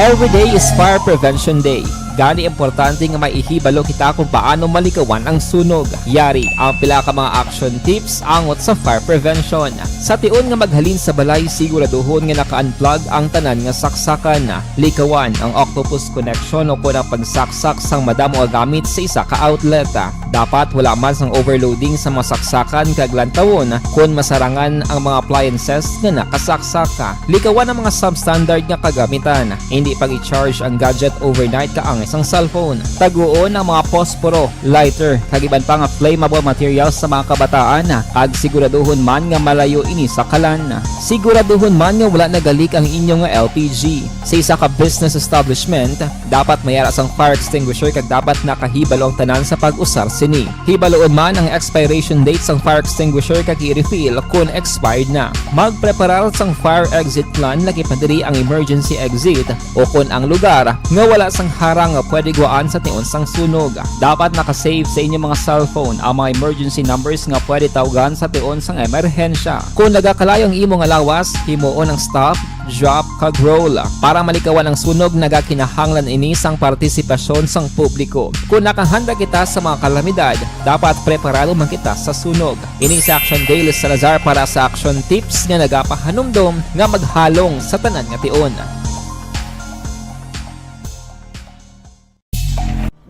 Every day is Fire Prevention Day. Gani importante nga maihibalo kita kung paano malikawan ang sunog. Yari ang pila ka mga action tips angot sa fire prevention. Sa tion nga maghalin sa balay, siguraduhon nga naka-unplug ang tanan nga saksakan. Likawan ang octopus connection o kon ang pagsaksak sang madamo nga gamit sa isa ka outlet. Dapat wala man sang overloading sa mga saksakan kag lantawon kon masarangan ang mga appliances nga nakasaksak. Likawan ang mga substandard nga kagamitan. Indi pag-i-charge ang gadget overnight kaangay sang cellphone. Taguon ang mga posporo, lighter, kag iban pa nga flammable materials sa mga kabataan, kag siguraduhon man nga malayo ini sa kalan. Siguraduhon man nga wala nagalik ang inyo nga L P G. Sa isa ka business establishment, dapat may ara sang fire extinguisher kag dapat nakahibalo ang tanan sa pag-usar sini. Hibaluon man ang expiration date sang fire extinguisher kag i-refill kon expired na. Magpreparar sang fire exit plan, lakip na diri ang emergency exit o kon ang lugar nga wala sang harang nga pwede guwaan sa tion sang sunog. Dapat naka-save sa inyo mga cellphone ang mga emergency numbers nga pwede tawgan sa tion sang emerhensya. Kon nagakalayo ang imo nga lawas, himuon ang stop, drop, kag roll. Para malikawan ang sunog, nagakinahanglan ini sang partisipasyon sang publiko. Kon nakahanda kita sa mga kalamidad, dapat preparado man kita sa sunog. Ini si Action Dale Salazar para sa Action Tips nga nagapahanumdom nga maghalong sa tanan nga tion.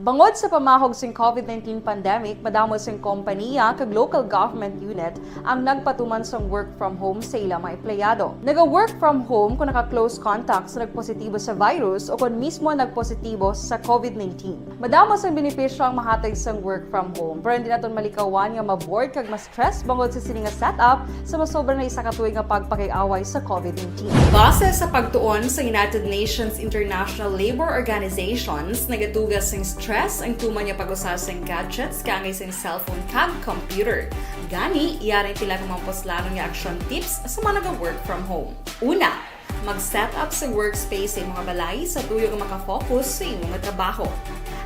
Bangod sa pamahog sing covid nineteen pandemic, madamo sing kompaniya kag local government unit ang nagpatuman sang work from home sa ila mga empleyado. Naga-work from home kon naka-close contact sa nagpositibo sa virus o kon mismo nagpositibo sa covid nineteen. Madamo sang benepisyo ang mahatag sang work from home, pero hindi naton malikawan nga ma-bored kag ma-stress bangod sa sini nga setup sa masobra na isa ka tuig nga pagpakig-away sa covid nineteen. Base sa pagtuon sa United Nations International Labour Organizations, nagatuga sing stress ang tuman nga pag-usa sing gadgets kaangay sing cellphone kag computer. Gani, yari ang pila ka mga puslanon nga action tips sa mga naga-work from home. Una, mag-set up sa workspace sa imong balay sa tuyo nga makafocus sa imong trabaho.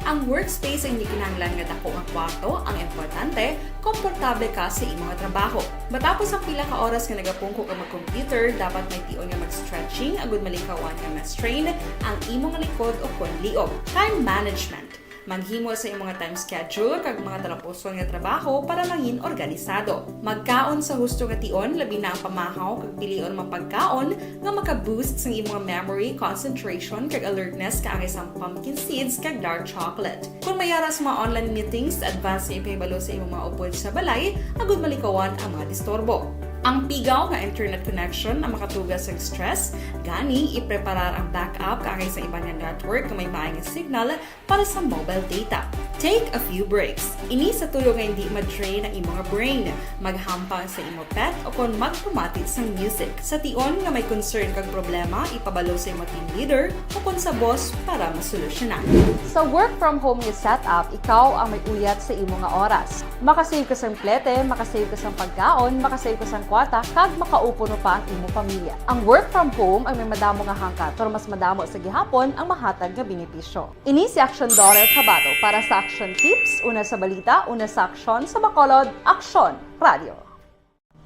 Ang workspace ang hindi kinahanglan nga dako nga kwarto, ang importante, komportable ka sa imong trabaho. Matapos ang pila ka oras nga nagapungko ka mag-computer, dapat may tion nga mag-stretching agud malikawan nga ma-strain ang imong likod o kon liog. Time management. Maghimo sa imong time schedule kag mga talapuson nga trabaho para mangin organisado. Magkaon sa husto nga tion, labi na ang pamahaw kag pilion mga pagkaon nga maka-boost sang imong memory, concentration, kag alertness kaangay sang pumpkin seeds kag dark chocolate. Kon may ara sa mga online meetings, advance nga ipahibalo sa imong mga upod sa balay agud malikawan ang mga disturbo. Ang pigaw nga internet connection ang makatuga sa stress, gani ipreparar ang backup kaangay sa iban nga network nga may maay nga signal para sa mobile data. Take a few breaks. Ini sa tuyo nga hindi ma-drain ang imong brain. Maghampang sa imo pet o kon magpamati sang music. Sa tion nga may concern kag problema, ipabalo sa imo team leader o kon sa boss para masolusyonan. Sa work from home nga setup, ikaw ang may uyat sa imo nga oras. Makasave ka sang plete, makasave ka sang pagkaon, makasave ka sang kwarta, kag makaupo pa ang imo pamilya. Ang work from home ay may madamo nga hangkat, pero mas madamo sa gihapon ang mahatag nga benepisyo. Ini si Action Daughter Kabato para sa Action Tips, una sa balita, una sa aksyon, sa Bacolod, Aksyon Radio.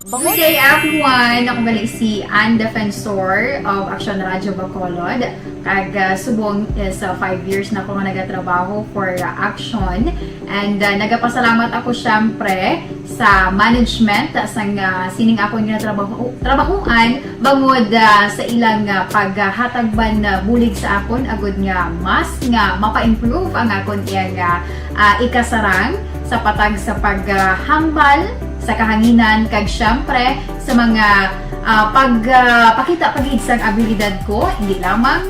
Good day, everyone. Ako gali si Ann Defensor of Action Radio Bacolod. Kag, ah, subong is, ah, five years na ko nga nagatrabaho for, ah, Action. And, ah, nagapasalamat ako, syempre, sa management, ah, sang, ah, sining akon nga trabaho, trabahuan, bangod, ah, sa ilang, ah, paghatag man, ah, bulig sa akon, agud nga mas nga mapa-improve ang akon iyang, ah, ah, ikasarang sa patag sa paghambal sa kahanginan, kag syempre sa mga, ah, pag, ah, pakita pa gid sang abilidad ko, hindi lamang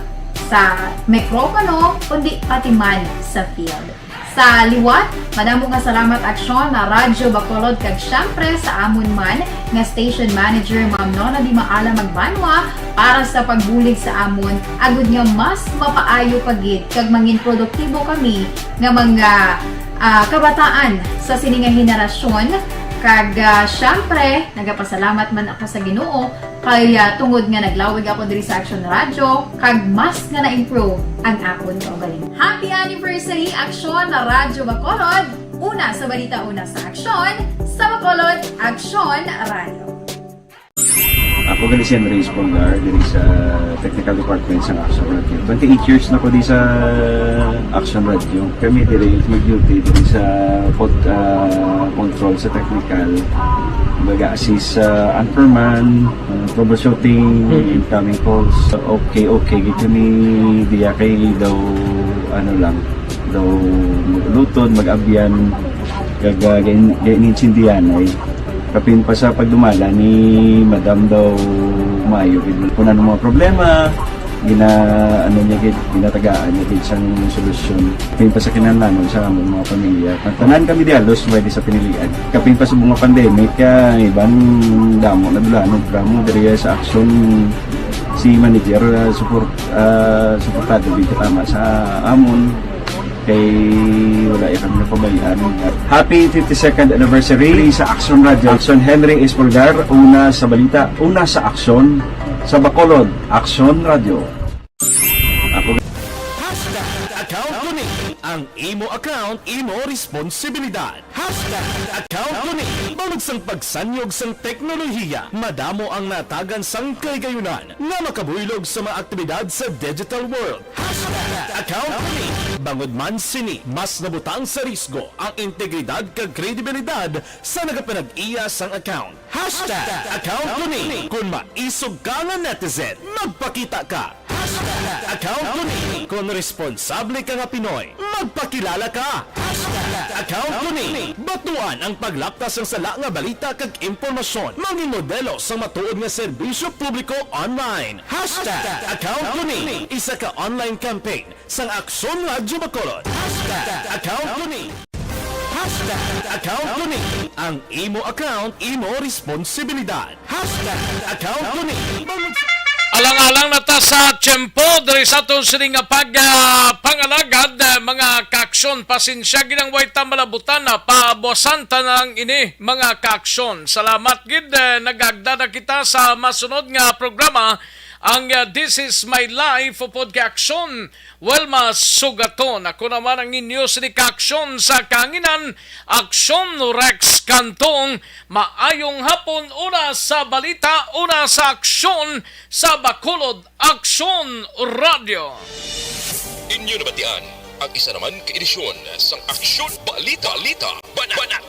sa mikropono, kundi pati man sa field. Sa liwat, madamo nga salamat, Aksyon na Radyo Bacolod, kag syempre sa amon man nga station manager, Ma'am Nona Di Maala Magbanwa, para sa pagbulig sa amon, agud nga mas mapaayo pa gid kag mangin produktibo kami nga mga, ah, kabataan sa sini nga henerasyon. Kag, ah, syempre, nagapasalamat man ako sa Ginoo kay, ah, tungod nga naglawig ako diri sa Action Radio, kag mas nga na-improve ang akon kaugalingon. Happy anniversary, Action na Radyo Bacolod! Una sa balita, una sa aksyon, sa Bacolod, Action Radio. Ako gali si Henry Espolgar, diri sa Technical Department sa Action Radio. Twenty-eight years na ko di sa Action Radio. Kami diri mag-duty diri sa pod-, ah, control sa technical. Mag-assist sa anchorman, ah, troubleshooting, incoming calls. Okay, okay, gid kami diya kay daw, ano lang, daw maglutod, mag-abyan, kag, ah, gain-, gain-, insindihan ay. Kapin pa sa pagdumala ni Madam daw maayo gid. Kung ano mga problema, gina-, ano niya gid, ginatagaan niya gid sang solusyon. Kapin pa sa kinahanglanon sa among mga pamilya. Tanan kami di halos pwede sa pinilian. Kapin pa sa mga pandemic, ah, iban damo na dulanon, programa diri sa Action, si manager, ah, support, ah, suportado gid tama sa amon. Kay wala ya kami napabayaan. Happy fifty-second anniversary sa Action Radio. Action Henry Espolgar, una sa balita, una sa aksyon, sa Bacolod, Action Radio. Ako Hashtag account ko ni. Ang imo account, imo responsibilidad. Hashtag account ko ni. Bangod sang pagsanyog sang teknolohiya, madamo ang natagan sang kahigayunan nga makabuylog sa mga aktibidad sa digital world. Hashtag account ko ni. Bangod man sini, mas nabutang sa risgo ang integridad kag kredibilidad sa nagapanag-iya sang account. Hashtag account ko ni. Kung maisog ka nga netizen, magpakita ka. Hashtag account ko ni. Kung responsable ka nga Pinoy, magpakilala ka. Hashtag account ko ni. Batuan ang paglapta sang sala nga balita kag impormasyon. Mangin modelo sa matuod nga serbisyo publiko online. Hashtag account ko ni. Isa ka online campaign sang Aksyon Radyo Bacolod. Hashtag account ko ni. Hashtag account ko ni. Ang imo account, imo responsibilidad. Hashtag account ko ni. Alang-alang na ta sa tiyempo diri sa aton sini nga pag, ah, pangalagad, ah, mga kaaksyon. Pasensya gid ang way ta malabutan na, pabuasan ta na lang ini, mga kaaksyon. Salamat gid, eh, nagagda na kita sa masunod nga programa, ang, ah, This Is My Life upod kay Aksyon Wilma Sugaton. Ako naman ang inyo sini kaaksyon sa kahanginan, Aksyon Rex Cantong. Maayong hapon, una sa balita, una sa aksyon, sa Bacolod Aksyon Radio. Inyo nabatian ang isa naman ka edisyon sang Aksyon Balita, Balita, Banat, Banat.